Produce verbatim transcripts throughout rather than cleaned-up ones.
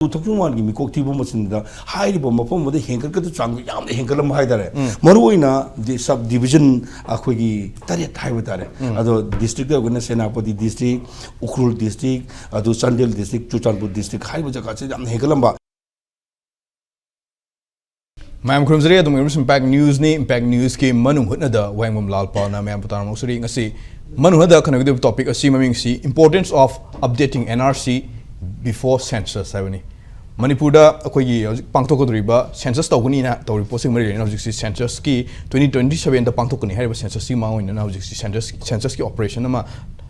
Two thousand ꯋꯥꯟꯒꯤ ꯃꯤꯀꯣꯛ ꯊꯤꯕ ꯃꯇꯝꯗ ꯍꯥꯏꯔꯤꯕ ꯃꯐꯝ ꯑꯗꯨꯗ ꯍꯦꯟꯒꯠꯀꯗꯕ ꯆꯥꯡꯗꯣ ꯌꯥꯝꯅ ꯍꯦꯟꯒꯠꯂꯝꯕ ꯍꯥꯏꯇꯥꯔꯦ꯫ ꯃꯔꯨꯑꯣꯏꯅ ꯗꯤ-, sub division ꯑꯩꯈꯣꯏꯒꯤ ꯇꯔꯦꯠ ꯍꯥꯏꯕ ꯇꯥꯔꯦ꯫ ꯑꯗꯣ districtꯇ ꯑꯣꯏꯔꯒꯅ ꯁꯦꯅꯥꯄꯇꯤ district, ꯎꯈ꯭ꯔꯨꯜ district, ꯑꯗꯨ ꯆꯥꯟꯗꯦꯜ district, ꯆꯨꯔꯆꯥꯟꯄꯨꯔ district ꯍꯥꯏꯔꯤꯕ ꯖꯒꯥꯁꯤꯗ ꯌꯥꯝꯅ ꯍꯦꯟꯒꯠꯂꯝꯕ꯫ ꯃꯌꯥꯝ ꯈꯨꯔꯨꯝꯖꯔꯤ, ꯑꯗꯨꯝ ꯏꯔꯝꯁꯤꯡ Impact Newsꯅꯤ꯫ Impact Newsꯀꯤ ꯃꯅꯨꯡ ꯍꯨꯠꯅꯗ ꯋꯥꯍꯦꯡꯕꯝ ꯂꯥꯜ ꯄꯥꯎꯅ ꯃꯌꯥꯝꯕꯨ ꯇꯥꯔꯝꯃꯛꯆꯔꯤ꯫ ꯉꯁꯤ ꯃꯅꯨꯡ ꯍꯨꯠꯅꯗ ꯈꯟꯅꯒꯗꯧꯔꯤꯕ topic ꯑꯁꯤ ꯃꯃꯤꯡꯁꯤ Importance of Updating N R C Before Census ꯍꯥꯏꯕꯅꯤ꯫ ꯃꯅꯤꯄꯨꯔꯗ ꯑꯩꯈꯣꯏꯒꯤ ꯍꯧꯖꯤꯛ ꯄꯥꯡꯊꯣꯛꯀꯗꯧꯔꯤꯕ census ꯇꯧꯒꯅꯤꯅ ꯇꯧꯔꯤꯕ ꯄꯣꯠꯁꯤꯒ ꯃꯔꯤ ꯂꯩꯅꯅ ꯍꯧꯖꯤꯛꯁꯤ censusꯀꯤ twenty twenty sevenꯗ ꯄꯥꯡꯊꯣꯛꯀꯅꯤ ꯍꯥꯏꯔꯤꯕ censusꯀꯤ ꯃꯥꯡ ꯑꯣꯏꯅꯅ ꯍꯧꯖꯤꯛꯁꯤ census, censusꯀꯤ operation ꯑꯃ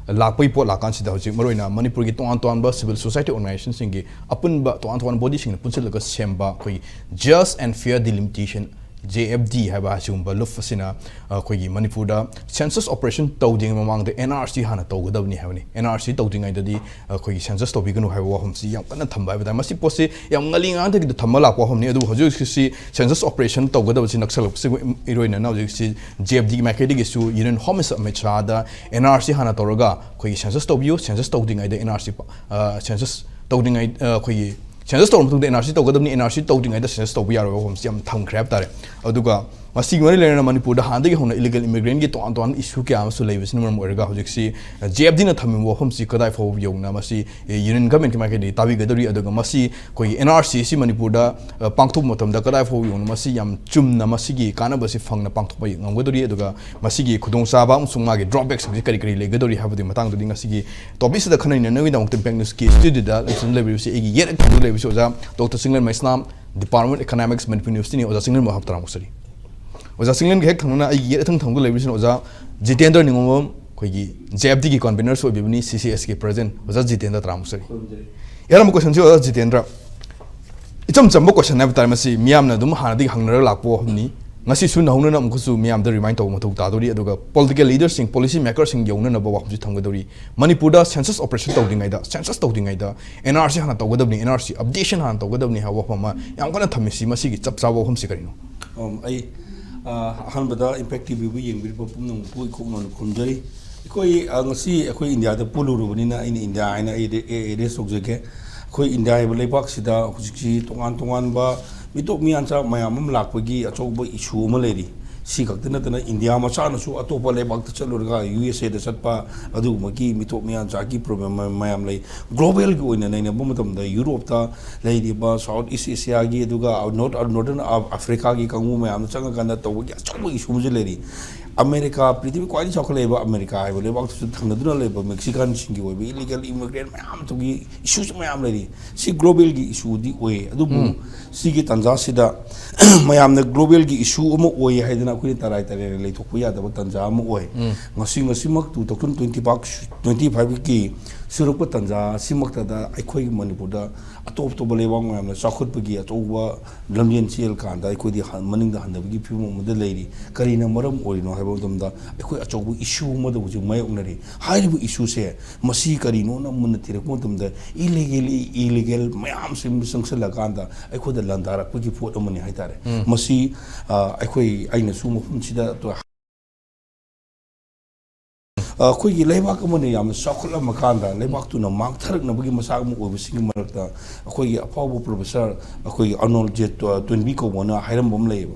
ꯂꯥꯛꯄꯒꯤ ꯄꯣꯠ ꯂꯥꯛꯀꯥꯟꯁꯤꯗ ꯍꯧꯖꯤꯛ ꯃꯔꯨꯑꯣꯏꯅ ꯃꯅꯤꯄꯨꯔꯒꯤ ꯇꯣꯉꯥꯟ ꯇꯣꯉꯥꯟꯕ civil society organizationꯁꯤꯡꯒꯤ ꯑꯄꯨꯟꯕ ꯇꯣꯉꯥꯟ ꯇꯣꯉꯥꯟꯕ bodyꯁꯤꯡꯅ ꯄꯨꯟꯁꯤꯜꯂꯒ ꯁꯦꯝꯕ ꯑꯩꯈꯣꯏꯒꯤ Just and Fair Delimitation, J F D ꯍꯥꯏꯕ ꯑꯁꯤꯒꯨꯝꯕ ꯂꯨꯞ ꯑꯁꯤꯅ ꯑꯩꯈꯣꯏꯒꯤ ꯃꯅꯤꯄꯨꯔꯗ census operation ꯇꯧꯗ꯭ꯔꯤꯉꯩ ꯃꯃꯥꯡꯗ N R C ꯍꯥꯟꯅ ꯇꯧꯒꯗꯕꯅꯤ ꯍꯥꯏꯕꯅꯤ꯫ N R C ꯇꯧꯗ꯭ꯔꯤꯉꯩꯗꯗꯤ ꯑꯩꯈꯣꯏꯒꯤ census ꯇꯧꯕꯤꯒꯅꯨ ꯍꯥꯏꯕ ꯋꯥꯐꯝꯁꯤ ꯌꯥꯝ ꯀꯟꯅ ꯊꯝꯕ ꯍꯥꯏꯕ ꯇꯥꯔꯦ꯫ ꯃꯁꯤ ꯄꯣꯠꯁꯤ ꯌꯥꯝ ꯉꯜꯂꯤꯉꯩꯗꯒꯤꯗ ꯊꯝꯕ ꯂꯥꯛꯄ ꯋꯥꯐꯝꯅꯤ꯫ ꯑꯗꯨꯕꯨ ꯍꯧꯖꯤꯛ ꯍꯧꯖꯤꯛꯁꯤ census operation ꯇꯧꯒꯗꯕꯁꯤ ꯅꯛꯁꯜꯂꯛꯄꯁꯤꯒ ꯏꯔꯣꯏꯅꯅ ꯍꯧꯖꯤꯛꯁꯤ J F Dꯒꯤ ꯃꯥꯏꯀꯩꯗꯒꯤꯁꯨ Union Home Minister Amit ꯁꯥꯍꯗ N R C ꯍꯥꯟꯅ ꯇꯧꯔꯒ ꯑꯩꯈꯣꯏꯒꯤ census ꯇꯧꯕꯤꯌꯨ, census ꯇꯧꯗ꯭ꯔꯤꯉꯩꯗ N R C ꯄ-, ꯑ, census ꯇꯧꯗ꯭ꯔꯤꯉꯩ-, ꯑ, ꯑꯩꯈꯣꯏꯒꯤ census ꯇꯧꯔ ꯃꯇꯨꯡꯗ N R C ꯇꯧꯒꯗꯕꯅꯤ, N R C ꯇꯧꯗ꯭ꯔꯤꯉꯩꯗ census ꯇꯧꯕ ꯌꯥꯔꯣꯏ ꯋꯥꯐꯝꯁꯤ ꯌꯥꯝ ꯊꯝꯈ꯭ꯔꯦ ꯍꯥꯏꯕ ꯇꯥꯔꯦ꯫ ꯑꯗꯨꯒ ꯃꯁꯤꯒꯤ ꯃꯔꯤ ꯂꯩꯅꯅ ꯃꯅꯤꯄꯨꯔꯗ ꯍꯥꯟꯅꯗꯒꯤ ꯍꯧꯅ illegal immigrantꯀꯤ ꯇꯣꯉꯥꯟ ꯇꯣꯉꯥꯟꯕ issue ꯀꯌꯥ ꯑꯃꯁꯨ ꯂꯩꯕꯁꯤꯅ ꯃꯔꯝ ꯑꯣꯏꯔꯒ ꯍꯧꯖꯤꯛꯁꯤ, ꯑ, J F Dꯅ ꯊꯝꯃꯤꯕ ꯋꯥꯐꯝꯁꯤ ꯀꯗꯥꯏ ꯐꯥꯎꯕ ꯌꯧꯅ ꯃꯁꯤ, ꯑ, Union Governmentꯀꯤ ꯃꯥꯏꯀꯩꯗꯒꯤ ꯇꯥꯕꯤꯒꯗꯧꯔꯤ, ꯑꯗꯨꯒ ꯃꯁꯤ ꯑꯩꯈꯣꯏꯒꯤ N R C ꯑꯁꯤ ꯃꯅꯤꯄꯨꯔꯗ, ꯑ, ꯄꯥꯡꯊꯣꯛꯄ ꯃꯇꯝꯗ ꯀꯗꯥꯏ ꯐꯥꯎꯕ ꯌꯧꯅ ꯃꯁꯤ ꯌꯥꯝ ꯆꯨꯝꯅ ꯃꯁꯤꯒꯤ ꯀꯥꯟꯅꯕꯁꯤ ꯐꯪꯅ ꯄꯥꯡꯊꯣꯛꯄ ꯉꯝꯒꯗꯧꯔꯤ, ꯑꯗꯨꯒ ꯃꯁꯤꯒꯤ ꯈꯨꯗꯣꯡꯆꯥꯕ ꯑꯃꯁꯨꯡ ꯃꯥꯒꯤ drawbackꯁꯤꯡꯁꯤ ꯀꯔꯤ ꯀꯔꯤ ꯂꯩꯒꯗꯧꯔꯤ ꯍꯥꯏꯕꯗꯨꯒꯤ ꯃꯇꯥꯡꯗꯗꯤ ꯉꯁꯤꯒꯤ topicꯁꯤꯗ ꯈꯟꯅ ꯅꯩꯅꯅꯕꯒꯤꯗꯃꯛꯇ Impact Newsꯀꯤ studioꯗ ꯂꯩꯕꯤꯔꯤꯕꯁꯤ ꯑꯩꯒꯤ ꯌꯦꯠ ꯊꯪꯕꯗ ꯂꯩꯕꯁꯤ ꯑꯣꯖꯥ doctor Chinglen Meisnam, Department of Economics, Manipur Universityꯅꯤ꯫ ꯑꯣꯖꯥ ꯆꯤꯡꯂꯦꯟꯕꯨ ꯍꯥꯞ ꯇꯔꯥꯃꯨꯛ ꯆꯠꯂꯤ꯫ ꯑꯣꯖꯥ ꯆꯤꯡꯂꯦꯟꯒ ꯍꯦꯛ ꯊꯪꯅꯅ ꯑꯩꯒꯤ ꯌꯦꯠ ꯊꯪ ꯊꯪꯕꯗ ꯂꯩꯕꯁꯤꯅ ꯑꯣꯖꯥ ꯖꯤꯇꯦꯟꯗ꯭ꯔ ꯅꯤꯉꯣꯝꯕꯝ, ꯑꯩꯈꯣꯏꯒꯤ J F Dꯒꯤ convenerꯁꯨ ꯑꯣꯏꯕꯤꯕꯅꯤ, C C Sꯒꯤ president꯫ ꯑꯣꯖꯥ ꯖꯤꯇꯦꯟꯗ꯭ꯔ ꯇꯔꯥꯃꯨꯛ ꯆꯠꯂꯤ꯫ ꯈꯨꯔꯨꯝꯖꯔꯤ꯫ ꯑꯍꯥꯟꯕ questionꯁꯤ ꯑꯣꯖꯥ ꯖꯤꯇꯦꯟꯗ꯭ꯔ, ꯏꯆꯝ ꯆꯝꯕ question ꯍꯥꯏꯕ ꯇꯥꯔꯦ, ꯃꯁꯤ ꯃꯤꯌꯥꯝꯅ ꯑꯗꯨꯝ ꯍꯥꯟꯅꯗꯒꯤ ꯍꯪꯅꯔ ꯂꯥꯛꯄ ꯋꯥꯐꯝꯅꯤ꯫ ꯉꯁꯤꯁꯨ ꯅꯧꯍꯧꯅꯅ ꯑꯃꯨꯛꯀꯁꯨ ꯃꯤꯌꯥꯝꯗ remind ꯇꯧꯕ ꯃꯊꯧ ꯇꯥꯗꯣꯔꯤ, ꯑꯗꯨꯒ political leaderꯁꯤꯡ, policy makerꯁꯤꯡ ꯌꯧꯅꯅꯕ ꯋꯥꯐꯝꯁꯤ ꯊꯝꯒꯗꯧꯔꯤ꯫ ꯃꯅꯤꯄꯨꯔꯗ census operation ꯇꯧꯗ꯭ꯔꯤꯉꯩꯗ, census ꯇꯧꯗ꯭ꯔꯤꯉꯩꯗ N R C ꯍꯥꯟꯅ ꯇꯧꯒꯗꯕꯅꯤ, N R C updation ꯍꯥꯟꯅ ꯇꯧꯒꯗꯕꯅꯤ ꯍꯥꯏꯕ ꯋꯥꯐꯝ ꯑꯃ ꯌꯥꯝ ꯀꯟꯅ ꯊꯝꯃꯤꯁꯤ, ꯃꯁꯤꯒꯤ ꯆꯞ ꯆꯥꯕ ꯋꯥꯐꯝꯁꯤ ꯀꯔꯤꯅꯣ? ꯑꯝ, ꯑꯩ, ꯑ, ꯑꯍꯥꯟꯕꯗ Impact TVꯕꯨ ꯌꯦꯡꯕꯤꯔꯤꯕ ꯄꯨꯝꯅꯃꯛꯄꯨ ꯏꯀꯣꯛ ꯃꯥꯟꯅ ꯈꯨꯔꯨꯝꯖꯔꯤ꯫ ꯑꯩꯈꯣꯏ, ꯑ, ꯉꯁꯤ ꯑꯩꯈꯣꯏ ꯏꯟꯗꯤꯌꯥꯗ ꯄꯨꯜꯂꯨꯔꯕꯅꯤꯅ ꯑꯩꯅ ꯏꯟꯗꯤꯌꯥ ꯍꯥꯏꯅ ꯑꯩ ꯑꯦ-, address ꯇꯧꯖꯒꯦ꯫ ꯑꯩꯈꯣꯏ ꯏꯟꯗꯤꯌꯥ ꯍꯥꯏꯕ ꯂꯩꯕꯥꯛꯁꯤꯗ ꯍꯧꯖꯤꯛꯁꯤ ꯇꯣꯉꯥꯟ ꯇꯣꯉꯥꯟꯕ ꯃꯤꯇꯣꯞ ꯃꯤꯌꯥꯟꯆꯥ ꯃꯌꯥꯝ ꯑꯃ ꯂꯥꯛꯄꯒꯤ ꯑꯆꯧꯕ ꯏꯁꯨ ꯑꯃ ꯂꯩꯔꯤ꯫ ꯁꯤ ꯈꯛꯇ ꯅꯠꯇꯅ ꯏꯟꯗꯤꯌꯥ ꯃꯆꯥꯅꯁꯨ ꯑꯇꯣꯞꯄ ꯂꯩꯕꯥꯛꯇ ꯆꯠꯂꯨꯔꯒ, ꯌꯨ ꯑꯦꯁ ꯑꯦꯗ ꯆꯠꯄ, ꯑꯗꯨꯒꯨꯝꯕꯒꯤ ꯃꯤꯇꯣꯞ ꯃꯤꯌꯥꯟꯆꯥꯒꯤ ꯄ꯭ꯔꯣꯕ꯭ꯂꯦꯝ ꯃꯌꯥꯝ ꯂꯩ꯫ ꯒ꯭ꯂꯣꯕꯦꯜꯒꯤ ꯑꯣꯏꯅ ꯅꯩꯅꯕ ꯃꯇꯝꯗ ꯌꯨꯔꯣꯞꯇ ꯂꯩꯔꯤꯕ ꯁꯥꯎꯠ ꯏꯁ ꯑꯦꯁꯤꯌꯥꯒꯤ, ꯑꯗꯨꯒ ꯅꯣꯔꯠ, ꯅꯣꯔꯗꯔꯟ ꯑꯐ꯭ꯔꯤꯀꯥꯒꯤ ꯀꯥꯡꯕꯨ ꯃꯌꯥꯝꯗ ꯆꯪꯉꯀꯥꯟꯗ ꯇꯧꯕꯒꯤ ꯑꯆꯧꯕ ꯏꯁꯨ ꯑꯃꯁꯨ ꯂꯩꯔꯤ꯫ ꯑꯃꯦꯔꯤꯀꯥ, ꯄ꯭ꯔꯤꯊꯤꯕꯤ ꯈ꯭ꯋꯥꯏꯗꯒꯤ ꯆꯥꯎꯈꯠꯂꯛꯏꯕ ꯑꯃꯦꯔꯤꯀꯥ ꯍꯥꯏꯕ ꯂꯩꯕꯥꯛꯇꯨꯁꯨ ꯊꯪꯅꯗꯨꯅ ꯂꯩꯕ ꯃꯦꯛꯁꯤꯀꯥꯟꯁꯤꯡꯒꯤ ꯑꯣꯏꯕ ꯏꯂꯤꯒꯦꯜ ꯏꯃꯤꯒ꯭ꯔꯦꯟ ꯃꯌꯥꯝ ꯑꯗꯨꯒꯤ ꯏꯁꯨꯁꯨ ꯃꯌꯥꯝ ꯂꯩꯔꯤ꯫ ꯁꯤ ꯒ꯭ꯂꯣꯕꯦꯜꯒꯤ ꯏꯁꯨꯗꯤ ꯑꯣꯏ, ꯑꯗꯨꯕꯨ ꯁꯤꯒꯤ ꯇꯥꯟꯖꯥꯁꯤꯗ ꯃꯌꯥꯝꯅ ꯒ꯭ꯂꯣꯕꯦꯜꯒꯤ ꯏꯁꯨ ꯑꯃ ꯑꯣꯏ ꯍꯥꯏꯗꯅ ꯑꯩꯈꯣꯏꯅ ꯇꯔꯥꯏ ꯇꯔꯥꯏꯅ ꯂꯩꯊꯣꯛꯄ ꯌꯥꯗꯕ ꯇꯥꯟꯖꯥ ꯑꯃ ꯑꯣꯏ꯫ ꯉꯁꯤ, ꯉꯁꯤꯃꯛ two thousand twenty five, twenty fiveꯀꯤ ꯁꯨꯔꯛꯄ ꯇꯥꯟꯖꯥ ꯑꯁꯤꯃꯛꯇꯗ ꯑꯩꯈꯣꯏꯒꯤ ꯃꯅꯤꯄꯨꯔꯗ ꯑꯇꯣꯞ ꯑꯇꯣꯞꯄ ꯂꯩꯕꯥꯛ ꯃꯌꯥꯝꯅ ꯆꯥꯎꯈꯠꯄꯒꯤ ꯑꯆꯧꯕ ꯂꯝꯖꯦꯜ ꯆꯦꯜ ꯀꯥꯟꯗ ꯑꯩꯈꯣꯏꯗꯤ ꯍꯟ-, ꯃꯅꯤꯡꯗ ꯍꯟꯊꯕꯒꯤ ꯐꯤꯕꯝ ꯑꯃꯗ ꯂꯩꯔꯤ꯫ ꯀꯔꯤꯅ ꯃꯔꯝ ꯑꯣꯏꯔꯤꯅꯣ ꯍꯥꯏꯕ ꯃꯇꯝꯗ, ꯑꯩꯈꯣꯏ ꯑꯆꯧꯕ ꯏꯁꯨ ꯑꯃꯗ ꯍꯧꯖꯤꯛ ꯃꯥꯌꯣꯛꯅꯔꯤ꯫ ꯍꯥꯏꯔꯤꯕ ꯏꯁꯨꯁꯦ ꯃꯁꯤ ꯀꯔꯤꯅꯣꯅ ꯃꯨꯟꯅ ꯊꯤꯔꯛꯄ ꯃꯇꯝꯗ, ꯏꯂꯤꯒꯦꯜ, ꯏꯂꯤꯒꯦꯜ ꯃꯌꯥꯝꯁꯤ ꯆꯪꯁꯤꯜꯂꯀꯥꯟꯗ ꯑꯩꯈꯣꯏꯗ ꯂꯥꯟꯗꯥꯔꯛꯄꯒꯤ ꯄꯣꯠ ꯑꯃꯅꯤ ꯍꯥꯏꯇꯥꯔꯦ꯫ ꯃꯁꯤ, ꯑ, ꯑꯩꯈꯣꯏ, ꯑꯩꯅꯁꯨ ꯃꯐꯝꯁꯤꯗ ꯑꯩꯈꯣꯏꯒꯤ ꯂꯩꯕꯥꯛ ꯑꯃꯅ ꯌꯥꯝꯅ ꯆꯥꯎꯈꯠꯂꯝꯃ ꯀꯥꯟꯗ ꯂꯩꯕꯥꯛꯇꯨꯅ ꯃꯥꯡꯊꯔꯛꯅꯕꯒꯤ ꯃꯆꯥꯛ ꯑꯃ ꯑꯣꯏꯕꯁꯤꯡꯒꯤ ꯃꯔꯛꯇ ꯑꯩꯈꯣꯏꯒꯤ ꯑꯐꯥꯎꯕ ꯄ꯭ꯔꯣꯐꯦꯁꯔ ꯑꯩꯈꯣꯏꯒꯤ ꯑꯔꯅꯣꯜ ꯖꯦ ꯇꯣ-, ꯇꯣꯏꯟꯕꯤ ꯀꯧꯕꯅ ꯍꯥꯏꯔꯝꯕ ꯑꯃ ꯂꯩꯌꯦꯕ꯫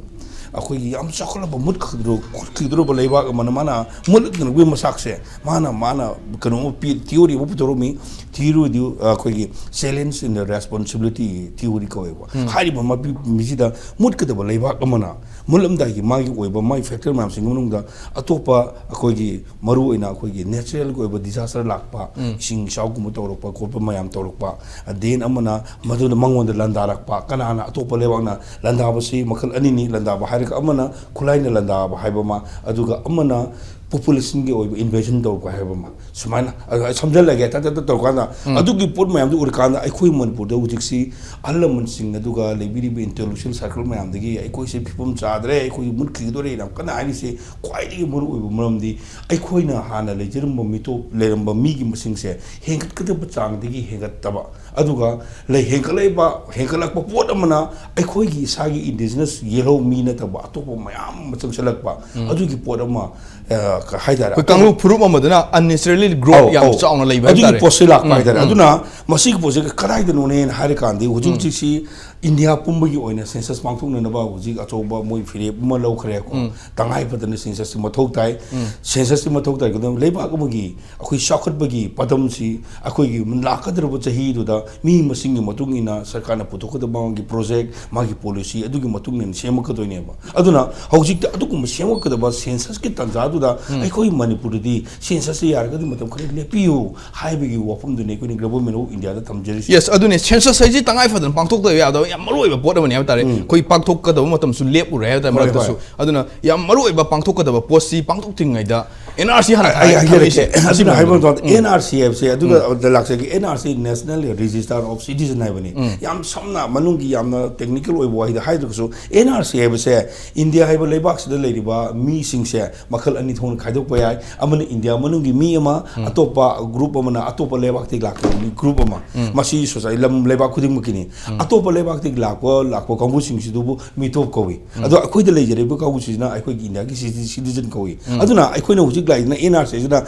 ꯑꯩꯈꯣꯏꯒꯤ ꯌꯥꯝ ꯆꯥꯎꯈꯠꯂꯕ ꯃꯨꯠꯈꯤꯗ꯭ꯔꯣ-, ꯃꯨꯠꯈꯤꯗꯧꯔꯕ ꯂꯩꯕꯥꯛ ꯑꯃꯅ ꯃꯥꯅ ꯃꯨꯠꯂꯛꯅꯕꯒꯤ ꯃꯆꯥꯛꯁꯦ ꯃꯥꯅ, ꯃꯥꯅ ꯀꯩꯅꯣ ꯑꯃ ꯄꯤ-, ꯊꯤꯑꯣꯔꯤ ꯑꯃ ꯄꯨꯊꯣꯔꯛꯃꯤ꯫ ꯊꯤꯑꯣꯔꯤꯗꯨ ꯑꯩꯈꯣꯏꯒꯤ Challenge in the Responsibility Theory ꯀꯧꯋꯦꯕ꯫ ꯍꯥꯏꯔꯤꯕ ꯃꯄꯤ-, ꯃꯤꯁꯤꯗ ꯃꯨꯠꯀꯗꯕ ꯂꯩꯕꯥꯛ ꯑꯃꯅ ꯃꯨꯠꯂꯝꯗꯥꯏꯒꯤ ꯃꯥꯒꯤ ꯑꯣꯏꯕ ꯃꯥꯒꯤ ꯐꯦꯛꯇꯔ ꯃꯌꯥꯝꯁꯤꯡꯒꯤ ꯃꯅꯨꯡꯗ ꯑꯇꯣꯞꯄ ꯑꯩꯈꯣꯏꯒꯤ ꯃꯔꯨꯑꯣꯏꯅ ꯑꯩꯈꯣꯏꯒꯤ ꯅꯦꯆꯔꯦꯜꯒꯤ ꯑꯣꯏꯕ ꯗꯤꯖꯥꯁꯇꯔ ꯂꯥꯛꯄ, ꯏꯁꯤꯡ ꯏꯆꯥꯎꯒꯨꯝꯕ ꯇꯧꯔꯛꯄ ꯈꯣꯠꯄ ꯃꯌꯥꯝ ꯇꯧꯔꯛꯄ, ꯗꯦꯟ ꯑꯃꯅ ꯃꯗꯨꯅ ꯃꯉꯣꯟꯗ ꯂꯥꯟꯗꯥꯔꯛꯄ, ꯀꯅꯥꯅ ꯑꯇꯣꯞꯄ ꯂꯩꯕꯥꯛꯅ ꯂꯥꯟꯗꯥꯕꯁꯤ ꯃꯈꯜ ꯑꯅꯤꯅꯤ꯫ ꯂꯥꯟꯗꯥꯕ ꯍꯥꯏꯔꯒ ꯑꯃꯅ ꯈꯨꯠꯂꯥꯏꯅ ꯂꯥꯟꯗꯥꯕ ꯍꯥꯏꯕ ꯑꯃ, ꯑꯗꯨꯒ ꯑꯃꯅ ꯄꯣꯄꯨꯂꯦꯁꯟꯒꯤ ꯑꯣꯏꯕ ꯏꯟꯚꯦꯖꯟ ꯇꯧꯔꯛꯄ ꯍꯥꯏꯕ ꯑꯃ, ꯁꯨꯃꯥꯏꯅ꯫ ꯑꯗꯨ ꯑꯩ ꯁꯝꯖꯜꯂꯒꯦ, ꯇꯠ ꯇꯠ ꯇꯠ ꯇꯧꯔꯀꯥꯟꯗ, ꯑꯗꯨꯒꯤ ꯄꯣꯠ ꯃꯌꯥꯝꯗꯨ ꯎꯔꯀꯥꯟꯗ ꯑꯩꯈꯣꯏ ꯃꯅꯤꯄꯨꯔꯗ ꯍꯧꯖꯤꯛꯁꯤ ꯑꯍꯜ ꯂꯃꯟꯁꯤꯡ ꯑꯗꯨꯒ ꯂꯩꯕꯤꯔꯤꯕ ꯏꯟꯇꯦꯂꯦꯛꯆꯨꯋꯦꯜ ꯁꯥꯔꯀꯜ ꯃꯌꯥꯝꯗꯒꯤ ꯑꯩꯈꯣꯏꯁꯦ ꯐꯤꯕꯝ ꯆꯥꯗ꯭ꯔꯦ, ꯑꯩꯈꯣꯏ ꯃꯨꯠꯈꯤꯒꯗꯧꯔꯦ ꯌꯥꯝ ꯀꯟꯅ ꯍꯥꯏꯔꯤꯁꯦ ꯈ꯭ꯋꯥꯏꯗꯒꯤ ꯃꯔꯨꯑꯣꯏꯕ ꯃꯔꯝꯗꯤ ꯑꯩꯈꯣꯏꯅ ꯍꯥꯟꯅ ꯂꯩꯖꯔꯝꯕ ꯃꯤꯇꯣꯞ, ꯂꯩꯔꯝꯕ ꯃꯤꯒꯤ ꯃꯁꯤꯡꯁꯦ ꯍꯦꯟꯒꯠꯀꯗꯕ ꯆꯥꯡꯗꯒꯤ ꯍꯦꯟꯒꯠꯇꯕ, ꯑꯗꯨꯒ ꯂꯩ ꯍꯦꯟꯒꯠꯂꯛꯏꯕ, ꯍꯦꯟꯒꯠꯂꯛꯄ ꯄꯣꯠ ꯑꯃꯅ ꯑꯩꯈꯣꯏꯒꯤ ꯏꯁꯥꯒꯤ ꯏꯟꯗꯤꯖꯤꯅꯁ ꯌꯦꯜꯍꯧ ꯃꯤ ꯅꯠꯇꯕ ꯑꯇꯣꯞꯄ ꯃꯌꯥꯝ ꯑꯃ ꯆꯪꯁꯤꯜꯂꯛꯄ, ꯑꯗꯨꯒꯤ ꯄꯣꯠ ꯑꯃ, ꯑ, ꯍꯥꯏꯇꯥꯔꯦ꯫ ꯑꯩꯈꯣꯏ ꯀꯥꯡꯂꯨꯞ ꯐꯨꯔꯨꯞ ꯑꯃꯗꯅ unnecessarily growth ꯑꯧ, ꯌꯥꯝ ꯑꯧ꯫ ꯆꯥꯎꯅ ꯂꯩꯕ ꯑꯗꯨꯒꯤ ꯍꯥꯏꯇꯥꯔꯦ꯫ ꯄꯣꯠꯁꯦ ꯂꯥꯛꯄ ꯎꯝ, ꯍꯥꯏꯇꯥꯔꯦ꯫ ꯎꯝ꯫ ꯑꯗꯨꯅ ꯃꯁꯤꯒꯤ ꯄꯣꯠꯁꯦ ꯀꯗꯥꯏꯗꯅꯣꯅꯦꯅ ꯍꯥꯏꯔ ꯀꯥꯟꯗ, ꯍꯧꯖꯤꯛ ꯍꯧꯖꯤꯛꯁꯤ ꯏꯟꯗꯤꯌꯥ ꯄꯨꯝꯕꯒꯤ ꯑꯣꯏꯅ census ꯄꯥꯡꯊꯣꯛꯅꯅꯕ ꯍꯧꯖꯤꯛ ꯑꯆꯧꯕ ꯃꯣꯏ ꯐꯤꯔꯦꯞ ꯑꯃ ꯂꯧꯈ꯭ꯔꯦꯀꯣ꯫ ꯇꯉꯥꯏ ꯐꯗꯅ census ꯁꯤ ꯃꯊꯧ ꯇꯥꯏ꯫ Census ꯁꯤ ꯃꯊꯧ ꯇꯥꯏ꯫ ꯀꯩꯗꯧꯕ? ꯂꯩꯕꯥꯛ ꯑꯃꯒꯤ ꯑꯩꯈꯣꯏ ꯆꯥꯎꯈꯠꯄꯒꯤ ꯄꯗꯝꯁꯤ ꯑꯩꯈꯣꯏꯒꯤ ꯂꯥꯛꯀꯗꯧꯔꯤꯕ ꯆꯍꯤꯗꯨꯗ ꯃꯤ ꯃꯁꯤꯡꯒꯤ ꯃꯇꯨꯡ ꯏꯟꯅ ꯁꯔꯀꯥꯔꯅ ꯄꯨꯊꯣꯛꯀꯗꯕ ꯃꯥꯒꯤ project, ꯃꯥꯒꯤ policy ꯑꯗꯨꯒꯤ ꯃꯇꯨꯡ ꯏꯟꯅ ꯁꯦꯝꯃꯛꯀꯗꯣꯏꯅꯦꯕ꯫ ꯑꯗꯨꯅ ꯍꯧꯖꯤꯛꯇ ꯑꯗꯨꯒꯨꯝꯕ ꯁꯦꯝꯃꯛꯀꯗꯕ census ꯀꯤ ꯇꯥꯟꯖꯥꯗꯨꯗ ꯑꯩꯈꯣꯏ ꯃꯅꯤꯄꯨꯔꯗꯗꯤ census ꯁꯤ ꯌꯥꯔꯒꯗꯤ ꯃꯇꯝ ꯈꯔ ꯂꯦꯞꯄꯤꯌꯨ ꯍꯥꯏꯕꯒꯤ ꯋꯥꯐꯝꯗꯨꯅꯤ ꯑꯩꯈꯣꯏꯅ Government of India the ꯊꯝꯖꯔꯤꯁꯤ꯫ Yes, ꯑꯗꯨꯅꯤ, census ꯍꯥꯏꯁꯤ ꯇꯉꯥꯏ ꯐꯗꯅ ꯄꯥꯡꯊꯣꯛꯇꯕ ꯌꯥꯗꯕ ꯌꯥꯝ ꯃꯔꯨ ꯑꯣꯏꯕ ꯄꯣꯠ ꯑꯃꯅꯤ ꯍꯥꯏꯕ ꯇꯥꯔꯦ꯫ ꯑꯩꯈꯣꯏ ꯄꯥꯡꯊꯣꯛꯀꯗꯕ ꯃꯇꯝꯁꯨ ꯂꯦꯞꯄꯨꯔꯦ ꯍꯥꯏꯕ ꯇꯥꯔꯦ ꯍꯣꯏ, ꯃꯔꯛꯇꯁꯨ꯫ ꯍꯣꯏ꯫ ꯑꯗꯨꯅ ꯌꯥꯝ ꯃꯔꯨ ꯑꯣꯏꯕ ꯄꯥꯡꯊꯣꯛꯀꯗꯕ ꯄꯣꯠꯁꯤ ꯄꯥꯡꯊꯣꯛꯇ꯭ꯔꯤꯉꯩꯗ N R C ꯍꯥꯟꯅ ꯑꯩ ꯊꯝꯃꯤꯁꯦ ꯍꯥꯏꯖꯔꯛꯀꯦ꯫ ꯑꯁꯤ ꯑꯗꯨꯅ ꯍꯥꯏꯕ ꯃꯔꯝꯗ꯫ ꯃꯇꯝꯗ N R C ꯍꯥꯏꯕꯁꯦ ꯑꯗꯨꯒ ꯂꯥꯛꯆꯒꯦ꯫ N R C, National Register of Citizen ꯍꯥꯏꯕꯅꯤ꯫ ꯌꯥꯝ ꯁꯝꯅ ꯃꯅꯨꯡꯒꯤ ꯌꯥꯝꯅ technical ꯑꯣꯏꯕ ꯋꯥꯍꯩꯗ ꯍꯥꯏꯗ꯭ꯔꯒꯁꯨ, N R C ꯍꯥꯏꯕꯁꯦ ꯏꯟꯗꯤꯌꯥ ꯍꯥꯏꯕ ꯂꯩꯕꯥꯛꯁꯤꯗ ꯂꯩꯔꯤꯕ ꯃꯤꯁꯤꯡꯁꯦ ꯃꯈꯜ ꯑꯅꯤ ꯊꯣꯛꯅ ꯈꯥꯏꯗꯣꯛꯄ ꯌꯥꯏ꯫ ꯑꯃꯅ ꯏꯟꯗꯤꯌꯥ ꯃꯅꯨꯡꯒꯤ ꯃꯤ ꯑꯃ, ꯑꯇꯣꯞꯄ group ꯑꯃꯅ ꯑꯇꯣꯞꯄ ꯂꯩꯕꯥꯛꯇꯒꯤ ꯂꯥꯛꯄ ꯃꯤ group ꯑꯃ꯫ ꯃꯁꯤ society ꯂꯝ ꯂꯩꯕꯥꯛ ꯈꯨꯗꯤꯡꯃꯛꯀꯤꯅꯤ꯫ ꯑꯇꯣꯞꯄ ꯂꯩꯕꯥꯛꯇꯒꯤ ꯂꯥꯛꯄ, ꯂꯥꯛꯄ ꯀꯥꯡꯕꯨꯁꯤꯡꯁꯤꯗꯕꯨ ꯃꯤꯇꯣꯞ ꯀꯧꯏ꯫ ꯑꯗꯣ ꯑꯩꯈꯣꯏꯗ ꯂꯩꯖꯔꯤꯕ ꯀꯥꯡꯕꯨꯁꯤꯅ ꯑꯩꯈꯣꯏꯒꯤ ꯏꯟꯗꯤꯌꯥꯒꯤ citi-, citizen ꯀꯧꯏ꯫ ꯑꯗꯨꯅ ꯑꯩꯈꯣꯏꯅ ꯍꯧꯖꯤꯛ ꯂꯥꯛꯏꯁꯤꯅ N R C ꯁꯤꯅ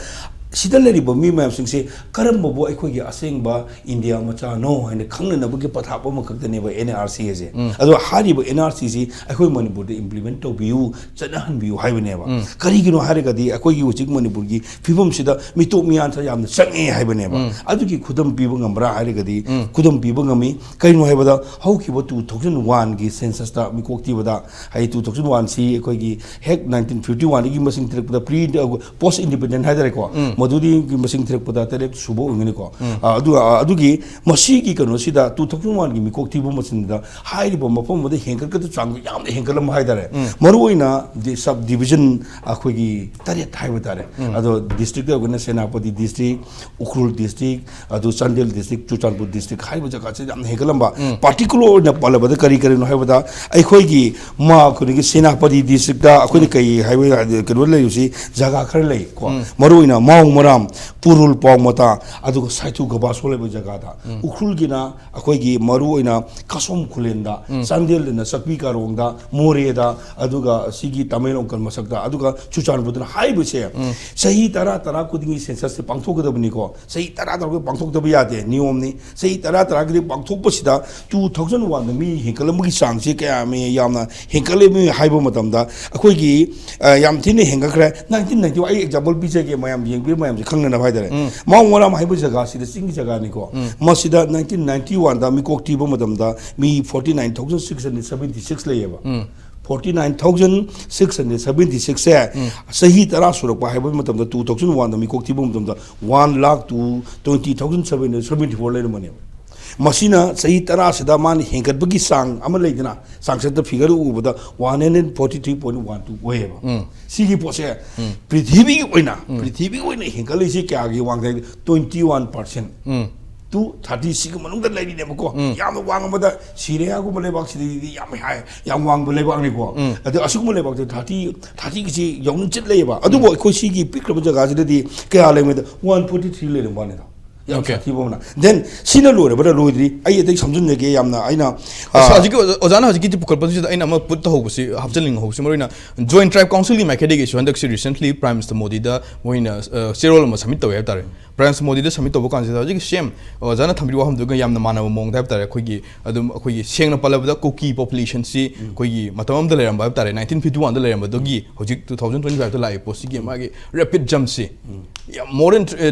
ꯁꯤꯗ ꯂꯩꯔꯤꯕ ꯃꯤ ꯃꯌꯥꯝꯁꯤꯡꯁꯦ ꯀꯔꯝꯕꯕꯨ ꯑꯩꯈꯣꯏꯒꯤ ꯑꯁꯦꯡꯕ ꯏꯟꯗꯤꯌꯥ ꯃꯆꯥꯅꯣ ꯍꯥꯏꯅ ꯈꯪꯅꯅꯕꯒꯤ ꯄꯊꯥꯞ ꯑꯃꯈꯛꯇꯅꯦꯕ N R C ꯑꯁꯦ꯫ ꯑꯗꯣ ꯍꯥꯏꯔꯤꯕ N R C ꯁꯤ ꯑꯩꯈꯣꯏ ꯃꯅꯤꯄꯨꯔꯗ implement ꯇꯧꯕꯤꯌꯨ, ꯆꯠꯅꯍꯟꯕꯤꯌꯨ ꯍꯥꯏꯕꯅꯦꯕ꯫ ꯀꯔꯤꯒꯤꯅꯣ ꯍꯥꯏꯔꯒꯗꯤ ꯑꯩꯈꯣꯏꯒꯤ ꯍꯧꯖꯤꯛ ꯃꯅꯤꯄꯨꯔꯒꯤ ꯐꯤꯕꯝꯁꯤꯗ ꯃꯤꯇꯣꯞ ꯃꯤꯌꯥꯟꯁꯦ ꯌꯥꯝꯅ ꯆꯪꯉꯦ ꯍꯥꯏꯕꯅꯦꯕ꯫ ꯑꯗꯨꯒꯤ ꯈꯨꯗꯝ ꯄꯤꯕ ꯉꯝꯕ꯭ꯔꯥ ꯍꯥꯏꯔꯒꯗꯤ, ꯈꯨꯗꯝ ꯄꯤꯕ ꯉꯝꯃꯤ꯫ ꯀꯩꯅꯣ ꯍꯥꯏꯕꯗ, ꯍꯧꯈꯤꯕ two thousand one ꯒꯤ census ꯇ ꯃꯤꯀꯣꯛ ꯊꯤꯕꯗ, ꯍꯥꯏꯗꯤ two thousand one ꯁꯤ ꯑꯩꯈꯣꯏꯒꯤ ꯍꯦꯛ nineteen fifty one ꯒꯤ ꯃꯁꯤꯡ ꯊꯤꯔꯛꯄꯗ pre, post independent ꯍꯥꯏꯇꯥꯔꯦꯀꯣ, ꯃꯗꯨꯗꯤ ꯃꯁꯤꯡ ꯊꯤꯔꯛꯄꯗ ꯇꯔꯦꯠ ꯁꯨꯕ ꯑꯣꯏꯒꯅꯤꯀꯣ꯫ ꯑ, ꯑꯗꯨ, ꯑ, ꯑꯗꯨꯒꯤ ꯃꯁꯤꯒꯤ ꯀꯩꯅꯣꯁꯤꯗ two thousand one ꯒꯤ ꯃꯤꯀꯣꯛ ꯊꯤꯕ ꯃꯁꯤꯡꯗ ꯍꯥꯏꯔꯤꯕ ꯃꯐꯝ ꯑꯃꯗ ꯍꯦꯟꯒꯠꯀꯗꯕ ꯆꯥꯡꯗꯣ ꯌꯥꯝꯅ ꯍꯦꯟꯒꯠꯂꯝꯕ ꯍꯥꯏꯇꯥꯔꯦ꯫ ꯃꯔꯨꯑꯣꯏꯅ ꯗꯤ-, sub division ꯑꯩꯈꯣꯏꯒꯤ ꯇꯔꯦꯠ ꯍꯥꯏꯕ ꯇꯥꯔꯦ꯫ ꯑꯗꯣ district ꯇ ꯑꯣꯏꯔꯒꯅ ꯁꯦꯅꯥꯄꯇꯤ district, ꯎꯈ꯭ꯔꯨꯜ district, ꯑꯗꯨ ꯆꯥꯟꯗꯦꯜ district, ꯆꯨꯔꯆꯥꯟꯄꯨꯔ district ꯍꯥꯏꯔꯤꯕ ꯖꯒꯥꯁꯤ ꯌꯥꯝꯅ ꯍꯦꯟꯒꯠꯂꯝꯕ꯫ Particular ꯑꯣꯏꯅ ꯄꯜꯂꯕꯗ ꯀꯔꯤ ꯀꯔꯤꯅꯣ ꯍꯥꯏꯕꯗ, ꯑꯩꯈꯣꯏꯒꯤ ꯃꯥ-, ꯑꯩꯈꯣꯏꯒꯤ ꯁꯦꯅꯥꯄꯇꯤ district ꯇ ꯑꯩꯈꯣꯏꯅ ꯀꯩ ꯍꯥꯏꯕ ꯌꯥ-, ꯀꯩꯅꯣ ꯂꯩꯔꯤꯁꯤ ꯖꯒꯥ ꯈꯔ ꯂꯩ ꯀꯣ꯫ ꯃꯔꯨꯑꯣꯏꯅ ꯃꯥꯎ ꯃꯔꯥꯝ, ꯄꯨꯔꯨꯜ ꯄꯥꯎꯃꯇꯥ, ꯑꯗꯨꯒ ꯁꯥꯏꯊꯨ ꯒꯕꯥꯁꯣ ꯂꯩꯕ ꯖꯒꯥꯗ, ꯎꯈ꯭ꯔꯨꯜꯒꯤꯅ ꯑꯩꯈꯣꯏꯒꯤ ꯃꯔꯨ ꯑꯣꯏꯅ ꯀꯁꯣꯝ ꯈꯨꯂꯦꯟꯗ, ꯆꯥꯟꯗꯦꯜꯗꯅ ꯆꯥꯛꯄꯤ ꯀꯥꯔꯣꯡꯗ, ꯃꯣꯔꯦꯗ, ꯑꯗꯨꯒ ꯁꯤꯒꯤ ꯇꯃꯦꯡꯂꯣꯡ ꯀꯟ ꯃꯁꯛꯇ, ꯑꯗꯨꯒ ꯆꯨꯔꯆꯥꯟꯄꯨꯔꯗꯅ ꯍꯥꯏꯔꯤꯕꯁꯦ ꯆꯍꯤ ꯇꯔꯥ ꯇꯔꯥ ꯈꯨꯗꯤꯡꯒꯤ census ꯁꯦ ꯄꯥꯡꯊꯣꯛꯀꯗꯕꯅꯤꯀꯣ꯫ ꯆꯍꯤ ꯇꯔꯥ ꯇꯔꯥ ꯄꯥꯡꯊꯣꯛꯇꯕ ꯌꯥꯗꯦ, ꯅꯤꯌꯣꯝꯅꯤ꯫ ꯆꯍꯤ ꯇꯔꯥ ꯇꯔꯥꯒꯤꯗꯤ ꯄꯥꯡꯊꯣꯛꯄꯁꯤꯗ two thousand one ꯗ ꯃꯤ ꯍꯦꯟꯒꯠꯂꯝꯕꯒꯤ ꯆꯥꯡꯁꯤ ꯀꯌꯥꯝ ꯌꯥꯝꯅ ꯍꯦꯟꯒꯠꯂꯝꯃꯤ ꯍꯥꯏꯕ ꯃꯇꯝꯗ, ꯑꯩꯈꯣꯏꯒꯤ, ꯑ, ꯌꯥꯝ ꯊꯤꯅ ꯍꯦꯟꯒꯠꯈ꯭ꯔꯦ꯫ Nineteen ninety, ꯑꯩ example ꯄꯤꯖꯒꯦ, ꯃꯌꯥꯝ ꯌꯦꯡꯕꯤꯔꯤꯕ ꯃꯌꯥꯝꯁꯦ ꯈꯪꯅꯅꯕ ꯍꯥꯏꯇꯥꯔꯦ꯫ ꯃꯥꯎ ꯃꯔꯥꯝ ꯍꯥꯏꯕ ꯖꯒꯥꯁꯤꯗ, ꯆꯤꯡꯒꯤ ꯖꯒꯥꯅꯤꯀꯣ꯫ ꯃꯁꯤꯗ nineteen ninety one ꯗ ꯃꯤꯀꯣꯛ ꯊꯤꯕ ꯃꯇꯝꯗ ꯃꯤ forty nine thousand six hundred seventy six ꯂꯩꯌꯦꯕ꯫ Forty nine thousand six hundred seventy six ꯁꯦ ꯆꯍꯤ ꯇꯔꯥ ꯁꯨꯔꯛꯄ ꯍꯥꯏꯕ ꯃꯇꯝꯗ, two thousand one ꯗ ꯃꯤꯀꯣꯛ ꯊꯤꯕ ꯃꯇꯝꯗ, one lakh to twenty thousand seven hundred seventy four ꯂꯩꯔꯝꯕꯅꯦꯕ꯫ ꯃꯁꯤꯅ ꯆꯍꯤ ꯇꯔꯥꯁꯤꯗ ꯃꯥꯅ ꯍꯦꯟꯒꯠꯄꯒꯤ ꯆꯥꯡ ꯑꯃ ꯂꯩꯗꯅ, ꯆꯥꯡꯆꯠꯇ figure ꯎꯕꯗ one hundred forty three point one two ꯑꯣꯏꯌꯦꯕ꯫ ꯁꯤꯒꯤ ꯄꯣꯠꯁꯦ ꯄ꯭ꯔꯤꯊꯤꯕꯤꯒꯤ ꯑꯣꯏꯅ, ꯄ꯭ꯔꯤꯊꯤꯕꯤꯒꯤ ꯑꯣꯏꯅ ꯍꯦꯟꯒꯠꯂꯤꯁꯤ ꯀꯌꯥꯒꯤ ꯋꯥꯡꯗ ꯍꯥꯏꯗꯤ twenty one percent to thirty ꯁꯤꯒꯤ ꯃꯅꯨꯡꯗ ꯂꯩꯔꯤꯅꯦꯕꯀꯣ꯫ ꯌꯥꯝꯅ ꯋꯥꯡꯕꯗ ꯁꯤꯔꯤꯌꯥꯒꯨꯝꯕ ꯂꯩꯕꯥꯛꯁꯤꯗꯤ ꯌꯥꯝ ꯍꯥꯏ, ꯌꯥꯝ ꯋꯥꯡꯕ ꯂꯩꯕꯥꯛꯅꯤꯀꯣ꯫ ꯑꯗꯣ ꯑꯁꯤꯒꯨꯝꯕ ꯂꯩꯕꯥꯛꯇ thirty, thirty ꯒꯤꯁꯤ ꯌꯧꯅ ꯆꯤꯠ ꯂꯩꯌꯦꯕ꯫ ꯑꯗꯨꯕꯨ ꯑꯩꯈꯣꯏ ꯁꯤꯒꯤ ꯄꯤꯛꯈ꯭ꯔꯕ ꯖꯒꯥꯁꯤꯗꯗꯤ ꯀꯌꯥ ꯂꯩꯕꯗ one forty three ꯂꯩꯔꯝꯕ ꯋꯥꯅꯤꯗ꯫ ꯌꯥꯝ Okay. ꯁꯥꯊꯤꯕ ꯑꯃꯅ꯫ Then ꯁꯤꯅ ꯂꯣꯏꯔꯕ꯭ꯔꯥ ꯂꯣꯏꯗ꯭ꯔꯤ? ꯑꯩ ꯑꯇꯩ ꯁꯝꯖꯤꯟꯖꯒꯦ ꯌꯥꯝꯅ꯫ ꯑꯩꯅ, ꯑꯁ, ꯑ, ꯍꯧꯖꯤꯛꯀꯤ ꯑꯣꯖꯥ-, ꯑꯣꯖꯥꯅ ꯍꯧꯖꯤꯛꯀꯤ ꯄꯨꯈꯠꯄꯁꯤꯗ ꯑꯩꯅ ꯑꯃ put ꯇꯧꯍꯧꯕꯁꯤ, ꯍꯥꯞꯆꯤꯟꯅꯤꯡꯍꯧꯕꯁꯤ, ꯃꯔꯨ ꯑꯣꯏꯅ Joint Tribe Council ꯒꯤ ꯃꯥꯏꯀꯩꯗꯒꯤꯁꯨ ꯍꯟꯗꯛꯁꯤ recently Prime Minister ꯃꯣꯗꯤꯗ ꯃꯣꯏꯅ, ꯑ, ꯆꯦꯔꯣꯜ ꯑꯃ submit ꯇꯧꯋꯦ ꯍꯥꯏꯕ ꯇꯥꯔꯦ꯫ Prime Minister ꯃꯣꯗꯤꯗ submit ꯇꯧꯕ ꯀꯥꯟꯁꯤꯗ ꯍꯧꯖꯤꯛꯀꯤ same ꯑꯣꯖꯥꯅ ꯊꯝꯕꯤꯔꯤꯕ ꯋꯥꯐꯝꯗꯨꯒ ꯌꯥꯝꯅ ꯃꯥꯟꯅꯕ ꯃꯑꯣꯡꯗ ꯍꯥꯏꯕ ꯇꯥꯔꯦ꯫ ꯑꯩꯈꯣꯏꯒꯤ ꯑꯗꯨꯝ ꯑꯩꯈꯣꯏꯒꯤ ꯁꯦꯡꯅ ꯄꯜꯂꯕꯗ ꯀꯨꯀꯤ population ꯁꯤ ꯑꯩꯈꯣꯏꯒꯤ ꯃꯇꯝ ꯑꯃꯗ ꯂꯩꯔꯝꯕ ꯍꯥꯏꯕ ꯇꯥꯔꯦ, nineteen fifty one ꯗ ꯂꯩꯔꯝꯕꯗꯒꯤ ꯍꯧꯖꯤꯛ two thousand twenty five ꯇ ꯂꯥꯛꯏ ꯄꯣꯠꯁꯤꯒꯤ ꯃꯥꯒꯤ rapid jump ꯁꯤ ꯌꯥꯝ more than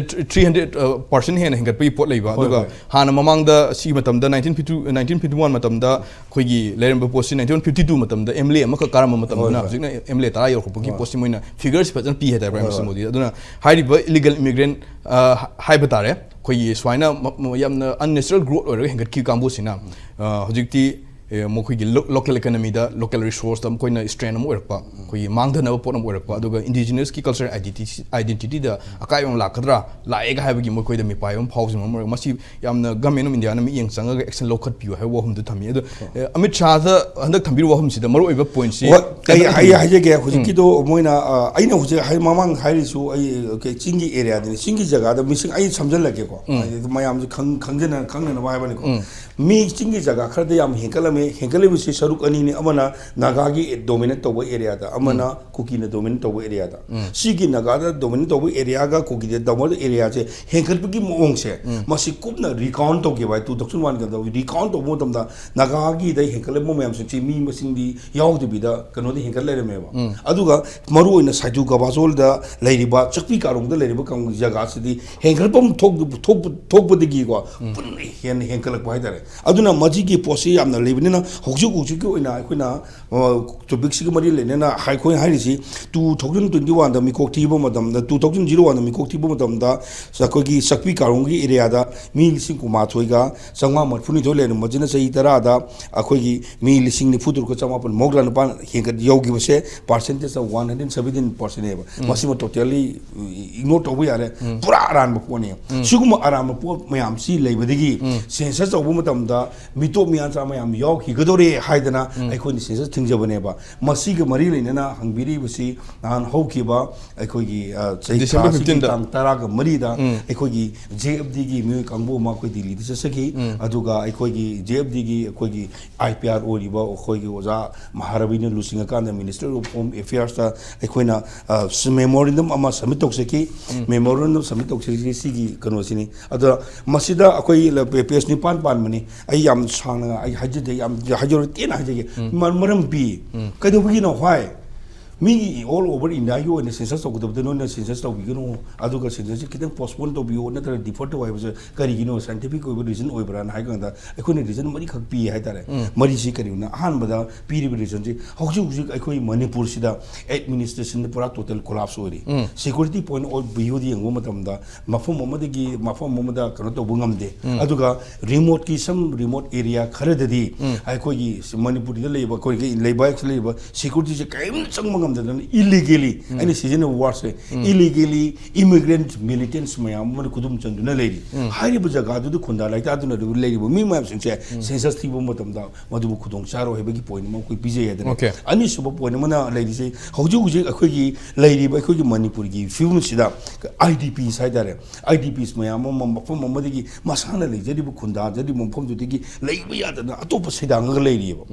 three hundred, uh, percent ꯍꯦꯟꯅ ꯍꯦꯟꯒꯠꯄꯒꯤ ꯄꯣꯠ ꯂꯩꯕ꯫ ꯍꯣꯏ, ꯑꯗꯨꯒ ꯍꯣꯏ꯫ ꯍꯥꯟꯅ ꯃꯃꯥꯡꯗ ꯁꯤꯒꯤ ꯃꯇꯝꯗ nineteen fifty, nineteen fifty one ꯃꯇꯝꯗ ꯑꯩꯈꯣꯏꯒꯤ ꯂꯩꯔꯝꯕ ꯄꯣꯠꯁꯤ nineteen fifty two ꯃꯇꯝꯗ M L A ꯑꯃꯈꯛ ꯀꯥꯔꯝꯕ ꯃꯇꯝꯗꯨꯅ ꯍꯣꯏ, ꯍꯣꯏ꯫ ꯍꯧꯖꯤꯛꯅ M L A ꯇꯔꯥ ꯌꯧꯔꯛꯄꯒꯤ ꯍꯣꯏ꯫ ꯄꯣꯠꯁꯤ ꯃꯣꯏꯅ figure ꯁꯤ ꯐꯖꯅ ꯄꯤ ꯍꯥꯏꯇꯥꯔꯦ Prime ꯍꯣꯏ, Minister ꯍꯣꯏ꯫ ꯃꯣꯗꯤ꯫ ꯑꯗꯨꯅ ꯍꯥꯏꯔꯤꯕ illegal immigrant, ꯑ, ꯍꯥꯏꯕ ꯇꯥꯔꯦ, ꯑꯩꯈꯣꯏꯒꯤ ꯁꯨꯃꯥꯏꯅ ꯃ-, ꯃ-, ꯌꯥꯝꯅ unnatural growth ꯑꯣꯏꯔꯒ ꯍꯦꯟꯒꯠꯈꯤꯕ ꯀꯥꯡꯕꯨꯁꯤꯅ, ꯑ, ꯍꯧꯖꯤꯛꯇꯤ ꯑꯦ, ꯃꯈꯣꯏꯒꯤ ꯂꯣꯀꯦꯜ ꯏꯀꯣꯅꯣꯃꯤꯗ, ꯂꯣꯀꯦꯜ ꯔꯤꯁꯣꯔꯁꯇ ꯃꯈꯣꯏꯅ ꯁ꯭ꯇ꯭ꯔꯦꯟ ꯑꯃ ꯑꯣꯏꯔꯛꯄ, ꯑꯩꯈꯣꯏꯒꯤ ꯃꯥꯡꯊꯅꯕ ꯄꯣꯠ ꯑꯃ ꯑꯣꯏꯔꯛꯄ, ꯑꯗꯨꯒ ꯏꯟꯗꯤꯖꯤꯅꯁꯀꯤ ꯀꯜꯆꯔ ꯑꯥꯏꯗꯦꯟꯇꯤꯇꯤꯗ ꯑꯀꯥꯏꯕ ꯑꯃ ꯂꯥꯛꯀꯗ꯭ꯔꯥ, ꯂꯥꯛꯑꯦꯒ ꯍꯥꯏꯕꯒꯤ ꯃꯈꯣꯏꯗ ꯃꯤꯄꯥꯏꯕ ꯑꯃ ꯐꯥꯎꯖꯤꯟꯕ ꯑꯃ ꯑꯣꯏꯔꯒ, ꯃꯁꯤ ꯌꯥꯝꯅ ꯒꯃꯦꯟ ꯑꯣꯐ ꯏꯟꯗꯤꯌꯥꯅ ꯃꯤꯠꯌꯦꯡ ꯆꯪꯉꯒ ꯑꯦꯛꯁꯟ ꯂꯧꯈꯠꯄꯤꯌꯨ ꯍꯥꯏꯕ ꯋꯥꯐꯝꯗꯨ ꯊꯝꯃꯤ꯫ ꯑꯗꯣ, ꯑꯦ, ꯑꯃꯤꯠ ꯁꯥꯍꯗ ꯍꯟꯗꯛ ꯊꯝꯕꯤꯔꯤꯕ ꯋꯥꯐꯝꯁꯤꯗ ꯃꯔꯨꯑꯣꯏꯕ ꯄꯣꯏꯟꯠꯁꯤ ꯍꯣꯏ, ꯑꯩ, ꯀꯩꯅꯣ ꯑꯩ ꯊꯝꯕꯤꯌꯨ꯫ ꯍꯥꯏꯖꯒꯦ, ꯍꯧꯖꯤꯛꯀꯤꯗꯣ ꯃꯣꯏꯅ, ꯑ, ꯑꯩꯅ ꯍꯧꯖꯤꯛ ꯍꯥꯏ-, ꯃꯃꯥꯡ ꯍꯥꯏꯔꯤꯁꯨ ꯑꯩ, ꯑ, ꯀꯩ, ꯆꯤꯡꯒꯤ ꯑꯦꯔꯤꯌꯥꯗꯅꯤ, ꯆꯤꯡꯒꯤ ꯖꯒꯥꯗ ꯃꯤꯁꯤꯡ ꯑꯩ ꯁꯝꯖꯜꯂꯛꯀꯦꯀꯣ꯫ ꯎꯝ꯫ ꯍꯥꯏꯗꯤ ꯃꯌꯥꯝꯁꯨ ꯈꯪ-, ꯈꯪꯖꯅ-, ꯈꯪꯅꯅꯕ ꯍꯥꯏꯕꯅꯤꯀꯣ꯫ ꯎꯝ꯫ ꯃꯤ ꯆꯤꯡꯒꯤ ꯖꯒꯥ ꯈꯔꯗ ꯌꯥꯝ ꯍꯦꯟꯒꯠꯂꯝꯃꯦ꯫ ꯍꯦꯟꯒꯠꯂꯤꯕꯁꯤ ꯁꯔꯨꯛ ꯑꯅꯤꯅꯤ, ꯑꯃꯅ ꯅꯥꯒꯥꯒꯤ ꯗꯣꯃꯤꯅꯦꯠ ꯇꯧꯕ ꯑꯦꯔꯤꯌꯥꯗ, ꯑꯃꯅ ꯎꯝ꯫ ꯀꯨꯀꯤꯅ ꯗꯣꯃꯤꯅꯦꯠ ꯇꯧꯕ ꯑꯦꯔꯤꯌꯥꯗ꯫ ꯎꯝ꯫ ꯁꯤꯒꯤ ꯅꯥꯒꯥꯗ ꯗꯣꯃꯤꯅꯦꯠ ꯇꯧꯕ ꯑꯦꯔꯤꯌꯥꯒ ꯀꯨꯀꯤꯗ ꯗꯣꯃꯤꯅꯦꯠ ꯑꯦꯔꯤꯌꯥꯁꯦ ꯍꯦꯟꯒꯠꯄꯒꯤ ꯃꯑꯣꯡꯁꯦ, ꯎꯝ꯫ ꯃꯁꯤ ꯀꯨꯞꯅ ꯔꯤꯀꯥꯎꯟ ꯇꯧꯈꯤꯕ ꯍꯥꯏ, ꯇꯨ ꯊꯥꯎꯖꯟ ꯋꯥꯟꯒ ꯔꯤꯀꯥꯎꯟ ꯇꯧꯕ ꯃꯇꯝꯗ ꯅꯥꯒꯥꯒꯤꯗ ꯍꯦꯟꯒꯠꯂꯛꯄ ꯃꯌꯥꯝꯁꯤꯡꯁꯤ ꯃꯤ ꯃꯁꯤꯡꯗꯤ ꯌꯥꯎꯗꯕꯤꯗ ꯀꯩꯅꯣꯗ ꯍꯦꯟꯒꯠ ꯂꯩꯔꯝꯃꯦꯕ꯫ ꯎꯝ꯫ ꯑꯗꯨꯒ ꯃꯔꯨꯑꯣꯏꯅ ꯁꯥꯏꯗꯨ ꯒꯕꯥꯖꯣꯜꯗ ꯂꯩꯔꯤꯕ, ꯆꯛꯄꯤ ꯀꯥꯔꯣꯡꯗ ꯂꯩꯔꯤꯕ ꯀꯪ-, ꯖꯒꯥꯁꯤꯗꯤ ꯍꯦꯟꯒꯠꯐꯝ ꯊꯣꯛ-, ꯊꯣꯛꯄ-, ꯊꯣꯛꯄꯗꯒꯤꯀꯣ, ꯎꯝ꯫ ꯄꯨꯟꯅ ꯍꯦꯟꯅ ꯍꯦꯟꯒꯠꯂꯛꯄ ꯍꯥꯏꯇꯥꯔꯦ꯫ ꯑꯗꯨꯅ ꯃꯁꯤꯒꯤ ꯄꯣꯠꯁꯤ ꯌꯥꯝꯅ ꯂꯩꯕꯅꯤꯅ, ꯍꯧꯖꯤꯛ ꯍꯧꯖꯤꯛꯀꯤ ꯑꯣꯏꯅ ꯑꯩꯈꯣꯏꯅ, ꯑ, ꯇꯣꯄꯤꯛꯁꯤꯒ ꯃꯔꯤ ꯂꯩꯅꯅ ꯑꯩꯈꯣꯏꯅ ꯍꯥꯏꯔꯤꯁꯤ, ꯇꯨ ꯊꯥꯎꯖꯟ ꯇ꯭ꯋꯦꯟꯇꯤ ꯋꯥꯟꯗ ꯃꯤꯀꯣꯛ ꯊꯤꯕ ꯃꯇꯝꯗ, ꯇꯨ ꯊꯥꯎꯖꯟ ꯖꯤꯔꯣ ꯋꯥꯟꯗ ꯃꯤꯀꯣꯛ ꯊꯤꯕ ꯃꯇꯝꯗ, ꯑꯩꯈꯣꯏꯒꯤ ꯆꯛꯄꯤ ꯀꯥꯔꯣꯡꯒꯤ ꯑꯦꯔꯤꯌꯥꯗ ꯃꯤ ꯂꯤꯁꯤꯡ ꯀꯨꯟꯃꯥꯊꯣꯏꯒ ꯆꯥꯝꯃꯉꯥ ꯃꯔꯤꯐꯨꯅꯤꯊꯣꯏ ꯂꯩꯔꯝꯕꯁꯤꯅ ꯆꯍꯤ ꯇꯔꯥꯗ ꯑꯩꯈꯣꯏꯒꯤ ꯃꯤ ꯂꯤꯁꯤꯡ ꯅꯤꯐꯨ ꯇꯔꯨꯛꯀ ꯆꯃꯥꯄꯟ ꯃꯧꯗ꯭ꯔꯥ ꯅꯤꯄꯥꯟ ꯍꯦꯟꯒꯠ ꯌꯧꯈꯤꯕꯁꯦ, percentage of one hundred seventeen percent ꯅꯦꯕ꯫ ꯎꯝ꯫ ꯃꯁꯤꯃ totally ignore ꯇꯧꯕ ꯌꯥꯔꯦ꯫ ꯎꯝ꯫ ꯄꯨꯔꯥ ꯑꯔꯥꯟꯕ ꯄꯣꯠꯅꯦ꯫ ꯎꯝ꯫ ꯁꯤꯒꯨꯝꯕ ꯑꯔꯥꯟꯕ ꯄꯣꯠ ꯃꯌꯥꯝꯁꯤ ꯂꯩꯕꯗꯒꯤ ꯎꯝ꯫ census ꯇꯧꯕ ꯃꯇꯝꯗ ꯃꯤꯇꯣꯞ ꯃꯤꯌꯥꯟꯆꯥ ꯃꯌꯥꯝ ꯌꯥꯎꯈꯤꯒꯗꯧꯔꯦ ꯍꯥꯏꯗꯅ ꯎꯝ꯫ ꯑꯩꯈꯣꯏꯅ census ꯊꯤꯡꯖꯕꯅꯦꯕ꯫ ꯃꯁꯤꯒ ꯃꯔꯤ ꯂꯩꯅꯅ ꯍꯪꯕꯤꯔꯤꯕꯁꯤ ꯅꯍꯥꯟ ꯍꯧꯈꯤꯕ ꯑꯩꯈꯣꯏꯒꯤ, ꯑ, ꯆꯍꯤ December ꯊꯥꯁꯤꯒꯤ fifteen ꯗ꯫ ꯇꯥꯡ ꯇꯔꯥꯒ ꯃꯔꯤꯗ ꯎꯝ꯫ ꯑꯩꯈꯣꯏꯒꯤ J F D ꯒꯤ ꯃꯤꯑꯣꯏ ꯀꯥꯡꯕꯨ ꯑꯃ ꯑꯩꯈꯣꯏ ꯗꯤꯜꯂꯤꯗ ꯆꯠꯆꯈꯤ꯫ ꯎꯝ꯫ ꯑꯗꯨꯒ ꯑꯩꯈꯣꯏꯒꯤ J F D ꯒꯤ ꯑꯩꯈꯣꯏꯒꯤ I P R ꯑꯣꯏꯔꯤꯕ ꯑꯩꯈꯣꯏꯒꯤ ꯑꯣꯖꯥ ꯃꯍꯥꯔꯕꯤꯅ ꯂꯨꯆꯤꯡꯉꯀꯥꯟꯗ Ministry of Home Affairs ꯇ ꯑꯩꯈꯣꯏꯅ, ꯑ, memorandum ꯑꯃ submit ꯇꯧꯖꯈꯤ꯫ ꯎꯝ꯫ Memorandum submit ꯇꯧꯖꯈꯤ, ꯁꯤꯒꯤ ꯀꯩꯅꯣꯁꯤꯅꯤ꯫ ꯑꯗ ꯃꯁꯤꯗ ꯑꯩꯈꯣꯏ ꯄꯦꯖ ꯅꯤꯄꯥꯟ ꯄꯥꯟꯕꯅꯤ꯫ ꯑꯩ ꯌꯥꯝ ꯁꯥꯡꯅ ꯑꯩ ꯍꯥꯏꯖꯗꯦ, ꯌꯥꯝ ꯍꯥꯏꯖꯔꯣꯏ, ꯇꯦꯟꯅ ꯍꯥꯏꯖꯒꯦ꯫ ꯎꯝ꯫ ꯃ-, ꯃꯔꯝ ꯄꯤ꯫ ꯎꯝ꯫ ꯀꯩꯗꯧꯕꯒꯤꯅꯣ? Why? ꯃꯤꯒꯤ all over India ꯒꯤ ꯑꯣꯏꯅ census ꯇꯧꯒꯗꯕꯗ ꯅꯣꯏꯅ census ꯇꯧꯕꯤꯒꯅꯨ, ꯑꯗꯨꯒ census ꯁꯤ ꯈꯤꯇꯪ postpone ꯇꯧꯕꯤꯌꯣ ꯅꯠꯇ꯭ꯔꯒ defer ꯇꯧ ꯍꯥꯏꯕꯁꯦ ꯀꯔꯤꯒꯤꯅꯣ, scientific ꯑꯣꯏꯕ reason ꯑꯣꯏꯕ꯭ꯔꯥꯅ ꯍꯥꯏ ꯀꯥꯟꯗ, ꯑꯩꯈꯣꯏꯅ reason ꯃꯔꯤꯈꯛ ꯄꯤ ꯍꯥꯏꯇꯥꯔꯦ꯫ ꯃꯔꯤꯁꯤ ꯀꯔꯤꯒꯤꯅꯣ? ꯑꯍꯥꯟꯕꯗ ꯄꯤꯔꯤꯕ reason ꯁꯤ, ꯍꯧꯖꯤꯛ ꯍꯧꯖꯤꯛ ꯑꯩꯈꯣꯏ ꯃꯅꯤꯄꯨꯔꯁꯤꯗ administration ꯄꯨꯔꯥ total collapse ꯑꯣꯏꯔꯤ꯫ Security point of view ꯗ ꯌꯦꯡꯕ ꯃꯇꯝꯗ, ꯃꯐꯝ ꯑꯃꯗꯒꯤ ꯃꯐꯝ ꯑꯃꯗ ꯀꯩꯅꯣ ꯇꯧꯕ ꯉꯝꯗꯦ꯫ ꯑꯗꯨꯒ remote ꯀꯤ, some remote area ꯈꯔꯗꯗꯤ ꯑꯩꯈꯣꯏꯒꯤ ꯃꯅꯤꯄꯨꯔꯗ ꯂꯩꯕ, ꯑꯩꯈꯣꯏꯒꯤ ꯂꯩꯕꯥꯛꯁꯤꯗ ꯂꯩꯕ security ꯁꯦ ꯀꯔꯤꯝ ꯆꯪꯕ ꯉꯝꯗꯗꯅ illegally, ꯑꯩꯅ ꯁꯤꯖꯤꯟꯅꯕ word ꯁꯦ, illegally immigrant militants ꯃꯌꯥꯝ ꯑꯃꯅ ꯈꯨꯗꯨꯝ ꯆꯟꯗꯨꯅ ꯂꯩꯔꯤ꯫ ꯍꯥꯏꯔꯤꯕ ꯖꯒꯥꯗꯨꯗ ꯈꯨꯟꯗꯥ ꯂꯩꯇꯥꯗꯨꯅ ꯂꯩꯔꯤꯕ ꯃꯤ ꯃꯌꯥꯝꯁꯤꯡꯁꯦ census ꯊꯤꯕ ꯃꯇꯝꯗ ꯃꯗꯨꯕꯨ ꯈꯨꯗꯣꯡ ꯆꯥꯔꯣꯏ ꯍꯥꯏꯕꯒꯤ point ꯑꯃ ꯑꯩꯈꯣꯏ ꯄꯤꯖꯩ ꯍꯥꯏꯗꯅ꯫ Okay. ꯑꯅꯤꯁꯨꯕ point ꯑꯃꯅ ꯂꯩꯔꯤꯁꯦ, ꯍꯧꯖꯤꯛ ꯍꯧꯖꯤꯛ ꯑꯩꯈꯣꯏꯒꯤ ꯂꯩꯔꯤꯕ ꯑꯩꯈꯣꯏꯒꯤ ꯃꯅꯤꯄꯨꯔꯒꯤ ꯐꯤꯕꯝꯁꯤꯗ I D Ps ꯍꯥꯏꯇꯥꯔꯦ, I D Ps ꯃꯌꯥꯝ ꯑꯃ ꯃꯐꯝ ꯑꯃꯗꯒꯤ ꯃꯁꯥꯅ ꯂꯩꯖꯔꯤꯕ ꯈꯨꯟꯗꯥꯖꯔꯤꯕ ꯃꯐꯝꯗꯨꯗꯒꯤ ꯂꯩꯕ ꯌꯥꯗꯅ ꯑꯇꯣꯞꯄ ꯁꯩꯗꯥꯡꯉꯒ ꯂꯩꯔꯤꯑꯕ꯫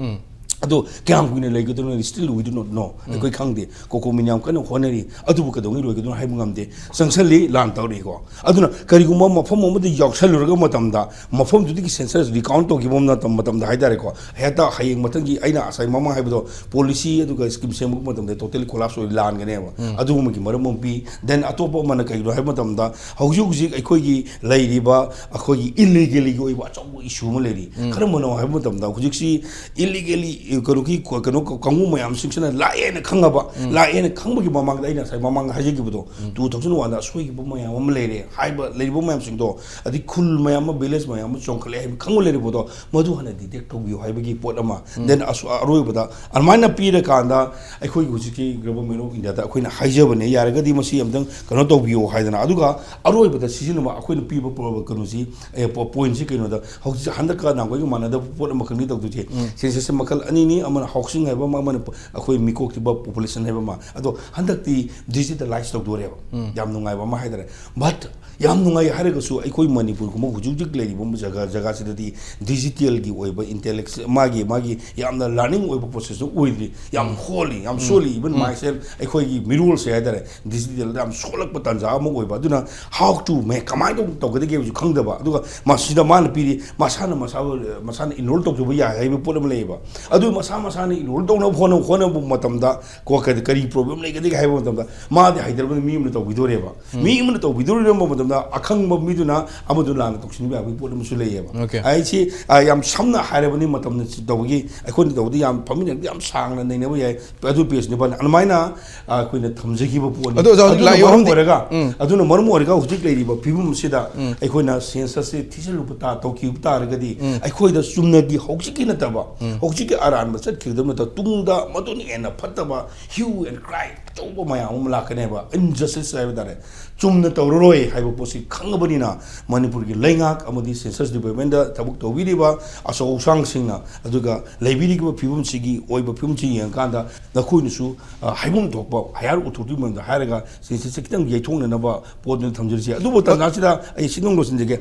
ꯑꯗꯣ ꯀꯌꯥꯝ ꯀꯨꯏꯅ ꯂꯩꯒꯗꯣꯏꯅꯣ? Still we do not know. ꯑꯩꯈꯣꯏ ꯈꯪꯗꯦ꯫ COCOMIN ꯌꯥꯝ ꯀꯟꯅ ꯍꯣꯠꯅꯔꯤ, ꯑꯗꯨꯕꯨ ꯀꯩꯗꯧꯉꯩ ꯂꯣꯏꯒꯗꯣꯏꯅꯣ ꯍꯥꯏꯕ ꯉꯝꯗꯦ꯫ ꯆꯪꯁꯜꯂꯤ, ꯂꯥꯟ ꯇꯧꯔꯤꯀꯣ꯫ ꯑꯗꯨꯅ ꯀꯔꯤꯒꯨꯝꯕ ꯃꯐꯝ ꯑꯃꯗ ꯌꯥꯎꯁꯜꯂꯨꯔꯒ ꯃꯇꯝꯗ, ꯃꯐꯝꯗꯨꯗꯒꯤ census recount ꯇꯧꯈꯤꯕ ꯃꯇꯝ, ꯃꯇꯝꯗ ꯍꯥꯏꯇꯥꯔꯦꯀꯣ, ꯍꯦꯛꯇ ꯍꯌꯦꯡ ꯃꯊꯪꯒꯤ ꯑꯩꯅ ꯉꯁꯥꯏ ꯃꯃꯥꯡ ꯍꯥꯏꯕꯗꯣ, policy ꯑꯗꯨꯒ scheme ꯁꯦꯝꯕ ꯃꯇꯝꯗ totally collapse ꯑꯣꯏ ꯂꯥꯟꯒꯅꯦꯕ꯫ ꯑꯗꯨꯒꯨꯝꯕꯒꯤ ꯃꯔꯝ ꯑꯃ ꯄꯤ꯫ Then ꯑꯇꯣꯞꯄ ꯑꯃꯅ ꯀꯩꯒꯤꯅꯣ ꯍꯥꯏꯕ ꯃꯇꯝꯗ, ꯍꯧꯖꯤꯛ ꯍꯧꯖꯤꯛ ꯑꯩꯈꯣꯏꯒꯤ ꯂꯩꯔꯤꯕ ꯑꯩꯈꯣꯏꯒꯤ illegally ꯒꯤ ꯑꯣꯏꯕ ꯑꯆꯧꯕ issue ꯑꯃ ꯂꯩꯔꯤ꯫ ꯀꯔꯝꯕꯅꯣ ꯍꯥꯏꯕ ꯃꯇꯝꯗ, ꯍꯧꯖꯤꯛꯁꯤ illegally ꯀꯩꯅꯣꯒꯤ, ꯀꯩꯅꯣ ꯀꯥꯡꯕꯨ ꯃꯌꯥꯝꯁꯤꯡꯁꯤꯅ ꯂꯥꯛꯑꯦꯅ ꯈꯪꯉꯕ, ꯂꯥꯛꯑꯦꯅ ꯈꯪꯕꯒꯤ ꯃꯃꯥꯡꯗ, ꯑꯩꯅ ꯉꯁꯥꯏ ꯃꯃꯥꯡꯗ ꯍꯥꯏꯖꯈꯤꯕꯗꯣ, two thousand one ꯗ ꯑꯁꯣꯏꯈꯤꯕ ꯃꯌꯥꯝ ꯑꯃ ꯂꯩꯔꯦ ꯍꯥꯏꯕ, ꯂꯩꯔꯤꯕ ꯃꯌꯥꯝꯁꯤꯡꯗꯣ, ꯑꯗꯩ ꯈꯨꯜ ꯃꯌꯥꯝ ꯑꯃ, village ꯃꯌꯥꯝ ꯑꯃ ꯆꯣꯡꯈꯠꯂꯦ ꯍꯥꯏꯕ ꯈꯪꯕ ꯂꯩꯔꯤꯕꯗꯣ, ꯃꯗꯨ ꯍꯥꯟꯅ detect ꯇꯧꯕꯤꯌꯨ ꯍꯥꯏꯕꯒꯤ ꯄꯣꯠ ꯑꯃ꯫ Then ꯑꯁ-, ꯑꯔꯣꯏꯕꯗ ꯑꯗꯨꯃꯥꯏꯅ ꯄꯤꯔꯀꯥꯟꯗ, ꯑꯩꯈꯣꯏꯒꯤ ꯍꯧꯖꯤꯛꯀꯤ Government of India ꯗ ꯑꯩꯈꯣꯏꯅ ꯍꯥꯏꯖꯕꯅꯦ, ꯌꯥꯔꯒꯗꯤ ꯃꯁꯤ ꯑꯝꯇꯪ ꯀꯩꯅꯣ ꯇꯧꯕꯤꯌꯣ ꯍꯥꯏꯗꯅ꯫ ꯑꯗꯨꯒ ꯑꯔꯣꯏꯕꯗ ꯁꯤꯖꯤꯟꯅꯕ ꯑꯩꯈꯣꯏꯅ ꯄꯤꯕ ꯄ꯭ꯔꯣ-, ꯀꯩꯅꯣꯁꯤ, ꯑꯦ, ꯄꯣ-, point ꯁꯤ ꯀꯩꯅꯣꯗ, ꯍꯧꯖꯤꯛ ꯍꯟꯗꯛꯀ ꯅꯍꯥꯟꯋꯥꯏꯒ ꯃꯥꯟꯅꯗꯕ ꯄꯣꯠ ꯑꯃꯈꯛꯅꯤ ꯇꯧꯗꯣꯏꯁꯦ꯫ Census ꯁꯦ ꯃꯈꯜ ꯑꯅꯤꯅꯤ, ꯑꯃꯅ housing ꯍꯥꯏꯕ ꯑꯃ, ꯑꯃꯅ ꯄ-, ꯑꯩꯈꯣꯏ ꯃꯤꯀꯣꯛ ꯊꯤꯕ, population ꯍꯥꯏꯕ ꯑꯃ꯫ ꯑꯗꯣ ꯍꯟꯗꯛꯇꯤ digitalize ꯇꯧꯗꯣꯔꯦꯕ꯫ ꯌꯥꯝ ꯅꯨꯡꯉꯥꯏꯕ ꯑꯃ ꯍꯥꯏꯇꯥꯔꯦ꯫ But ꯌꯥꯝ ꯅꯨꯡꯉꯥꯏ ꯍꯥꯏꯔꯒꯁꯨ, ꯑꯩꯈꯣꯏ ꯃꯅꯤꯄꯨꯔꯒꯨꯝꯕ ꯍꯧꯖꯤꯛ ꯍꯧꯖꯤꯛ ꯂꯩꯔꯤꯕ ꯖꯒꯥ, ꯖꯒꯥꯁꯤꯗꯗꯤ digital ꯒꯤ ꯑꯣꯏꯕ intellects, ꯃꯥꯒꯤ, ꯃꯥꯒꯤ ꯌꯥꯝꯅ learning ꯑꯣꯏꯕ process ꯇꯨ ꯑꯣꯏꯗ꯭ꯔꯤ꯫ ꯌꯥꯝ ꯍꯣꯜꯂꯤ, ꯌꯥꯝ ꯁꯣꯜꯂꯤ꯫ Even myself, ꯑꯩꯈꯣꯏꯒꯤ ꯃꯤꯔꯣꯜꯁꯦ ꯍꯥꯏꯇꯥꯔꯦ, digital ꯗ ꯌꯥꯝ ꯁꯣꯜꯂꯛꯄ ꯇꯥꯟꯖꯥ ꯑꯃ ꯑꯣꯏꯕ꯫ ꯑꯗꯨꯅ how to make, ꯀꯃꯥꯏꯅ ꯇꯧ-, ꯇꯧꯒꯗꯒꯦ ꯍꯥꯏꯕꯁꯨ ꯈꯪꯗꯕ꯫ ꯑꯗꯨꯒ ꯃꯁꯤꯗ ꯃꯥꯅ ꯄꯤꯔꯤ, ꯃꯁꯥꯅ ꯃꯁꯥ, ꯃꯁꯥꯅ enroll ꯇꯧꯖꯕ ꯌꯥꯏ ꯍꯥꯏꯕ ꯄꯣꯠ ꯑꯃ ꯂꯩꯌꯦꯕ꯫ ꯑꯗꯨ ꯃꯁꯥ ꯃꯁꯥꯅ ꯏꯟꯔꯣꯜ ꯇꯧꯅꯕ ꯍꯣꯠꯅ ꯍꯣꯠꯅꯕ ꯃꯇꯝꯗ ꯀꯣ ꯀꯔꯤ ꯀꯔꯤ ꯄ꯭ꯔꯣꯕ꯭ꯂꯦꯝ ꯂꯩꯒꯗꯒꯦ ꯍꯥꯏꯕ ꯃꯇꯝꯗ, ꯃꯥꯗꯤ ꯍꯩꯇ꯭ꯔꯕꯅꯤꯅ ꯃꯤ ꯑꯃꯅ ꯇꯧꯕꯤꯗꯣꯔꯦꯕ꯫ ꯃꯤ ꯑꯃꯅ ꯇꯧꯕꯤꯗꯣꯔꯤꯕ ꯃꯇꯝꯗ ꯑꯈꯪꯕ ꯃꯤꯗꯨꯅ ꯑꯃꯗꯨ ꯂꯥꯟꯅ ꯇꯧꯁꯤꯟꯕ ꯌꯥꯕꯒꯤ ꯄꯣꯠ ꯑꯃꯁꯨ ꯂꯩꯌꯦꯕ꯫ Okay. ꯑꯩꯁꯤ ꯑ, ꯌꯥꯝ ꯁꯝꯅ ꯍꯥꯏꯔꯕꯅꯤ, ꯃꯇꯝꯅ ꯇꯧꯕꯒꯤ ꯑꯩꯈꯣꯏꯅ ꯇꯧꯕꯗꯤ ꯌꯥꯝ ꯐꯝꯃꯤꯟꯅꯕꯗꯤ ꯌꯥꯝ ꯁꯥꯡꯅ ꯅꯩꯅꯕ ꯌꯥꯏ꯫ ꯑꯗꯨ ꯄꯦꯖ ꯅꯤꯄꯥꯜ ꯑꯗꯨꯃꯥꯏꯅ ꯑ, ꯑꯩꯈꯣꯏꯅ ꯊꯝꯖꯈꯤꯕ ꯄꯣꯠꯅꯤ꯫ ꯑꯗꯨ ꯑꯣꯖꯥ, ꯍꯧꯖꯤꯛ ꯑꯗꯨꯅ ꯂꯥꯛꯏ ꯃꯔꯝ ꯋꯥꯐꯝꯗꯤ ꯑꯣꯏꯔꯒ ꯑꯗꯨꯅ ꯃꯔꯝ ꯑꯣꯏꯔꯒ ꯍꯧꯖꯤꯛ ꯂꯩꯔꯤꯕ ꯐꯤꯕꯝ ꯑꯁꯤꯗ ꯑꯩꯈꯣꯏꯅ ꯁꯦꯟꯁꯁꯁꯦ ꯊꯤꯖꯤꯜꯂꯨꯕ ꯇꯥ ꯇꯧꯈꯤꯕ ꯇꯥꯔꯒꯗꯤ ꯑꯩꯈꯣꯏꯗ ꯆꯨꯝꯅꯒꯤ ꯍꯧꯖꯤꯛꯀꯤ ꯅꯠꯇꯕ, ꯍꯧꯖꯤꯛꯀꯤ ꯑꯔꯥꯟꯕ ꯆꯠꯈꯤꯒꯗꯕ ꯅꯠꯇꯕ, ꯇꯨꯡꯗ ꯃꯗꯨꯅ ꯍꯦꯟꯅ ꯐꯠꯇꯕ hue and cry ꯑꯆꯧꯕ ꯃꯌꯥꯝ ꯑꯃ ꯂꯥꯛꯀꯅꯦꯕ, injustice ꯍꯥꯏꯕ ꯇꯥꯔꯦ꯫ ꯆꯨꯝꯅ ꯇꯧꯔꯔꯣꯏ ꯍꯥꯏꯕ ꯄꯣꯠꯁꯤ ꯈꯪꯉꯕꯅꯤꯅ ꯃꯅꯤꯄꯨꯔꯒꯤ ꯂꯩꯉꯥꯛ ꯑꯃꯗꯤ ꯁꯦꯟꯁꯁ ꯗꯤꯄꯥꯔꯠꯃꯦꯟꯗ ꯊꯕꯛ ꯇꯧꯕꯤꯔꯤꯕ ꯑꯆꯧ ꯑꯁꯥꯡꯁꯤꯡꯅ, ꯑꯗꯨꯒ ꯂꯩꯕꯤꯔꯤꯕ ꯐꯤꯕꯝꯁꯤꯒꯤ ꯑꯣꯏꯕ ꯐꯤꯕꯝꯁꯤ ꯌꯦꯡꯉꯀꯥꯟꯗ ꯅꯈꯣꯏꯅꯁꯨ ꯑ, ꯍꯥꯏꯐꯝ ꯊꯣꯛꯄ higher authority ꯃꯌꯥꯝꯗ ꯍꯥꯏꯔꯒ ꯁꯦꯟꯁꯁꯁꯦ ꯈꯤꯇꯪ ꯌꯩꯊꯣꯛꯅꯅꯕ ꯄꯣꯠ ꯑꯗꯨ ꯊꯝꯖꯔꯤꯁꯦ꯫ ꯑꯗꯨꯕꯨ ꯇꯥꯟꯖꯥꯁꯤꯗ ꯑꯩ ꯁꯤ ꯅꯨꯡ ꯂꯣꯏꯁꯤꯟꯖꯒꯦ꯫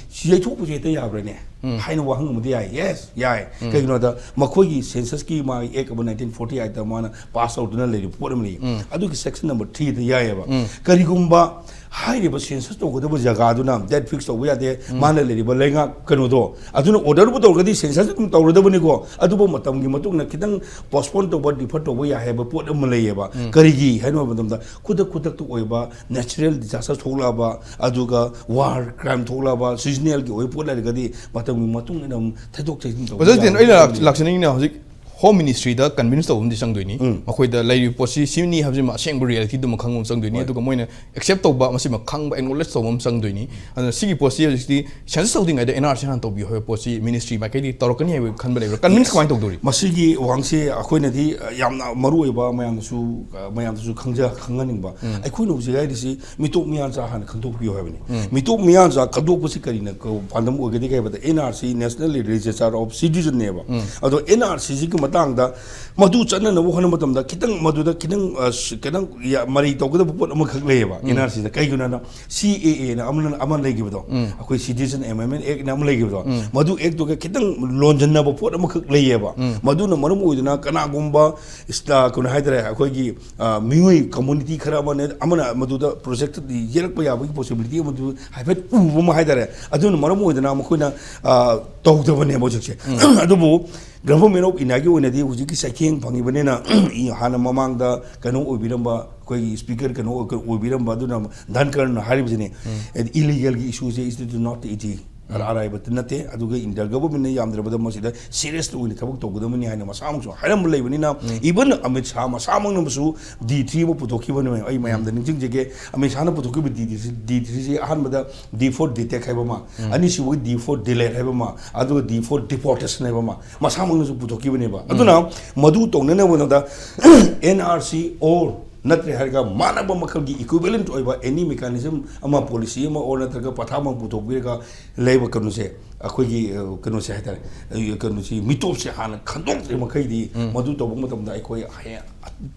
ꯁꯤ ꯌꯩꯊꯣꯛꯄꯁꯦ ꯍꯦꯛꯇ ꯌꯥꯕ꯭ꯔꯅꯦ ꯍꯥꯏꯅ ꯋꯥꯍꯪ ꯑꯃꯗꯤ ꯌꯥꯏ꯫ Yes, ꯌꯥꯏ꯫ ꯀꯩꯒꯤꯅꯣꯗ ꯃꯈꯣꯏꯒꯤ ꯁꯦꯟꯁꯁꯀꯤ ꯃꯥꯒꯤ ꯑꯦꯛ ꯑꯃ nineteen forty eight ꯇ ꯃꯥꯅ ꯄꯥꯁ ꯇꯧꯗꯨꯅ ꯂꯩꯔꯤꯕ ꯄꯣꯠ ꯑꯃ ꯂꯩ꯫ ꯑꯗꯨꯒꯤ ꯁꯦꯛꯁꯟ ꯅꯝꯕꯔ ꯊ꯭ꯔꯤꯗ ꯌꯥꯏꯑꯕ꯫ ꯀꯔꯤꯒꯨꯝꯕ ꯍꯥꯏꯔꯤꯕ ꯁꯦꯟꯁꯁ ꯇꯧꯒꯗꯕ ꯖꯒꯥꯗꯨꯅ ꯗꯦꯠ ꯐꯤꯛꯁ ꯇꯧꯕ ꯌꯥꯗꯦ꯫ ꯃꯥꯅ ꯂꯩꯔꯤꯕ ꯂꯩꯉꯥꯛ ꯀꯩꯅꯣꯗꯣ ꯑꯗꯨꯅ ꯑꯣꯔꯗꯔꯕꯨ ꯇꯧꯔꯒꯗꯤ ꯁꯦꯟꯁꯁ ꯑꯗꯨꯝ ꯇꯧꯔꯗꯕꯅꯤꯀꯣ꯫ ꯑꯗꯨꯕꯨ ꯃꯇꯝꯒꯤ ꯃꯇꯨꯡ ꯏꯟꯅ ꯈꯤꯇꯪ ꯄꯣꯁꯄꯣꯟ ꯇꯧꯕ, ꯗꯤꯐꯔ ꯇꯧꯕ ꯌꯥꯏ ꯍꯥꯏꯕ ꯄꯣꯠ ꯑꯃ ꯂꯩꯌꯦꯕ꯫ ꯀꯔꯤꯒꯤ ꯍꯥꯏꯅ ꯍꯥꯏꯕ ꯃꯇꯝꯗ ꯈꯨꯗꯛ ꯈꯨꯗꯛꯇ ꯑꯣꯏꯕ natural disaster ꯊꯣꯛꯂꯛꯑꯕ, ꯑꯗꯨꯒ ꯋꯥꯔ ꯀ꯭ꯔꯥꯏꯝ ꯊꯣꯛꯂꯛꯑꯕ, ꯁꯤꯖꯅꯦꯜꯒꯤ ꯑꯣꯏꯕ ꯄꯣꯠ ꯂꯩꯔꯒꯗꯤ ꯃꯇꯝꯒꯤ ꯃꯇꯨꯡ ꯏꯟꯅ ꯑꯗꯨꯝ ꯊꯩꯗꯣꯛ ꯊꯩꯖꯤꯟ ꯇꯧꯕ ꯑꯣꯖꯥ ꯖꯤꯇꯦꯟ, ꯌꯥꯏ ꯑꯩꯅ ꯍꯥꯏꯕ ꯂꯥꯛꯆꯅꯤꯡꯉꯤꯅ ꯍꯧꯖꯤꯛ ꯍꯣꯝ ꯃꯤꯅꯤꯁꯇ꯭ꯔꯤꯗ ꯀꯟꯚꯤꯟꯁ ꯇꯧꯕ ꯑꯃꯗꯤ ꯆꯪꯗꯣꯏꯅꯤ꯫ ꯃꯈꯣꯏꯗ ꯂꯩꯔꯤꯕ ꯄꯣꯠꯁꯤ ꯁꯤꯅꯤ ꯍꯥꯏꯕꯁꯤꯃ ꯑꯁꯦꯡꯕ ꯔꯤꯌꯦꯂꯤꯇꯤꯗꯨꯃ ꯈꯪꯕ ꯑꯃ ꯆꯪꯗꯣꯏꯅꯤ꯫ ꯑꯗꯨꯒ ꯃꯣꯏꯅ ꯑꯦꯛꯁꯦꯞ ꯇꯧꯕ, ꯃꯁꯤꯃ ꯈꯪꯕ, ꯑꯦꯛꯅꯣꯂꯦꯖ ꯇꯧꯕ ꯑꯃ ꯆꯪꯗꯣꯏꯅꯤ꯫ ꯑꯗꯨꯅ ꯁꯤꯒꯤ ꯄꯣꯠꯁꯤ ꯍꯧꯖꯤꯛꯇꯤ ꯁꯦꯟꯁꯁ ꯇꯧꯗ꯭ꯔꯤꯉꯩꯗ ꯑꯦꯟ ꯑꯥꯔ ꯁꯤ ꯍꯥꯟꯅ ꯇꯧꯕꯤꯌꯨ ꯍꯥꯏꯕ ꯄꯣꯠꯁꯤ ꯃꯤꯅꯤꯁꯇ꯭ꯔꯤ ꯃꯥꯏꯀꯩꯗꯒꯤ ꯇꯧꯔꯛꯀꯅꯤ ꯍꯥꯏꯕ ꯈꯟꯕ ꯂꯩꯕ꯭ꯔꯥ? ꯀꯟꯚꯤꯟꯁ ꯀꯃꯥꯏꯅ ꯇꯧꯗꯣꯔꯤ? ꯃꯁꯤꯒꯤ ꯋꯥꯍꯪꯁꯤ ꯑꯩꯈꯣꯏꯅꯗꯤ ꯌꯥꯝꯅ ꯃꯔꯨ ꯑꯣꯏꯕ, ꯃꯌꯥꯝꯗꯁꯨ, ꯃꯌꯥꯝꯗꯁꯨ ꯈꯪꯖ-, ꯈꯪꯍꯟꯅꯤꯡꯕ꯫ ꯑꯩꯈꯣꯏꯅ ꯍꯧꯖꯤꯛ ꯍꯥꯏꯔꯤꯁꯤ ꯃꯤꯇꯣꯞ ꯃꯤꯌꯥꯟꯆꯥ ꯍꯥꯟꯅ ꯈꯪꯗꯣꯛꯄꯤꯌꯨ ꯍꯥꯏꯕꯅꯤ꯫ ꯃꯤꯇꯣꯞ ꯃꯤꯌꯥꯟꯆꯥ ꯈꯪꯗꯣꯛꯄꯁꯤ ꯀꯔꯤꯅ ꯀ-, ꯄꯥꯟꯗꯝ ꯑꯣꯏꯒꯗꯒꯦ ꯍꯥꯏꯕꯗ, N R C, National Register of Citizen ꯅꯦꯕ꯫ ꯑꯗꯣ ꯑꯦꯟ ꯑꯥꯔ ꯁꯤꯁꯤꯒꯤ ꯃꯇꯥꯡꯗ ꯃꯗꯨ ꯆꯠꯅꯅꯕ ꯍꯣꯠꯅꯕ ꯃꯇꯝꯗ ꯈꯤꯇꯪ ꯃꯗꯨꯗ ꯈꯤꯇꯪ, ꯑ, ꯁ-, ꯈꯤꯇꯪ ꯌꯥ-, ꯃꯔꯩ ꯇꯧꯒꯗꯕ ꯄꯣꯠ ꯑꯃꯈꯛ ꯂꯩꯌꯦꯕ ꯑꯦꯟ ꯑꯥꯔ ꯁꯤꯗ꯫ ꯀꯩꯒꯤꯅꯣ ꯍꯥꯏꯅ ꯁꯤ ꯑꯦ ꯑꯦꯅ ꯑꯃ, ꯑꯃ ꯂꯩꯈꯤꯕꯗꯣ, ꯑꯩꯈꯣꯏ Citizen Amendment Act ꯅ ꯑꯃ ꯂꯩꯈꯤꯕꯗꯣ, ꯃꯗꯨ ꯑꯦꯛꯇꯨꯒ ꯈꯤꯇꯪ ꯂꯣꯟꯖꯟꯅꯕ ꯄꯣꯠ ꯑꯃꯈꯛ ꯂꯩꯌꯦꯕ꯫ ꯃꯗꯨꯅ ꯃꯔꯝ ꯑꯣꯏꯗꯨꯅ ꯀꯅꯥꯒꯨꯝꯕ ꯏꯁ-, ꯑ, ꯀꯩꯅꯣ ꯍꯥꯏꯇꯥꯔꯦ, ꯑꯩꯈꯣꯏꯒꯤ, ꯑ, ꯃꯤꯑꯣꯏ ꯀꯝꯃꯨꯅꯤꯇꯤ ꯈꯔ ꯑꯃꯅ, ꯑꯃꯅ ꯃꯗꯨꯗ ꯄ꯭ꯔꯣꯖꯦꯛꯇ ꯌꯦꯛꯂꯛꯄ ꯌꯥꯕꯒꯤ ꯄꯣꯁꯤꯕꯤꯂꯤꯇꯤ ꯑꯃꯗꯨ ꯍꯥꯏꯐꯦꯠ ꯎꯕ ꯑꯃ ꯍꯥꯏꯇꯥꯔꯦ꯫ ꯑꯗꯨꯅ ꯃꯔꯝ ꯑꯣꯏꯗꯨꯅ ꯃꯈꯣꯏꯅ, ꯑ, ꯇꯧꯗꯕꯅꯦꯕ ꯍꯧꯖꯤꯛꯁꯦ꯫ ꯑꯗꯨꯕꯨ Government of Indiaꯒꯤ ꯑꯣꯏꯅꯗꯤ ꯍꯧꯖꯤꯛꯀꯤ ꯆꯩꯊꯦꯡ ꯐꯪꯉꯤꯕꯅꯤꯅ, ꯍꯥꯟꯅ ꯃꯃꯥꯡꯗ ꯀꯩꯅꯣ ꯑꯣꯏꯕꯤꯔꯝꯕ, ꯑꯩꯈꯣꯏꯒꯤ speaker ꯀꯩꯅꯣ ꯑꯣꯏꯕꯤꯔꯝꯕ ꯑꯗꯨꯅ ꯙꯟꯀꯔꯅ ꯍꯥꯏꯔꯤꯕꯁꯤꯅꯤ, illegalꯒꯤ issueꯁꯦ is not easy, ꯑꯔꯥꯏꯕ ꯅꯠꯇꯦ꯫ ꯑꯗꯨꯒ India Governmentꯅ ꯌꯥꯝꯗ꯭ꯔꯕꯗ ꯃꯁꯤꯗ seriously ꯑꯣꯏꯅ ꯊꯕꯛ ꯇꯧꯒꯗꯕꯅꯤ ꯍꯥꯏꯅ ꯃꯁꯥꯃꯛꯁꯨ ꯍꯥꯏꯔꯝꯕ ꯂꯩꯕꯅꯤꯅ, even Amit Shah ꯃꯁꯥꯃꯛꯅꯁꯨ D three ꯑꯃ ꯄꯨꯊꯣꯛꯈꯤꯕꯅꯦ꯫ ꯑꯩ ꯃꯌꯥꯝꯗ ꯅꯤꯡꯁꯤꯡꯖꯒꯦ, ꯑꯃꯤꯠ ꯁꯥꯍꯅ ꯄꯨꯊꯣꯛꯈꯤꯕ D three, D threeꯁꯦ ꯑꯍꯥꯟꯕꯗ D for detect ꯍꯥꯏꯕ ꯑꯃ, ꯑꯅꯤꯁꯨꯕꯒꯤ D for delete ꯍꯥꯏꯕ ꯑꯃ, ꯑꯗꯨꯒ D for deportation ꯍꯥꯏꯕ ꯑꯃ ꯃꯁꯥꯃꯛꯅꯁꯨ ꯄꯨꯊꯣꯛꯈꯤꯕꯅꯦꯕ꯫ ꯑꯗꯨꯅ ꯃꯗꯨ ꯇꯧꯅꯅꯕ ꯍꯣꯠꯅꯕꯗ NRC or ꯅꯠꯇ꯭ꯔꯦ ꯍꯥꯏꯔꯒ ꯃꯥꯟꯅꯕ ꯃꯈꯜꯒꯤ equivalent ꯑꯣꯏꯕ any mechanism ꯑꯃ, policy ꯑꯃ or ꯅꯠꯇ꯭ꯔꯒ ꯄꯊꯥꯞ ꯑꯃ ꯄꯨꯊꯣꯛꯄꯤꯔꯒ ꯂꯩꯕ ꯀꯩꯅꯣꯁꯦ, ꯑꯩꯈꯣꯏꯒꯤ, ꯑ, ꯀꯩꯅꯣꯁꯦ ꯍꯥꯏꯇꯥꯔꯦ, ꯑ, ꯀꯩꯅꯣꯁꯤ ꯃꯤꯇꯣꯞꯁꯦ ꯍꯥꯟꯅ ꯈꯟꯗꯣꯛꯇ꯭ꯔꯤ ꯃꯈꯩꯗꯤ ꯃꯗꯨ ꯇꯧꯕ ꯃꯇꯝꯗ ꯑꯩꯈꯣꯏ ꯍꯌꯦꯡ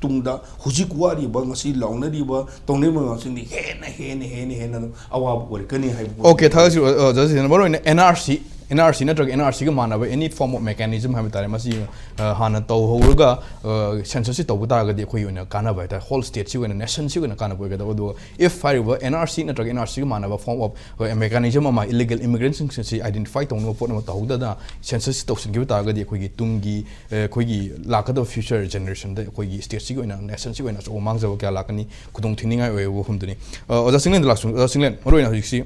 ꯇꯨꯡꯗ ꯍꯧꯖꯤꯛ ꯋꯥꯔꯤꯕ, ꯉꯁꯤ ꯂꯥꯎꯅꯔꯤꯕ, ꯇꯧꯅꯔꯤꯕ ꯃꯌꯥꯝꯁꯤꯡꯗꯤ ꯍꯦꯟꯅ, ꯍꯦꯟꯅ, ꯍꯦꯟꯅ, ꯍꯦꯟꯅ ꯑꯗꯨꯝ ꯑꯋꯥꯕ ꯑꯣꯏꯔꯛꯀꯅꯤ ꯍꯥꯏꯕ ꯄꯣꯠ꯫ Okay, ꯊꯥꯒꯠꯆꯔꯤ, ꯑ, ꯑ, ꯖꯁ ꯃꯔꯨ ꯑꯣꯏꯅ NRC, NRC ꯅꯠꯇ꯭ꯔꯒ NRCꯒ ꯃꯥꯟꯅꯕ any form of mechanism ꯍꯥꯏꯕ ꯇꯥꯔꯦ, ꯃꯁꯤ, ꯑ, ꯍꯥꯟꯅ ꯇꯧꯍꯧꯔꯒ, ꯑ, censusꯁꯤ ꯇꯧꯕ ꯇꯥꯔꯒꯗꯤ ꯑꯩꯈꯣꯏꯒꯤ ꯑꯣꯏꯅ ꯀꯥꯟꯅꯕ ꯍꯥꯏ ꯇꯥꯔꯦ, whole stateꯁꯤ ꯑꯣꯏꯅ, nationꯁꯤ ꯑꯣꯏꯅ ꯀꯥꯟꯅꯕ ꯑꯣꯏꯒꯗꯕ꯫ ꯑꯗꯨꯒ if ꯍꯥꯏꯔꯤꯕ NRC ꯅꯠꯇ꯭ꯔꯒ NRCꯒ ꯃꯥꯟꯅꯕ form of, ꯑ, mechanism ꯑꯃ illegal immigrantꯁꯤꯡꯁꯤ identify ꯇꯧꯅꯕ ꯄꯣꯠ ꯑꯃ ꯇꯧꯍꯧꯗꯅ censusꯁꯤ ꯇꯧꯁꯤꯟꯈꯤꯕ ꯇꯥꯔꯒꯗꯤ ꯑꯩꯈꯣꯏꯒꯤ ꯇꯨꯡꯒꯤ, ꯑ, ꯑꯩꯈꯣꯏꯒꯤ ꯂꯥꯛꯀꯗꯕ future generationꯗ ꯑꯩꯈꯣꯏꯒꯤ stateꯁꯤꯒꯤ ꯑꯣꯏꯅ, nationꯁꯤꯒꯤ ꯑꯣꯏꯅ ꯑꯆꯧꯕ ꯃꯥꯡꯖꯕ ꯀꯌꯥ ꯂꯥꯛꯀꯅꯤ, ꯈꯨꯗꯣꯡ ꯊꯤꯅꯤꯡꯉꯥꯏ ꯑꯣꯏꯕ ꯋꯥꯐꯝꯗꯨꯅꯤ꯫ ꯑ, ꯑꯣꯖꯥ ꯆꯤꯡꯂꯦꯟꯗ ꯂꯥꯛꯆ-, ꯑꯣꯖꯥ ꯆꯤꯡꯂꯦꯟ, ꯃꯔꯨꯑꯣꯏꯅ ꯍꯧꯖꯤꯛꯁꯤ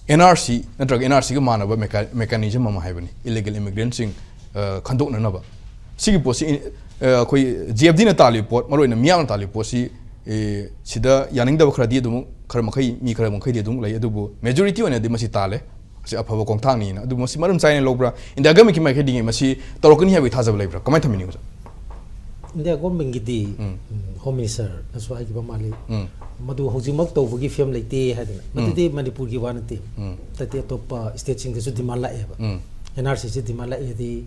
NRC ꯅꯠꯇ꯭ꯔꯒ NRCꯒ ꯃꯥꯟꯅꯕ mecha-, mechanism ꯑꯃ ꯍꯥꯏꯕꯅꯤ, illegal immigrantꯁꯤꯡ, ꯑ, ꯈꯟꯗꯣꯛꯅꯅꯕ꯫ ꯁꯤꯒꯤ ꯄꯣꯠꯁꯤ, ꯑ, ꯑꯩꯈꯣꯏ GFDꯅ ꯇꯥꯜꯂꯤꯕ ꯄꯣꯠ, ꯃꯔꯨꯑꯣꯏꯅ ꯃꯤꯌꯥꯝꯅ ꯇꯥꯜꯂꯤꯕ ꯄꯣꯠꯁꯤ, ꯑꯦ, ꯁꯤꯗ ꯌꯥꯅꯤꯡꯗꯕ ꯈꯔꯗꯤ ꯑꯗꯨꯝ, ꯈꯔ ꯃꯈꯩ, ꯃꯤ ꯈꯔ ꯃꯈꯩꯗꯤ ꯑꯗꯨꯝ ꯂꯩ, ꯑꯗꯨꯕꯨ majority ꯑꯣꯏꯅꯗꯤ ꯃꯁꯤ ꯇꯥꯜꯂꯦ꯫ ꯃꯁꯤ ꯑꯐꯕ ꯈꯣꯡꯊꯥꯡꯅꯤꯅ꯫ ꯑꯗꯨ ꯃꯁꯤ ꯃꯔꯝ ꯆꯥꯏꯅ ꯂꯧꯕ꯭ꯔꯥ? India Governmentꯀꯤ ꯃꯥꯏꯀꯩꯗꯒꯤ ꯃꯁꯤ ꯇꯧꯔꯛꯀꯅꯤ ꯍꯥꯏꯕꯒꯤ ꯊꯥꯖꯕ ꯂꯩꯕ꯭ꯔꯥ? ꯀꯃꯥꯏꯅ ꯊꯝꯕꯤꯅꯤ, ꯑꯣꯖꯥ? India Governmentꯀꯤꯗꯤ, ꯎꯝ, Home Ministerꯅꯁꯨ ꯍꯥꯏꯈꯤꯕ ꯃꯥꯜꯂꯤ, ꯎꯝ, ꯃꯗꯨ ꯍꯧꯖꯤꯛꯃꯛ ꯇꯧꯕꯒꯤ ꯐꯤꯕꯝ ꯂꯩꯇꯦ ꯍꯥꯏꯗꯅ꯫ ꯎꯝ꯫ ꯃꯗꯨꯗꯤ ꯃꯅꯤꯄꯨꯔꯒꯤ ꯋꯥ ꯅꯠꯇꯦ꯫ ꯎꯝ꯫ ꯑꯇꯩ ꯑꯇꯣꯞꯄ stateꯁꯤꯡꯗꯁꯨ demand ꯂꯥꯛꯑꯦꯕ꯫ ꯎꯝ꯫ NRCꯁꯤ demand ꯂꯥꯛꯑꯦꯗꯤ,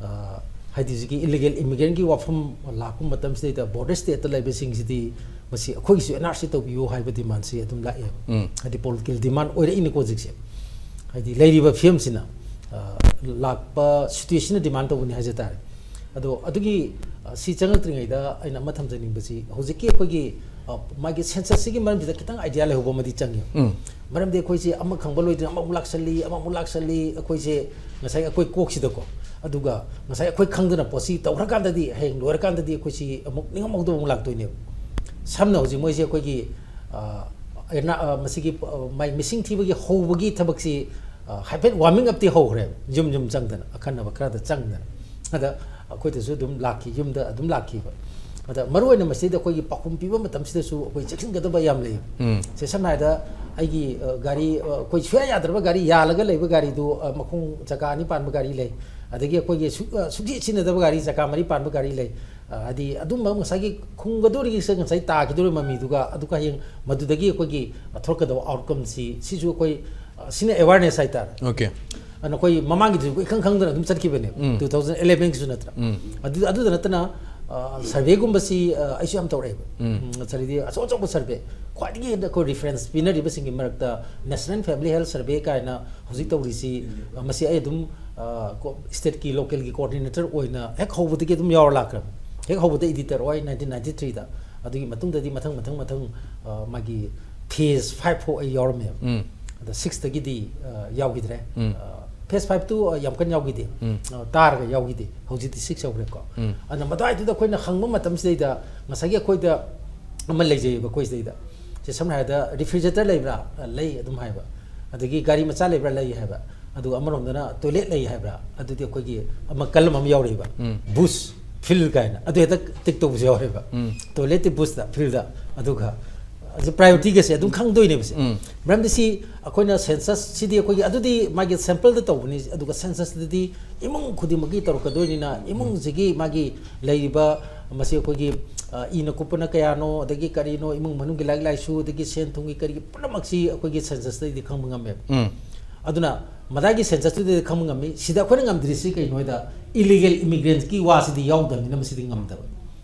ꯑ, ꯍꯥꯏꯗꯤ ꯍꯧꯖꯤꯛꯀꯤ illegal immigrantꯀꯤ ꯋꯥꯐꯝ ꯂꯥꯛꯄ ꯃꯇꯝꯁꯤꯗꯩꯗ border stateꯇ ꯂꯩꯕꯁꯤꯡꯁꯤꯗꯤ ꯃꯁꯤ ꯑꯩꯈꯣꯏꯒꯤꯁꯨ NRC ꯇꯧꯕꯤꯌꯨ ꯍꯥꯏꯕ demandꯁꯤ ꯑꯗꯨꯝ ꯂꯥꯛꯑꯦꯕ꯫ ꯎꯝ꯫ ꯍꯥꯏꯗꯤ political demand ꯑꯣꯏꯔꯛꯏꯅꯤꯀꯣ ꯍꯧꯖꯤꯛꯁꯦ꯫ ꯍꯥꯏꯗꯤ ꯂꯩꯔꯤꯕ ꯐꯤꯕꯝꯁꯤꯅ, ꯑ, ꯂꯥꯛꯄ situationꯅ demand ꯇꯧꯕꯅꯤ ꯍꯥꯏꯖ ꯇꯥꯔꯦ꯫ ꯑꯗꯣ ꯑꯗꯨꯒꯤ ꯑ, ꯁꯤ ꯆꯪꯉꯛꯇ꯭ꯔꯤꯉꯩꯗ ꯑꯩꯅ ꯑꯃ ꯊꯝꯖꯅꯤꯡꯕꯁꯤ, ꯍꯧꯖꯤꯛꯀꯤ ꯑꯩꯈꯣꯏꯒꯤ, ꯑ, ꯃꯥꯒꯤ ꯁꯦꯟꯁꯁꯁꯤꯒꯤ ꯃꯔꯝꯁꯤꯗ ꯈꯤꯇꯪ ꯑꯥꯏꯗꯤꯌꯥ ꯂꯩꯍꯧꯕ ꯑꯃꯗꯤ ꯆꯪꯉꯤ꯫ ꯎꯝ꯫ ꯃꯔꯝꯗꯤ ꯑꯩꯈꯣꯏꯁꯦ ꯑꯃ ꯈꯪꯕ ꯂꯣꯏꯗ꯭ꯔꯤꯉꯩ ꯑꯃꯃꯨꯛ ꯂꯥꯛꯁꯜꯂꯤ, ꯑꯃꯃꯨꯛ ꯂꯥꯛꯁꯜꯂꯤ, ꯑꯩꯈꯣꯏꯁꯦ ꯉꯁꯥꯏ ꯑꯩꯈꯣꯏ ꯀꯣꯛꯁꯤꯗꯀꯣ꯫ ꯑꯗꯨꯒ ꯉꯁꯥꯏ ꯑꯩꯈꯣꯏ ꯈꯪꯗꯅ ꯄꯣꯠꯁꯤ ꯇꯧꯈ꯭ꯔꯀꯥꯟꯗꯗꯤ, ꯍꯌꯦꯡ ꯂꯣꯏꯔꯀꯥꯟꯗꯗꯤ ꯑꯩꯈꯣꯏꯁꯤ ꯑꯃꯨꯛ ꯅꯤꯡꯉꯝꯍꯧꯗꯕ ꯑꯃꯨꯛ ꯂꯥꯛꯇꯣꯏꯅꯦꯕ꯫ ꯁꯝꯅ ꯍꯧꯖꯤꯛ ꯃꯣꯏꯁꯦ ꯑꯩꯈꯣꯏꯒꯤ, ꯑ, ꯑꯦꯅꯥ-, ꯑ, ꯃꯁꯤꯒꯤ, ꯑ, ꯃꯥꯏ ꯃꯤꯁꯤꯡ ꯊꯤꯕꯒꯤ ꯍꯧꯕꯒꯤ ꯊꯕꯛꯁꯤ, ꯑ, ꯍꯥꯏꯐꯦꯠ ꯋꯥꯔꯃꯤꯡ ꯑꯞꯇꯤ ꯍꯧꯈ꯭ꯔꯦꯕ, ꯌꯨꯝ ꯌꯨꯝ ꯆꯪꯗꯅ, ꯑꯈꯟꯅꯕ ꯈꯔꯗ ꯆꯪꯗꯅ꯫ ꯑꯗ ꯑꯩꯈꯣꯏꯗꯁꯨ ꯑꯗꯨꯝ ꯂꯥꯛꯈꯤ, ꯌꯨꯝꯗ ꯑꯗꯨꯝ ꯂꯥꯛꯈꯤꯕ꯫ ꯑꯗ ꯃꯔꯨꯑꯣꯏꯅ ꯃꯁꯤꯗꯩꯗ ꯑꯩꯈꯣꯏꯒꯤ ꯄꯥꯎꯈꯨꯝ ꯄꯤꯕ ꯃꯇꯝꯁꯤꯗꯁꯨ ꯑꯩꯈꯣꯏ ꯆꯦꯛꯁꯤꯟꯒꯗꯕ ꯌꯥꯝ ꯂꯩ꯫ ꯎꯝ꯫ ꯁꯦ, ꯁꯝꯅ ꯍꯥꯏꯔꯕꯗ, ꯑꯩꯒꯤ, ꯑ, ꯒꯥꯔꯤ, ꯑ, ꯑꯩꯈꯣꯏ ꯁꯨꯡꯌꯥ ꯌꯥꯗ꯭ꯔꯕ ꯒꯥꯔꯤ, ꯌꯥꯜꯂꯒ ꯂꯩꯕ ꯒꯥꯔꯤꯗꯨ, ꯑ, ꯃꯈꯣꯡ ꯆꯀꯥ ꯑꯅꯤ ꯄꯥꯟꯕ ꯒꯥꯔꯤ ꯂꯩ꯫ ꯑꯗꯒꯤ ꯑꯩꯈꯣꯏꯒꯤ ꯁꯨ-, ꯑ, ꯁꯨꯡꯁꯤ ꯁꯤꯖꯤꯟꯅꯗꯕ ꯒꯥꯔꯤ, ꯆꯀꯥ ꯃꯔꯤ ꯄꯥꯟꯕ ꯒꯥꯔꯤ ꯂꯩ꯫ ꯑ, ꯍꯥꯏꯗꯤ ꯑꯗꯨꯝꯕ ꯉꯁꯥꯏꯒꯤ ꯈꯨꯡꯒꯗꯧꯔꯤꯁꯦ, ꯉꯁꯥꯏ ꯇꯥꯈꯤꯗꯧꯔꯤꯕ ꯃꯃꯤꯗꯨꯒ, ꯑꯗꯨꯒ ꯍꯌꯦꯡ ꯃꯗꯨꯗꯒꯤ ꯑꯩꯈꯣꯏꯒꯤ ꯊꯣꯛꯂꯛꯀꯗꯕ ꯑꯥꯎꯠꯀꯝꯁꯤ, ꯁꯤꯁꯨ ꯑꯩꯈꯣꯏ, ꯑ, ꯁꯤꯅ ꯑꯦꯋꯥꯔꯅꯦꯁ ꯍꯥꯏꯇꯥꯔꯦ꯫ ꯑꯣꯀꯦ꯫ ꯑꯗꯨꯅ ꯑꯩꯈꯣꯏ ꯃꯃꯥꯡꯒꯤꯗꯨꯁꯨ ꯑꯩꯈꯣꯏ ꯏꯈꯪ ꯈꯪꯗꯅ ꯑꯗꯨꯝ ꯆꯠꯈꯤꯕꯅꯦꯕ, ꯎꯝ꯫ Two thousand eleven ꯒꯤꯁꯨ ꯅꯠꯇ꯭ꯔꯥ? ꯎꯝ꯫ ꯑꯗꯨ, ꯑꯗꯨꯗ ꯅꯠꯇꯅ, ꯑ, ꯁꯔꯚꯦꯒꯨꯝꯕꯁꯤ, ꯑ, ꯑꯩꯁꯨ ꯌꯥꯝ ꯇꯧꯔꯛꯑꯦꯕ꯫ ꯎꯝ꯫ ꯎꯝ, ꯁꯔꯚꯦꯗꯤ ꯑꯆꯧ ꯑꯆꯧꯕ ꯁꯔꯚꯦ, ꯈ꯭ꯋꯥꯏꯗꯒꯤ ꯍꯦꯟꯅ ꯑꯩꯈꯣꯏ ꯔꯤꯐꯔꯦꯟꯁ ꯄꯤꯅꯔꯤꯕꯁꯤꯡꯒꯤ ꯃꯔꯛꯇ National Family Health Survey ꯀꯥꯏꯅ ꯍꯧꯖꯤꯛ ꯇꯧꯔꯤꯁꯤ, ꯑ, ꯃꯁꯤ ꯑꯩ ꯑꯗꯨꯝ, ꯑ, ꯀꯣ-, ꯁ꯭ꯇꯦꯠꯀꯤ ꯂꯣꯀꯦꯜꯒꯤ ꯀꯣꯑꯣꯔꯗꯤꯅꯦꯇꯔ ꯑꯣꯏꯅ ꯍꯦꯛ ꯍꯧꯕꯗꯒꯤ ꯑꯗꯨꯝ ꯌꯥꯎꯔ ꯂꯥꯛꯈ꯭ꯔꯕꯅꯤ꯫ ꯍꯦꯛ ꯍꯧꯕꯗ ꯏꯗꯤꯇꯔ ꯑꯣꯏ nineteen ninety three ꯗ, ꯑꯗꯨꯒꯤ ꯃꯇꯨꯡꯗꯗꯤ ꯃꯊꯪ ꯃꯊꯪ ꯃꯊꯪ, ꯑ, ꯃꯥꯒꯤ ꯐꯦꯖ ꯐꯥꯏꯚ ꯐꯥꯎ ꯑꯩ ꯌꯥꯎꯔꯝꯃꯦꯕ꯫ ꯎꯝ꯫ ꯑꯗ ꯁꯤꯛꯁꯇꯒꯤꯗꯤ, ꯑ, ꯌꯥꯎꯈꯤꯗ꯭ꯔꯦ꯫ ꯎꯝ꯫ ꯑ, ꯐꯦꯖ ꯐꯥꯏꯚꯇꯨ, ꯑ, ꯌꯥꯝ ꯀꯟꯅ ꯌꯥꯎꯈꯤꯗꯦ꯫ ꯎꯝ꯫ ꯑ, ꯇꯥꯔꯒ ꯌꯥꯎꯈꯤꯗꯦ꯫ ꯍꯧꯖꯤꯛꯇꯤ ꯁꯤꯛꯁ ꯌꯧꯈ꯭ꯔꯦꯀꯣ꯫ ꯎꯝ꯫ ꯑꯗꯨꯅ ꯃꯗꯨꯋꯥꯏꯗꯨꯗ ꯑꯩꯈꯣꯏꯅ ꯍꯪꯕ ꯃꯇꯝꯁꯤꯗꯩꯗ ꯉꯁꯥꯏꯒꯤ ꯑꯩꯈꯣꯏꯗ ꯑꯃ ꯂꯩꯖꯩꯑꯕ, ꯑꯩꯈꯣꯏ ꯁꯤꯗꯩꯗ꯫ ꯁꯦ, ꯁꯝꯅ ꯍꯥꯏꯔꯕꯗ, "ꯔꯤꯐ꯭ꯔꯤꯖꯔꯦꯇꯔ ꯂꯩꯕ꯭ꯔꯥ?" "ꯑ, ꯂꯩ" ꯑꯗꯨꯝ ꯍꯥꯏꯕ꯫ ꯑꯗꯒꯤ, "ꯒꯥꯔꯤ ꯃꯆꯥ ꯂꯩꯕ꯭ꯔꯥ?" "ꯂꯩ" ꯍꯥꯏꯕ꯫ ꯑꯗꯨꯒ ꯑꯃꯔꯣꯝꯗꯅ, "ꯇꯣꯏꯂꯦꯠ ꯂꯩ" ꯍꯥꯏꯕ꯭ꯔꯥ? ꯑꯗꯨꯗꯤ ꯑꯩꯈꯣꯏꯒꯤ ꯑꯃ ꯀꯂꯝ ꯑꯃ ꯌꯥꯎꯔꯛꯏꯕ꯫ ꯎꯝ꯫ "ꯕꯨꯁ, ꯐꯤꯜ" ꯀꯥꯏꯅ꯫ ꯑꯗꯨ ꯍꯦꯛꯇ ꯇꯤꯛ ꯇꯧꯕꯁꯨ ꯌꯥꯎꯔꯦꯕ꯫ ꯎꯝ꯫ ꯇꯣꯏꯂꯦꯠꯇꯤ ꯕꯨꯁꯇ, ꯐꯤꯜꯗ꯫ ꯑꯗꯨꯒ ꯑꯁꯤ ꯄ꯭ꯔꯥꯏꯌꯣꯔꯤꯇꯤꯒꯁꯦ ꯑꯗꯨꯝ ꯈꯪꯗꯣꯏꯅꯦꯕ ꯁꯦ꯫ ꯎꯝ꯫ ꯃꯔꯝꯗꯤ ꯁꯤ ꯑꯩꯈꯣꯏꯅ ꯁꯦꯟꯁꯁꯁꯤꯗꯤ ꯑꯩꯈꯣꯏꯒꯤ, ꯑꯗꯨꯗꯤ ꯃꯥꯒꯤ ꯁꯦꯝꯄꯜꯗ ꯇꯧꯕꯅꯤ, ꯑꯗꯨꯒ ꯁꯦꯟꯁꯁꯇꯗꯤ ꯏꯃꯨꯡ ꯈꯨꯗꯤꯡꯃꯛꯀꯤ ꯇꯧꯔꯛꯀꯗꯣꯏꯅꯤꯅ, ꯏꯃꯨꯡꯁꯤꯒꯤ ꯃꯥꯒꯤ ꯂꯩꯔꯤꯕ, ꯃꯁꯤ ꯑꯩꯈꯣꯏꯒꯤ, ꯑ, ꯏꯅ ꯀꯨꯞꯄꯅ ꯀꯌꯥꯅꯣ, ꯑꯗꯒꯤ ꯀꯔꯤꯅꯣ, ꯏꯃꯨꯡ ꯃꯅꯨꯡꯒꯤ ꯂꯥꯏꯔꯤꯛ ꯂꯥꯏꯁꯨ, ꯑꯗꯒꯤ ꯁꯦꯟ ꯊꯨꯝꯒꯤ ꯀꯔꯤꯒꯤ ꯄꯨꯝꯅꯃꯛꯁꯤ ꯑꯩꯈꯣꯏꯒꯤ ꯁꯦꯟꯁꯁꯇꯒꯤꯗꯤ ꯈꯪꯕ ꯉꯝꯃꯦꯕ꯫ ꯎꯝ꯫ ꯑꯗꯨꯅ ꯃꯗꯥꯏꯒꯤ ꯁꯦꯟꯁꯁꯇꯨꯗ ꯈꯪꯕ ꯉꯝꯃꯤ꯫ ꯁꯤꯗ ꯑꯩꯈꯣꯏꯅ ꯉꯝꯗ꯭ꯔꯤꯁꯤ ꯀꯩꯅꯣ ꯍꯥꯏꯗ, ꯏꯂꯤꯒꯦꯜ ꯏꯃꯤꯒ꯭ꯔꯦꯟꯠꯀꯤ ꯋꯥꯁꯤꯗꯤ ꯌꯥꯎꯗꯕꯅꯤꯅ ꯃꯁꯤꯗꯤ ꯉꯝꯗꯕ꯫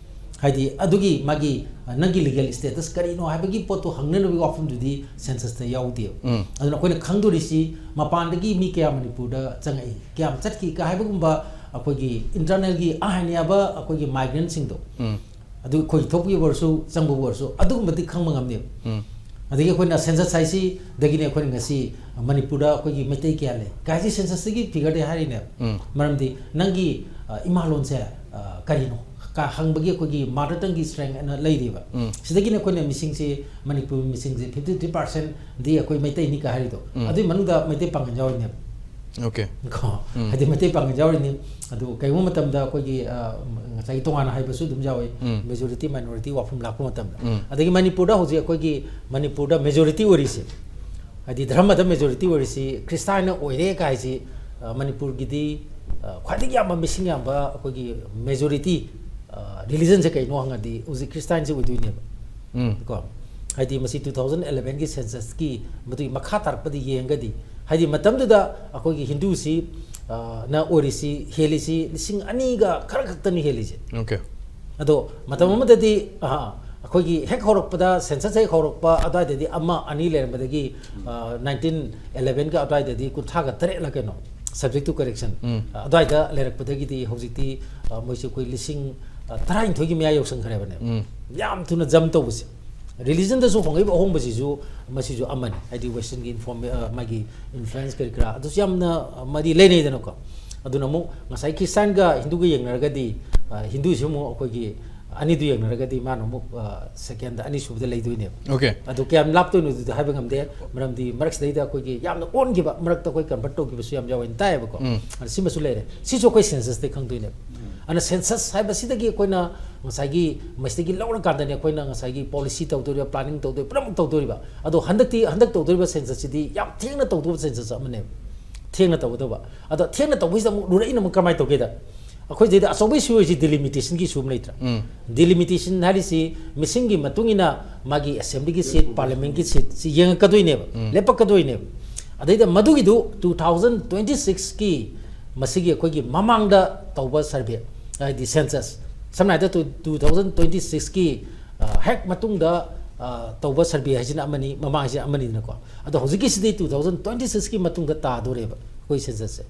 ꯍꯥꯏꯗꯤ, ꯑꯗꯨꯒꯤ ꯃꯥꯒꯤ, ꯑ, ꯅꯪꯒꯤ ꯂꯤꯒꯦꯜ ꯁ꯭ꯇꯦꯇꯁ ꯀꯔꯤꯅꯣ ꯍꯥꯏꯕꯒꯤ ꯄꯣꯠꯇꯣ ꯍꯪꯅꯅꯕꯒꯤ ꯋꯥꯐꯝꯗꯨꯗꯤ ꯁꯦꯟꯁꯁꯇ ꯌꯥꯎꯗꯦꯕ꯫ ꯎꯝ꯫ ꯑꯗꯨꯅ ꯑꯩꯈꯣꯏꯅ ꯈꯪꯗꯣꯔꯤꯁꯤ ꯃꯄꯥꯟꯗꯒꯤ ꯃꯤ ꯀꯌꯥ ꯃꯅꯤꯄꯨꯔꯗ ꯆꯪꯉꯛꯏ, ꯀꯌꯥꯝ ꯆꯠꯈꯤ ꯀ ꯍꯥꯏꯕꯒꯨꯝꯕ, ꯑ, ꯑꯩꯈꯣꯏꯒꯤ ꯏꯟꯇꯔꯅꯦꯜꯒꯤ ꯑꯍꯥꯏꯅꯤꯌꯥꯕ ꯑꯩꯈꯣꯏꯒꯤ ꯃꯥꯏꯒ꯭ꯔꯦꯟꯁꯤꯡꯗꯣ, ꯎꯝ ꯑꯗꯨ ꯑꯩꯈꯣꯏ ꯊꯣꯛꯄꯒꯤ ꯑꯣꯏꯔꯁꯨ, ꯆꯪꯕꯕꯨ ꯑꯣꯏꯔꯁꯨ, ꯑꯗꯨꯒꯨꯝꯕꯗꯤ ꯈꯪꯕ ꯉꯝꯅꯦꯕ꯫ ꯎꯝ ꯑꯗꯒꯤ ꯑꯩꯈꯣꯏꯅ ꯁꯦꯟꯁꯁ ꯍꯥꯏꯁꯤꯗꯒꯤꯅꯦ ꯑꯩꯈꯣꯏꯅ ꯉꯁꯤ ꯃꯅꯤꯄꯨꯔꯗ ꯑꯩꯈꯣꯏꯒꯤ ꯃꯩꯇꯩ ꯀꯌꯥ ꯂꯩ ꯀꯥꯏꯁꯤ ꯁꯦꯟꯁꯁꯇꯒꯤ ꯐꯤꯒꯔꯗꯤ ꯍꯥꯏꯔꯤꯅꯦꯕ꯫ ꯎꯝ ꯃꯔꯝꯗꯤ ꯅꯪꯒꯤ ꯑ, ꯏꯃꯥꯂꯣꯟꯁꯦ ꯑ, ꯀꯔꯤꯅꯣ ꯀ ꯍꯪꯕꯒꯤ ꯑꯩꯈꯣꯏꯒꯤ ꯃꯥꯗꯔ ꯇꯪꯒꯤ ꯁ꯭ꯇꯔꯦꯡ ꯑꯅ ꯂꯩꯔꯤꯕ꯫ ꯎꯝ ꯁꯤꯗꯒꯤꯅꯦ ꯑꯩꯈꯣꯏꯅ ꯃꯤꯁꯤꯡꯁꯤ, ꯃꯅꯤꯄꯨꯔ ꯃꯤꯁꯤꯡꯁꯤ ꯐꯤꯐꯇꯤ ꯊ꯭ꯔꯤ ꯄꯥꯔꯁꯦꯟꯗꯤ ꯑꯩꯈꯣꯏ ꯃꯩꯇꯩꯅꯤ ꯀ ꯍꯥꯏꯔꯤꯗꯣ꯫ ꯎꯝ ꯑꯗꯨꯒꯤ ꯃꯅꯨꯡꯗ ꯃꯩꯇꯩ ꯄꯥꯡꯒꯜ ꯌꯥꯎꯔꯤꯅꯦꯕ꯫ ꯑꯣꯀꯦ ꯀꯣ ꯎꯝ ꯍꯥꯏꯗꯤ ꯃꯩꯇꯩ ꯄꯥꯡꯒꯜ ꯌꯥꯎꯔꯤꯅꯤ꯫ ꯑꯗꯨ ꯀꯩꯒꯨꯝꯕ ꯃꯇꯝꯗ ꯑꯩꯈꯣꯏꯒꯤ ꯑ, ꯉꯁꯥꯏꯒꯤ ꯇꯣꯉꯥꯟꯅ ꯍꯥꯏꯕꯁꯨ ꯑꯗꯨꯝ ꯌꯥꯎꯋꯤ꯫ ꯎꯝ ꯃꯦꯖꯣꯔꯤꯇꯤ ꯃꯥꯏꯅꯣꯔꯤꯇꯤ ꯋꯥꯐꯝ ꯂꯥꯛꯄ ꯃꯇꯝꯗ꯫ ꯎꯝ ꯑꯗꯒꯤ ꯃꯅꯤꯄꯨꯔꯗ ꯍꯧꯖꯤꯛ ꯑꯩꯈꯣꯏꯒꯤ ꯃꯅꯤꯄꯨꯔꯗ ꯃꯦꯖꯣꯔꯤꯇꯤ ꯑꯣꯏꯔꯤꯁꯦ, ꯍꯥꯏꯗꯤ ꯙꯔꯃꯗ ꯃꯦꯖꯣꯔꯤꯇꯤ ꯑꯣꯏꯔꯤꯁꯤ ꯈ꯭ꯔꯤꯁꯇꯥꯟꯅ ꯑꯣꯏꯔꯦ ꯀꯥꯏꯁꯤ, ꯑ, ꯃꯅꯤꯄꯨꯔꯒꯤꯗꯤ ꯑ, ꯈ꯭ꯋꯥꯏꯗꯒꯤ ꯌꯥꯝꯕ, ꯃꯤꯁꯤꯡ ꯌꯥꯝꯕ ꯑꯩꯈꯣꯏꯒꯤ ꯃꯦꯖꯣꯔꯤꯇꯤ ꯔꯤꯂꯤꯖꯟꯁꯦ ꯀꯩꯅꯣ ꯍꯪꯉꯗꯤ ꯍꯧꯖꯤꯛ ꯈ꯭ꯔꯤꯁꯇꯥꯟꯁꯦ ꯑꯣꯏꯗꯣꯏꯅꯦꯕ꯫ ꯎꯝ ꯀꯣ ꯍꯥꯏꯗꯤ ꯃꯁꯤ ꯇꯨ ꯊꯥꯎꯖꯟ ꯑꯦꯂꯚꯦꯟꯒꯤ ꯁꯦꯟꯁꯁꯀꯤ ꯃꯗꯨꯒꯤ ꯃꯈꯥ ꯇꯥꯔꯛꯄꯗ ꯌꯦꯡꯉꯒꯗꯤ, ꯍꯥꯏꯗꯤ ꯃꯇꯝꯗꯨꯗ ꯑꯩꯈꯣꯏꯒꯤ ꯍꯤꯟꯗꯨꯁꯤ, ꯑ, ꯅ ꯑꯣꯏꯔꯤꯁꯤ, ꯍꯦꯜꯂꯤꯁꯤ ꯂꯤꯁꯤꯡ ꯑꯅꯤꯒ ꯈꯔ ꯈꯛꯇꯅꯤ ꯍꯦꯜꯂꯤꯁꯦ꯫ ꯑꯣꯀꯦ ꯑꯗꯣ ꯃꯇꯝ ꯑꯃꯗꯗꯤ, ꯑ, ꯑꯩꯈꯣꯏꯒꯤ ꯍꯦꯛ ꯍꯧꯔꯛꯄꯗ, ꯁꯦꯟꯁꯁ ꯍꯦꯛ ꯍꯧꯔꯛꯄ ꯑꯗꯨꯋꯥꯏꯗꯗꯤ ꯑꯃ ꯑꯅꯤ ꯂꯩꯔꯝꯕꯗꯒꯤ, ꯑ, ꯅꯥꯏꯟꯇꯤꯟ ꯑꯦꯂꯚꯦꯟꯒ ꯑꯗꯨꯋꯥꯏꯗꯗꯤ ꯀꯨꯟꯊ꯭ꯔꯥꯒ ꯇꯔꯦꯠꯂ ꯀꯩꯅꯣ, subject to correction, ꯎꯝ ꯑ, ꯑꯗꯨꯋꯥꯏꯗ ꯂꯩꯔꯛꯄꯗꯒꯤꯗꯤ ꯍꯧꯖꯤꯛꯇꯤ, ꯑ, ꯃꯣꯏꯁꯦ ꯑꯩꯈꯣꯏ ꯂꯤꯁꯤꯡ, ꯑ, ꯇꯔꯥꯅꯤꯊꯣꯏꯒꯤ ꯃꯌꯥ ꯌꯧꯁꯟꯈ꯭ꯔꯦꯕꯅꯦ꯫ ꯎꯝ ꯌꯥꯝ ꯊꯨꯅ ꯖꯝ ꯇꯧꯕꯁꯦ꯫ ꯔꯤꯂꯤꯖꯟꯗꯁꯨ ꯍꯣꯡꯉꯛꯏꯕ ꯑꯍꯣꯡꯕꯁꯤꯁꯨ, ꯃꯁꯤꯁꯨ ꯑꯃꯅꯤ꯫ ꯍꯥꯏꯗꯤ ꯋꯦꯁꯇꯔꯟꯒꯤ ꯏꯟꯐꯣꯔꯃꯦ-, ꯑ, ꯃꯥꯒꯤ ꯏꯟꯐ꯭ꯂꯨꯌꯦꯟꯁ ꯀꯔꯤ ꯀꯔꯥ ꯑꯗꯨꯁꯨ ꯌꯥꯝꯅ, ꯑ, ꯃꯔꯤ ꯂꯩꯅꯩꯗꯅꯀꯣ꯫ ꯑꯗꯨꯅ ꯑꯃꯨꯛ ꯉꯁꯥꯏ ꯈ꯭ꯔꯤꯁꯇꯥꯟꯒ ꯍꯤꯟꯗꯨꯒ ꯌꯦꯡꯅꯔꯒꯗꯤ, ꯑ, ꯍꯤꯟꯗꯨꯁꯤ ꯑꯃꯨꯛ ꯑꯩꯈꯣꯏꯒꯤ ꯑꯅꯤꯗꯨ ꯌꯦꯡꯅꯔꯒꯗꯤ ꯃꯥꯅ ꯑꯃꯨꯛ, ꯑ, ꯁꯦꯀꯦꯟꯗ ꯑꯅꯤꯁꯨꯕꯗ ꯂꯩꯗꯣꯏꯅꯦꯕ꯫ ꯑꯣꯀꯦ ꯑꯗꯨ ꯀꯌꯥꯝ ꯂꯥꯞꯇꯣꯏꯅꯣ ꯑꯗꯨꯗꯤ ꯍꯥꯏꯕ ꯉꯝꯗꯦ, ꯃꯔꯝꯗꯤ ꯃꯔꯛꯁꯤꯗꯩꯗ ꯑꯩꯈꯣꯏꯒꯤ ꯌꯥꯝꯅ ꯑꯣꯟꯈꯤꯕ, ꯃꯔꯛꯇ ꯑꯩꯈꯣꯏ ꯀꯟꯚꯔꯠ ꯇꯧꯈꯤꯕꯁꯨ ꯌꯥꯝ ꯌꯥꯎꯋꯦꯅ ꯇꯥꯏꯌꯦꯕꯀꯣ꯫ ꯎꯝ ꯑꯗ ꯁꯤꯃꯁꯨ ꯂꯩꯔꯦ, ꯁꯤꯁꯨ ꯑꯩꯈꯣꯏ ꯁꯦꯟꯁꯁꯇꯩ ꯈꯪꯗꯣꯏꯅꯦꯕ꯫ ꯑꯗꯨꯅ ꯁꯦꯟꯁꯁ ꯍꯥꯏꯕꯁꯤꯗꯒꯤ ꯑꯩꯈꯣꯏꯅ ꯉꯁꯥꯏꯒꯤ ꯃꯁꯤꯗꯒꯤ ꯂꯧꯔꯀꯥꯟꯗꯅꯦ ꯑꯩꯈꯣꯏꯅ ꯉꯁꯥꯏꯒꯤ ꯄꯣꯂꯤꯁꯤ ꯇꯧꯗꯣꯔꯤꯕ, ꯄ꯭ꯂꯥꯅꯤꯡ ꯇꯧꯗꯣꯔꯤꯕ, ꯄꯨꯝꯅꯃꯛ ꯇꯧꯗꯣꯔꯤꯕ꯫ ꯑꯗꯣ ꯍꯟꯗꯛꯇꯤ, ꯍꯟꯗꯛ ꯇꯧꯗꯣꯔꯤꯕ ꯁꯦꯟꯁꯁꯁꯤꯗꯤ ꯌꯥꯝ ꯊꯦꯡꯅ ꯇꯧꯗꯧꯕ ꯁꯦꯟꯁꯁ ꯑꯃꯅꯦꯕ, ꯊꯦꯡꯅ ꯇꯧꯒꯗꯧꯕ꯫ ꯑꯗꯣ ꯊꯦꯡꯅ ꯇꯧꯕꯁꯤꯗ ꯑꯃꯨꯛ ꯂꯨꯔꯛꯏꯅ ꯑꯃꯨꯛ ꯀꯃꯥꯏꯅ ꯇꯧꯒꯦꯗ, ꯑꯩꯈꯣꯏ ꯁꯤꯗ ꯑꯆꯧꯕ ꯏꯁꯨ ꯑꯣꯏꯔꯤꯁꯤ ꯗꯤꯂꯤꯃꯤꯇꯦꯁꯟꯒꯤ ꯏꯁꯨ ꯑꯃ ꯂꯩꯇ꯭ꯔꯥ? ꯎꯝ ꯗꯤꯂꯤꯃꯤꯇꯦꯁꯟ ꯍꯥꯏꯔꯤꯁꯤ ꯃꯤꯁꯤꯡꯒꯤ ꯃꯇꯨꯡ ꯏꯟꯅ ꯃꯥꯒꯤ ꯑꯦꯁꯦꯝꯕ꯭ꯂꯤꯒꯤ ꯁꯤꯠ, ꯄꯥꯔꯂꯤꯌꯥꯃꯦꯟꯒꯤ ꯁꯤꯠꯁꯤ ꯌꯦꯡꯉꯛꯀꯗꯣꯏꯅꯦꯕ, ꯎꯝ ꯂꯦꯞꯄꯛꯀꯗꯣꯏꯅꯦꯕ꯫ ꯑꯗꯩꯗ ꯃꯗꯨꯒꯤꯗꯨ ꯇꯨ ꯊꯥꯎꯖꯟ ꯇ꯭ꯋꯦꯟꯇꯤ ꯁꯤꯛꯁꯀꯤ ꯃꯁꯤꯒꯤ ꯑꯩꯈꯣꯏꯒꯤ ꯃꯃꯥꯡꯗ ꯇꯧꯕ ꯁꯔꯚꯦ, ꯍꯥꯏꯗꯤ ꯁꯦꯟꯁꯁ, ꯁꯝꯅ ꯍꯥꯏꯔꯕꯗ ꯇꯨ, ꯇꯨ ꯊꯥꯎꯖꯟ ꯇ꯭ꯋꯦꯟꯇꯤ ꯁꯤꯛꯁꯀꯤ, ꯑ, ꯍꯦꯛ ꯃꯇꯨꯡꯗ, ꯑ, ꯇꯧꯕ ꯁꯔꯚꯦ ꯍꯥꯏꯁꯤꯅ ꯑꯃꯅꯤ, ꯃꯃꯥꯡ ꯍꯥꯏꯁꯤꯅ ꯑꯃꯅꯤꯗꯅꯀꯣ꯫ ꯑꯗꯣ ꯍꯧꯖꯤꯛꯀꯤꯁꯤꯗꯤ ꯇꯨ ꯊꯥꯎꯖꯟ ꯇ꯭ꯋꯦꯟꯇꯤ ꯁꯤꯛꯁꯀꯤ ꯃꯇꯨꯡꯗ ꯇꯥꯗꯣꯔꯦꯕ ꯑꯩꯈꯣꯏ ꯁꯦꯟꯁꯁꯁꯦ꯫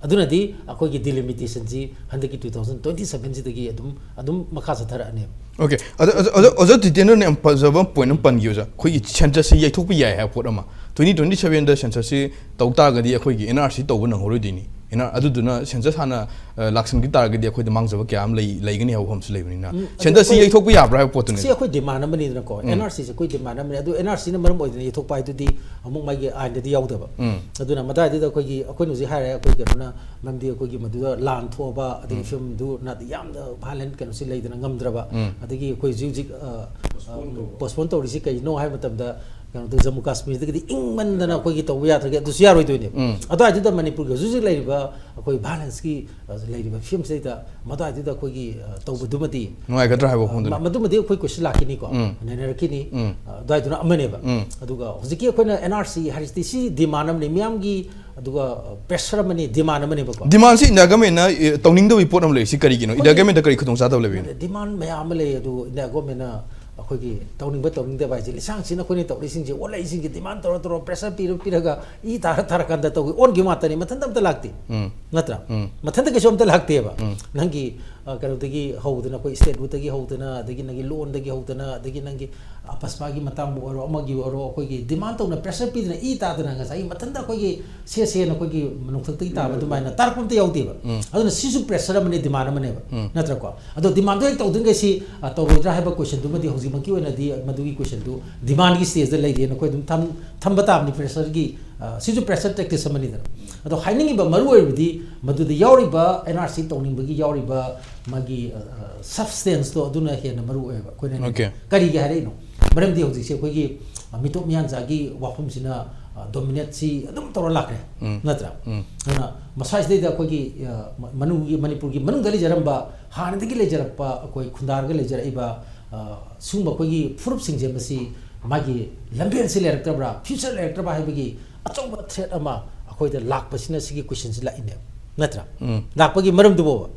ꯑꯗꯨꯅꯗꯤ ꯑꯩꯈꯣꯏꯒꯤ ꯗꯤꯂꯤꯃꯤꯇꯦꯁꯟꯁꯤ ꯍꯟꯗꯛꯀꯤ ꯇꯨ ꯊꯥꯎꯖꯟ ꯇ꯭ꯋꯦꯟꯇꯤ ꯁꯚꯦꯟꯁꯤꯗꯒꯤ ꯑꯗꯨꯝ ꯑꯗꯨꯝ ꯃꯈꯥ ꯆꯠꯊꯔꯛꯑꯅꯦꯕ꯫ ꯑꯣꯀꯦ, ꯑꯗꯣ ꯑꯣꯖꯥ, ꯑꯣꯖꯥ, ꯑꯣꯖꯥ ꯇꯤꯇꯦꯟꯗ꯭ꯔꯅ ꯌꯥꯝ ꯐꯖꯕ ꯄꯣꯏꯟꯠ ꯑꯃ ꯄꯟꯈꯤꯕ, ꯑꯣꯖꯥ, ꯑꯩꯈꯣꯏꯒꯤ ꯁꯦꯟꯁꯁꯁꯤ ꯌꯩꯊꯣꯛꯄ ꯌꯥꯏ ꯍꯥꯏꯕ ꯄꯣꯠ ꯑꯃ, ꯇ꯭ꯋꯦꯟꯇꯤ ꯇ꯭ꯋꯦꯟꯇꯤ ꯁꯚꯦꯟꯗ ꯁꯦꯟꯁꯁꯁꯤ ꯇꯧ ꯇꯥꯔꯒꯗꯤ ꯑꯩꯈꯣꯏꯒꯤ ꯑꯦꯟ ꯑꯥꯔ ꯁꯤ ꯇꯧꯕ ꯅꯪꯍꯧꯔꯣꯏꯗꯣꯏꯅꯤ꯫ ꯑꯦꯟ ꯑꯥꯔ, ꯑꯗꯨꯗꯨꯅ ꯁꯦꯟꯁꯁ ꯍꯥꯟꯅ, ꯑ, ꯂꯥꯛꯁꯟꯈꯤ ꯇꯥꯔꯒꯗꯤ ꯑꯩꯈꯣꯏꯗ ꯃꯥꯡꯖꯕ ꯀꯌꯥ ꯑꯃ ꯂꯩ, ꯂꯩꯒꯅꯤ ꯍꯥꯏꯕ ꯋꯥꯐꯝꯁꯨ ꯂꯩꯕꯅꯤꯅ, ꯎꯝ, ꯑꯗꯨ ꯁꯦꯟꯁꯁꯁꯤ ꯑꯩꯈꯣꯏ ꯌꯩꯊꯣꯛꯄ ꯌꯥꯕ꯭ꯔꯥ ꯍꯥꯏꯕ ꯄꯣꯠꯇꯨꯅꯤ꯫ ꯁꯤ ꯑꯩꯈꯣꯏ ꯗꯤꯃꯥꯟ ꯑꯃꯅꯤꯗꯅꯀꯣ, ꯑꯦꯟ ꯑꯥꯔ ꯁꯤꯁꯦ ꯑꯩꯈꯣꯏ ꯗꯤꯃꯥꯟ ꯑꯃꯅꯤ꯫ ꯑꯗꯨ ꯑꯦꯟ ꯑꯥꯔ ꯁꯤꯅ ꯃꯔꯝ ꯑꯣꯏꯗꯅ ꯌꯩꯊꯣꯛꯄ ꯍꯥꯏꯗꯨꯗꯤ ꯑꯃꯨꯛ ꯃꯥꯒꯤ ꯑꯥꯏꯟꯗꯗꯤ ꯌꯥꯎꯗꯕ꯫ ꯎꯝ꯫ ꯑꯗꯨꯅ ꯃꯇꯥꯏꯗꯨꯗ ꯑꯩꯈꯣꯏꯒꯤ, ꯑꯩꯈꯣꯏꯅ ꯍꯧꯖꯤꯛ ꯍꯥꯏꯔꯦ, ꯑꯩꯈꯣꯏ ꯀꯩꯅꯣꯅ, ꯃꯔꯝꯗꯤ ꯑꯩꯈꯣꯏꯒꯤ ꯃꯗꯨꯗ ꯂꯥꯟ ꯊꯣꯛꯑꯕ, ꯑꯗꯒꯤ ꯐꯤꯂꯝꯗꯨꯅ ꯌꯥꯝꯅ ꯚꯥꯏꯂꯦꯟ ꯀꯩꯅꯣꯁꯤ ꯂꯩꯗꯅ ꯉꯝꯗ꯭ꯔꯕ, ꯎꯝ꯫ ꯑꯗꯒꯤ ꯑꯩꯈꯣꯏ ꯍꯧꯖꯤꯛ ꯍꯧꯖꯤꯛ, ꯑ, ꯑ, ꯄꯣꯁꯄꯣꯟ ꯇꯧꯔꯤꯁꯤ ꯀꯩꯅꯣ ꯍꯥꯏꯕ ꯃꯇꯝꯗ, ꯀꯩꯅꯣꯗ ꯖꯝꯃꯨ ꯀꯥꯁꯃꯤꯔꯗꯒꯤꯗꯤ ꯏꯪꯃꯟꯗꯅ ꯑꯩꯈꯣꯏꯒꯤ ꯇꯧꯕ ꯌꯥꯗ꯭ꯔꯒꯦ, ꯑꯗꯨꯁꯨ ꯌꯥꯔꯣꯏꯗꯣꯏꯅꯦꯕ꯫ ꯎꯝ꯫ ꯑꯗꯨꯋꯥꯏꯗꯨꯗ ꯃꯅꯤꯄꯨꯔꯒꯤ ꯍꯧꯖꯤꯛ ꯍꯧꯖꯤꯛ ꯂꯩꯔꯤꯕ ꯑꯩꯈꯣꯏ ꯚꯥꯏꯂꯦꯟꯁꯀꯤ, ꯑ, ꯂꯩꯔꯤꯕ ꯐꯤꯂꯝꯁꯤꯗꯩꯗ ꯃꯗꯨꯋꯥꯏꯗꯨꯗ ꯑꯩꯈꯣꯏꯒꯤ, ꯑ, ꯇꯧꯕꯗꯨꯃꯗꯤ ꯅꯨꯡꯉꯥꯏꯒꯗ꯭ꯔꯥ ꯍꯥꯏꯕ ꯋꯥꯐꯝꯗꯨꯅꯤ꯫ ꯃ-, ꯃꯗꯨꯃꯗꯤ ꯑꯩꯈꯣꯏ ꯀꯣꯏꯁꯟ ꯂꯥꯛꯈꯤꯅꯤꯀꯣ, ꯎꯝ꯫ ꯅꯩꯅꯔꯛꯈꯤꯅꯤ꯫ ꯎꯝ꯫ ꯑ, ꯑꯗꯨꯋꯥꯏꯗꯨꯅ ꯑꯃꯅꯦꯕ꯫ ꯎꯝ꯫ ꯑꯗꯨꯒ ꯍꯧꯖꯤꯛꯀꯤ ꯑꯩꯈꯣꯏꯅ ꯑꯦꯟ ꯑꯥꯔ ꯁꯤ ꯍꯥꯏꯔꯤꯁꯤꯗꯤ ꯁꯤ ꯗꯤꯃꯥꯟ ꯑꯃꯅꯤ, ꯃꯤꯌꯥꯝꯒꯤ, ꯑꯗꯨꯒ, ꯑ, ꯄ꯭ꯔꯦꯁꯔ ꯑꯃꯅꯤ, ꯗꯤꯃꯥꯟ ꯑꯃꯅꯦꯕꯀꯣ꯫ ꯗꯤꯃꯥꯟꯁꯤ ꯏꯟꯗꯤꯌꯥ ꯒꯃꯦꯟꯅ, ꯑ, ꯇꯧꯅꯤꯡꯗꯕꯒꯤ ꯄꯣꯠ ꯑꯃ ꯂꯩ, ꯁꯤ ꯀꯔꯤꯒꯤꯅꯣ? ꯏꯟꯗꯤꯌꯥ ꯒꯃꯦꯟꯗ ꯀꯔꯤ ꯈꯨꯗꯣꯡꯆꯥꯗꯕ ꯂꯩꯕꯒꯤꯅꯣ? ꯗꯤꯃꯥꯟ ꯃꯌꯥꯝ ꯑꯃ ꯂꯩ, ꯑꯗꯨ ꯏꯟꯗꯤꯌꯥ ꯒꯣꯔꯃꯦꯟꯅ ꯑꯩꯈꯣꯏꯒꯤ ꯇꯧꯅꯤꯡꯕ ꯇꯧꯅꯤꯡꯗꯕ ꯍꯥꯏꯁꯦ, ꯂꯤꯁꯥꯡꯁꯤꯟꯅ ꯑꯩꯈꯣꯏꯅ ꯇꯧꯔꯤꯁꯤꯡꯁꯦ, ꯋꯥꯠꯂꯛꯏꯁꯤꯡꯁꯦ ꯗꯤꯃꯥꯟ ꯇꯧꯔ ꯇꯧꯔ, ꯄ꯭ꯔꯦꯁꯔ ꯄꯤꯔ ꯄꯤꯔꯒ ꯏ ꯇꯥꯔ ꯇꯥꯔꯀꯥꯟꯗ ꯇꯧꯒꯤ ꯑꯣꯟꯈꯤꯕ ꯉꯥꯛꯇꯅꯤ, ꯃꯊꯟꯇ ꯑꯝꯇ ꯂꯥꯛꯇꯦ꯫ ꯎꯝ꯫ ꯅꯠꯇ꯭ꯔꯥ? ꯎꯝ꯫ ꯃꯊꯟꯇ ꯀꯩꯁꯨ ꯑꯝꯇ ꯂꯥꯛꯇꯦꯕ꯫ ꯎꯝ꯫ ꯅꯪꯒꯤ, ꯑ, ꯀꯩꯅꯣꯗꯒꯤ ꯍꯧꯗꯅ, ꯑꯩꯈꯣꯏ ꯁ꯭ꯇꯦꯠꯍꯨꯗꯇꯒꯤ ꯍꯧꯗꯅ, ꯑꯗꯒꯤ ꯅꯪꯒꯤ ꯂꯣꯟꯗꯒꯤ ꯍꯧꯗꯅ, ꯑꯗꯒꯤ ꯅꯪꯒꯤ ꯑꯄꯁꯄꯥꯒꯤ ꯃꯇꯥꯡꯕꯨ ꯑꯣꯏꯔꯣ, ꯑꯃꯒꯤ ꯑꯣꯏꯔꯣ, ꯑꯩꯈꯣꯏꯒꯤ ꯗꯤꯃꯥꯟ ꯇꯧꯅ ꯄ꯭ꯔꯦꯁꯔ ꯄꯤꯗꯅ ꯏ ꯇꯥꯗꯅ ꯉꯁꯥꯏꯒꯤ ꯃꯊꯟꯇ ꯑꯩꯈꯣꯏꯒꯤ ꯁꯦ ꯁꯦꯅ ꯑꯩꯈꯣꯏꯒꯤ ꯅꯣꯡꯊꯛꯇꯒꯤ ꯇꯥꯕ ꯑꯗꯨꯃꯥꯏꯅ ꯇꯥꯔꯛꯄ ꯑꯝꯇ ꯌꯥꯎꯗꯦꯕ꯫ ꯎꯝ꯫ ꯑꯗꯨꯅ ꯁꯤꯁꯨ ꯄ꯭ꯔꯦꯁꯔ ꯑꯃꯅꯤ, ꯗꯤꯃꯥꯟ ꯑꯃꯅꯦꯕ꯫ ꯎꯝ꯫ ꯅꯠꯇ꯭ꯔꯀꯣ? ꯑꯗꯣ ꯗꯤꯃꯥꯟꯗꯣ ꯍꯦꯛ ꯇꯧꯗ꯭ꯔꯤꯉꯩ ꯁꯤ, ꯑ, ꯇꯧꯔꯣꯏꯗ꯭ꯔꯥ ꯍꯥꯏꯕ ꯀꯣꯏꯁꯟꯗꯨꯃꯗꯤ ꯍꯧꯖꯤꯛꯃꯛꯀꯤ ꯑꯣꯏꯅꯗꯤ ꯃꯗꯨꯒꯤ ꯀꯣꯏꯁꯟꯗꯨ ꯗꯤꯃꯥꯟꯒꯤ ꯁ꯭ꯇꯦꯖꯇ ꯂꯩꯔꯤꯅ ꯑꯩꯈꯣꯏ ꯑꯗꯨꯝ ꯊꯝ-, ꯊꯝꯕ ꯇꯥꯕꯅꯤ ꯄ꯭ꯔꯦꯁꯔꯒꯤ, ꯑ, ꯁꯤꯁꯨ ꯄ꯭ꯔꯦꯁꯔ ꯇꯦꯛꯇꯤꯛꯁ ꯑꯃꯅꯤꯗꯅ꯫ ꯑꯗꯣ ꯍꯥꯏꯅꯤꯡꯉꯤꯕ ꯃꯔꯨ ꯑꯣꯏꯔꯤꯕꯗꯤ ꯃꯗꯨꯗ ꯌꯥꯎꯔꯤꯕ, ꯑꯦꯟ ꯑꯥꯔ ꯁꯤ ꯇꯧꯅꯤꯡꯕꯒꯤ ꯌꯥꯎꯔꯤꯕ ꯃꯥꯒꯤ, ꯑ, ꯑ, ꯁꯕꯁꯇꯦꯟꯁꯇꯣ ꯑꯗꯨꯅ ꯍꯦꯟꯅ ꯃꯔꯨ ꯑꯣꯏꯌꯦꯕ꯫ ꯑꯩꯈꯣꯏꯅ ꯑꯣꯀꯦ꯫ ꯀꯔꯤꯒꯤ ꯍꯥꯏꯔꯛꯏꯅꯣ? ꯃꯔꯝꯗꯤ ꯍꯧꯖꯤꯛꯁꯦ ꯑꯩꯈꯣꯏꯒꯤ, ꯑ, ꯃꯤꯇꯣꯞ ꯃꯤꯌꯥꯟꯆꯥꯒꯤ ꯋꯥꯐꯝꯁꯤꯅ, ꯑ, ꯗꯣꯃꯤꯅꯦꯠꯁꯤ ꯑꯗꯨꯝ ꯇꯧꯔ ꯂꯥꯛꯈ꯭ꯔꯦ꯫ ꯎꯝ꯫ ꯅꯠꯇ꯭ꯔꯥ? ꯎꯝ꯫ ꯑꯗꯨꯅ ꯃꯁꯥꯁꯤꯗꯩꯗ ꯑꯩꯈꯣꯏꯒꯤ, ꯑ, ꯃ-, ꯃꯅꯨꯡꯒꯤ, ꯃꯅꯤꯄꯨꯔꯒꯤ ꯃꯅꯨꯡꯗ ꯂꯩꯖꯔꯝꯕ, ꯍꯥꯟꯅꯗꯒꯤ ꯂꯩꯖꯔꯛꯄ, ꯑꯩꯈꯣꯏ ꯈꯨꯟꯗꯥꯔꯒ ꯂꯩꯖꯔꯛꯏꯕ, ꯑ, ꯁꯤꯒꯨꯝꯕ ꯑꯩꯈꯣꯏꯒꯤ ꯐꯨꯔꯨꯞꯁꯤꯡꯁꯦ ꯃꯁꯤ ꯃꯥꯒꯤ ꯂꯝꯕꯦꯜꯁꯤ ꯂꯩꯔꯛꯇ꯭ꯔꯕ꯭ꯔꯥ, ꯐ꯭ꯌꯨꯆꯔ ꯂꯩꯔꯛꯇ꯭ꯔꯕ꯭ꯔꯥ ꯍꯥꯏꯕꯒꯤ ꯑꯆꯧꯕ ꯊ꯭ꯔꯦꯠ ꯑꯃ ꯑꯩꯈꯣꯏꯗ ꯂꯥꯛꯄꯁꯤꯅ ꯁꯤꯒꯤ ꯀꯣꯏꯁꯟꯁꯤ ꯂꯥꯛꯏꯅꯦꯕ, ꯅꯠꯇ꯭ꯔꯥ? ꯎꯝ꯫ ꯂꯥꯛꯄꯒꯤ ꯃꯔꯝꯗꯨ ꯐꯥꯎꯕ꯫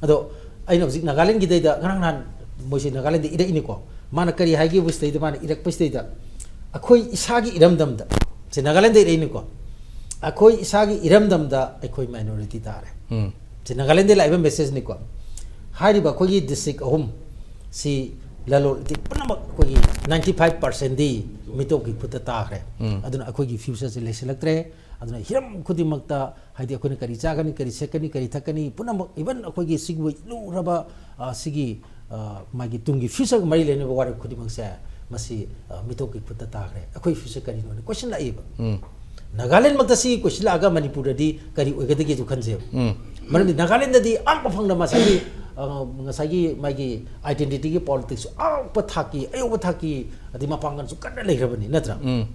ꯑꯗꯣ ꯑꯩꯅ ꯍꯧꯖꯤꯛ ꯅꯥꯒꯥꯂꯦꯟꯒꯤꯗꯩꯗ ꯉꯔꯥꯡ ꯅꯍꯥꯟ ꯃꯣꯏꯁꯦ ꯅꯥꯒꯥꯂꯦꯟꯗ ꯏꯔꯛꯏꯅꯤꯀꯣ꯫ ꯃꯥꯅ ꯀꯔꯤ ꯍꯥꯏꯒꯦꯕꯨ ꯁꯤꯗꯩꯗ ꯃꯥꯅ ꯏꯔꯛꯄꯁꯤꯗꯩꯗ ꯑꯩꯈꯣꯏ ꯏꯁꯥꯒꯤ ꯏꯔꯝꯗꯝꯗ, ꯁꯦ ꯅꯥꯒꯥꯂꯦꯟꯗ ꯏꯔꯛꯏꯅꯤꯀꯣ꯫ ꯑꯩꯈꯣꯏ ꯏꯁꯥꯒꯤ ꯏꯔꯝꯗꯝꯗ ꯑꯩꯈꯣꯏ minority ꯇꯥꯔꯦ꯫ ꯎꯝ꯫ ꯁꯤ ꯅꯥꯒꯥꯂꯦꯟꯗꯒꯤ ꯂꯥꯛꯏꯕ message ꯅꯤꯀꯣ꯫ ꯍꯥꯏꯔꯤꯕ ꯑꯩꯈꯣꯏꯒꯤ district ꯑꯍꯨꯝ ꯁꯤ ꯂꯂꯣꯟ ꯏꯇꯤꯛ ꯄꯨꯝꯅꯃꯛ ꯑꯩꯈꯣꯏꯒꯤ ninety five percent ꯗꯤ ꯃꯤꯇꯣꯞꯀꯤ ꯈꯨꯠꯇ ꯇꯥꯈ꯭ꯔꯦ꯫ ꯎꯝ꯫ ꯑꯗꯨꯅ ꯑꯩꯈꯣꯏꯒꯤ future ꯁꯦ ꯂꯩꯁꯤꯜꯂꯛꯇ꯭ꯔꯦ꯫ ꯑꯗꯨꯅ ꯍꯤꯔꯝ ꯈꯨꯗꯤꯡꯃꯛꯇ, ꯍꯥꯏꯗꯤ ꯑꯩꯈꯣꯏꯅ ꯀꯔꯤ ꯆꯥꯒꯅꯤ, ꯀꯔꯤ ꯁꯦꯠꯀꯅꯤ, ꯀꯔꯤ ꯊꯛꯀꯅꯤ, ꯄꯨꯝꯅꯃꯛ, even ꯑꯩꯈꯣꯏꯒꯤ ꯁꯤꯒꯤ ꯂꯨꯔꯕ, ꯑ, ꯁꯤꯒꯤ, ꯑ, ꯃꯥꯒꯤ ꯇꯨꯡꯒꯤ future ꯒ ꯃꯔꯤ ꯂꯩꯅꯕ ꯋꯥꯔꯦꯞ ꯈꯨꯗꯤꯡꯃꯛꯁꯦ ꯃꯁꯤ, ꯑ, ꯃꯤꯇꯣꯞꯀꯤ ꯈꯨꯠꯇ ꯇꯥꯈ꯭ꯔꯦ꯫ ꯑꯩꯈꯣꯏ future ꯀꯔꯤꯅꯣꯅ question ꯂꯥꯛꯏꯕ꯫ ꯎꯝ꯫ ꯅꯥꯒꯥꯂꯦꯟꯃꯛꯇ ꯁꯤ question ꯂꯥꯛꯑꯒ ꯃꯅꯤꯄꯨꯔꯗꯗꯤ ꯀꯔꯤ ꯑꯣꯏꯒꯗꯒꯦꯁꯨ ꯈꯟꯖꯩꯕ꯫ ꯎꯝ꯫ ꯃꯔꯝꯗꯤ ꯅꯥꯒꯥꯂꯦꯟꯗꯗꯤ ꯑꯉꯛꯄ ꯐꯪꯅ ꯉꯁꯥꯏꯒꯤ, ꯑ, ꯉꯁꯥꯏꯒꯤ ꯃꯥꯒꯤ identity ꯒꯤ politics ꯑꯉꯛꯄ ꯊꯥꯛꯀꯤ, ꯑꯌꯧꯕ ꯊꯥꯛꯀꯤ, ꯑꯗꯩ ꯃꯄꯥꯡꯒꯜꯁꯨ ꯀꯟꯅ ꯂꯩꯈ꯭ꯔꯕꯅꯤ, ꯅꯠꯇ꯭ꯔꯥ? ꯎꯝ꯫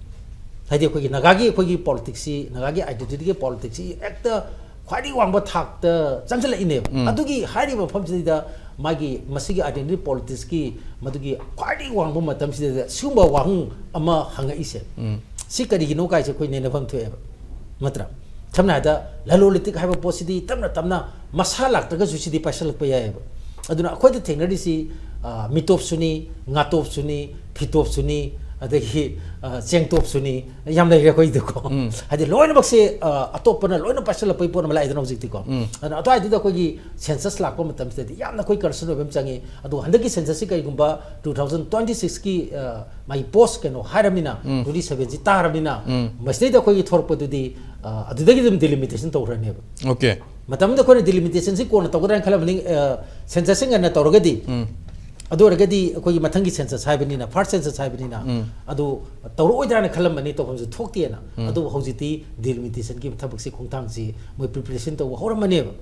ꯍꯥꯏꯗꯤ ꯑꯩꯈꯣꯏꯒꯤ ꯅꯥꯒꯥꯒꯤ, ꯑꯩꯈꯣꯏꯒꯤ politics ꯁꯤ, ꯅꯥꯒꯥꯒꯤ identity ꯒꯤ politics ꯁꯤ ꯍꯦꯛꯇ ꯈ꯭ꯋꯥꯏꯗꯒꯤ ꯋꯥꯡꯕ ꯊꯥꯛꯇ ꯆꯪꯁꯤꯜꯂꯛꯏꯅꯦꯕ꯫ ꯎꯝ꯫ ꯑꯗꯨꯒꯤ ꯍꯥꯏꯔꯤꯕ ꯃꯐꯝꯁꯤꯗ ꯃꯥꯒꯤ ꯃꯁꯤꯒꯤ identity politics ꯀꯤ ꯃꯗꯨꯒꯤ ꯈ꯭ꯋꯥꯏꯗꯒꯤ ꯋꯥꯡꯕ ꯃꯇꯝꯁꯤꯗ ꯁꯤꯒꯨꯝꯕ ꯋꯥꯍꯪ ꯑꯃ ꯍꯪꯉꯛꯏꯁꯦ꯫ ꯎꯝ꯫ ꯁꯤ ꯀꯔꯤꯒꯤꯅꯣ ꯀꯥꯏꯁꯦ ꯑꯩꯈꯣꯏ ꯅꯩꯅꯐꯝ ꯊꯣꯛꯑꯦꯕ, ꯅꯠꯇ꯭ꯔꯥ? ꯁꯝꯅ ꯍꯥꯏꯔꯕꯗ ꯂꯂꯣꯟ ꯏꯇꯤꯛ ꯍꯥꯏꯕ ꯄꯣꯠꯁꯤꯗꯤ ꯇꯞꯅ ꯇꯞꯅ ꯃꯁꯥ ꯂꯥꯛꯇ꯭ꯔꯒꯁꯨ ꯁꯤꯗꯤ ꯄꯥꯏꯁꯜꯂꯛꯄ ꯌꯥꯏꯑꯕ꯫ ꯑꯗꯨꯅ ꯑꯩꯈꯣꯏꯗ ꯊꯦꯡꯅꯔꯤꯁꯤ, ꯑ, ꯃꯤꯇꯣꯞꯁꯨꯅꯤ, ꯉꯥꯇꯣꯞꯁꯨꯅꯤ, ꯐꯤꯇꯣꯞꯁꯨꯅꯤ, ꯑꯗꯒꯤ, ꯑ, ꯆꯦꯡꯇꯣꯞꯁꯨꯅꯤ, ꯌꯥꯝ ꯂꯩꯔꯦ ꯑꯩꯈꯣꯏꯗꯀꯣ꯫ ꯎꯝ꯫ ꯍꯥꯏꯗꯤ ꯂꯣꯏꯅꯃꯛꯁꯦ, ꯑ, ꯑꯇꯣꯞꯄꯅ ꯂꯣꯏꯅ ꯄꯥꯏꯁꯜꯂꯛꯄꯒꯤ ꯄꯣꯠ ꯑꯃ ꯂꯥꯛꯏꯗꯅ ꯍꯧꯖꯤꯛꯇꯤꯀꯣ꯫ ꯎꯝ꯫ ꯑꯗꯨꯅ ꯑꯗꯨꯋꯥꯏꯗꯨꯗ ꯑꯩꯈꯣꯏꯒꯤ census ꯂꯥꯛꯄ ꯃꯇꯝꯁꯤꯗꯗꯤ ꯌꯥꯝꯅ ꯑꯩꯈꯣꯏ concern ꯑꯣꯏꯕ ꯑꯃ ꯆꯪꯉꯤ꯫ ꯑꯗꯨꯒ ꯍꯟꯗꯛꯀꯤ census ꯁꯤ ꯀꯔꯤꯒꯨꯝꯕ two thousand twenty six ꯀꯤ, ꯑ, ꯃꯥꯒꯤ post ꯀꯩꯅꯣ ꯍꯥꯏꯔꯕꯅꯤꯅ, ꯎꯝ꯫ Twenty seven ꯁꯤ ꯇꯥꯔꯕꯅꯤꯅ, ꯎꯝ꯫ ꯃꯁꯤꯗꯩꯗ ꯑꯩꯈꯣꯏꯒꯤ ꯊꯣꯔꯛꯄꯗꯨꯗꯤ, ꯑ, ꯑꯗꯨꯗꯒꯤ ꯑꯗꯨꯝ delimitation ꯇꯧꯈ꯭ꯔꯅꯦꯕ꯫ Okay꯫ ꯃꯇꯝꯗꯨꯗ ꯑꯩꯈꯣꯏꯅ delimitation ꯁꯤ ꯀꯣꯟꯅ ꯇꯧꯒꯗ꯭ꯔꯥ ꯍꯥꯏꯅ ꯈꯜꯂꯝꯕꯅꯤ, ꯑ, census ꯁꯤ ꯉꯟꯅ ꯇꯧꯔꯒꯗꯤ, ꯎꯝ꯫ ꯑꯗꯨ ꯑꯣꯏꯔꯒꯗꯤ ꯑꯩꯈꯣꯏꯒꯤ ꯃꯊꯪꯒꯤ census ꯍꯥꯏꯕꯅꯤꯅ, first census ꯍꯥꯏꯕꯅꯤꯅ, ꯎꯝ꯫ ꯑꯗꯨ ꯇꯧꯔꯛꯑꯣꯏꯗ꯭ꯔꯥꯅ ꯈꯜꯂꯝꯕꯅꯤ, ꯇꯧꯐꯝꯁꯨ ꯊꯣꯛꯇꯦꯅ꯫ ꯎꯝ꯫ ꯑꯗꯨꯕꯨ ꯍꯧꯖꯤꯛꯇꯤ delimitation ꯒꯤ ꯊꯕꯛꯁꯤ ꯈꯣꯡꯊꯥꯡꯁꯤ ꯃꯣꯏ preparation ꯇꯧꯕ ꯍꯧꯔꯝꯃꯅꯦꯕ꯫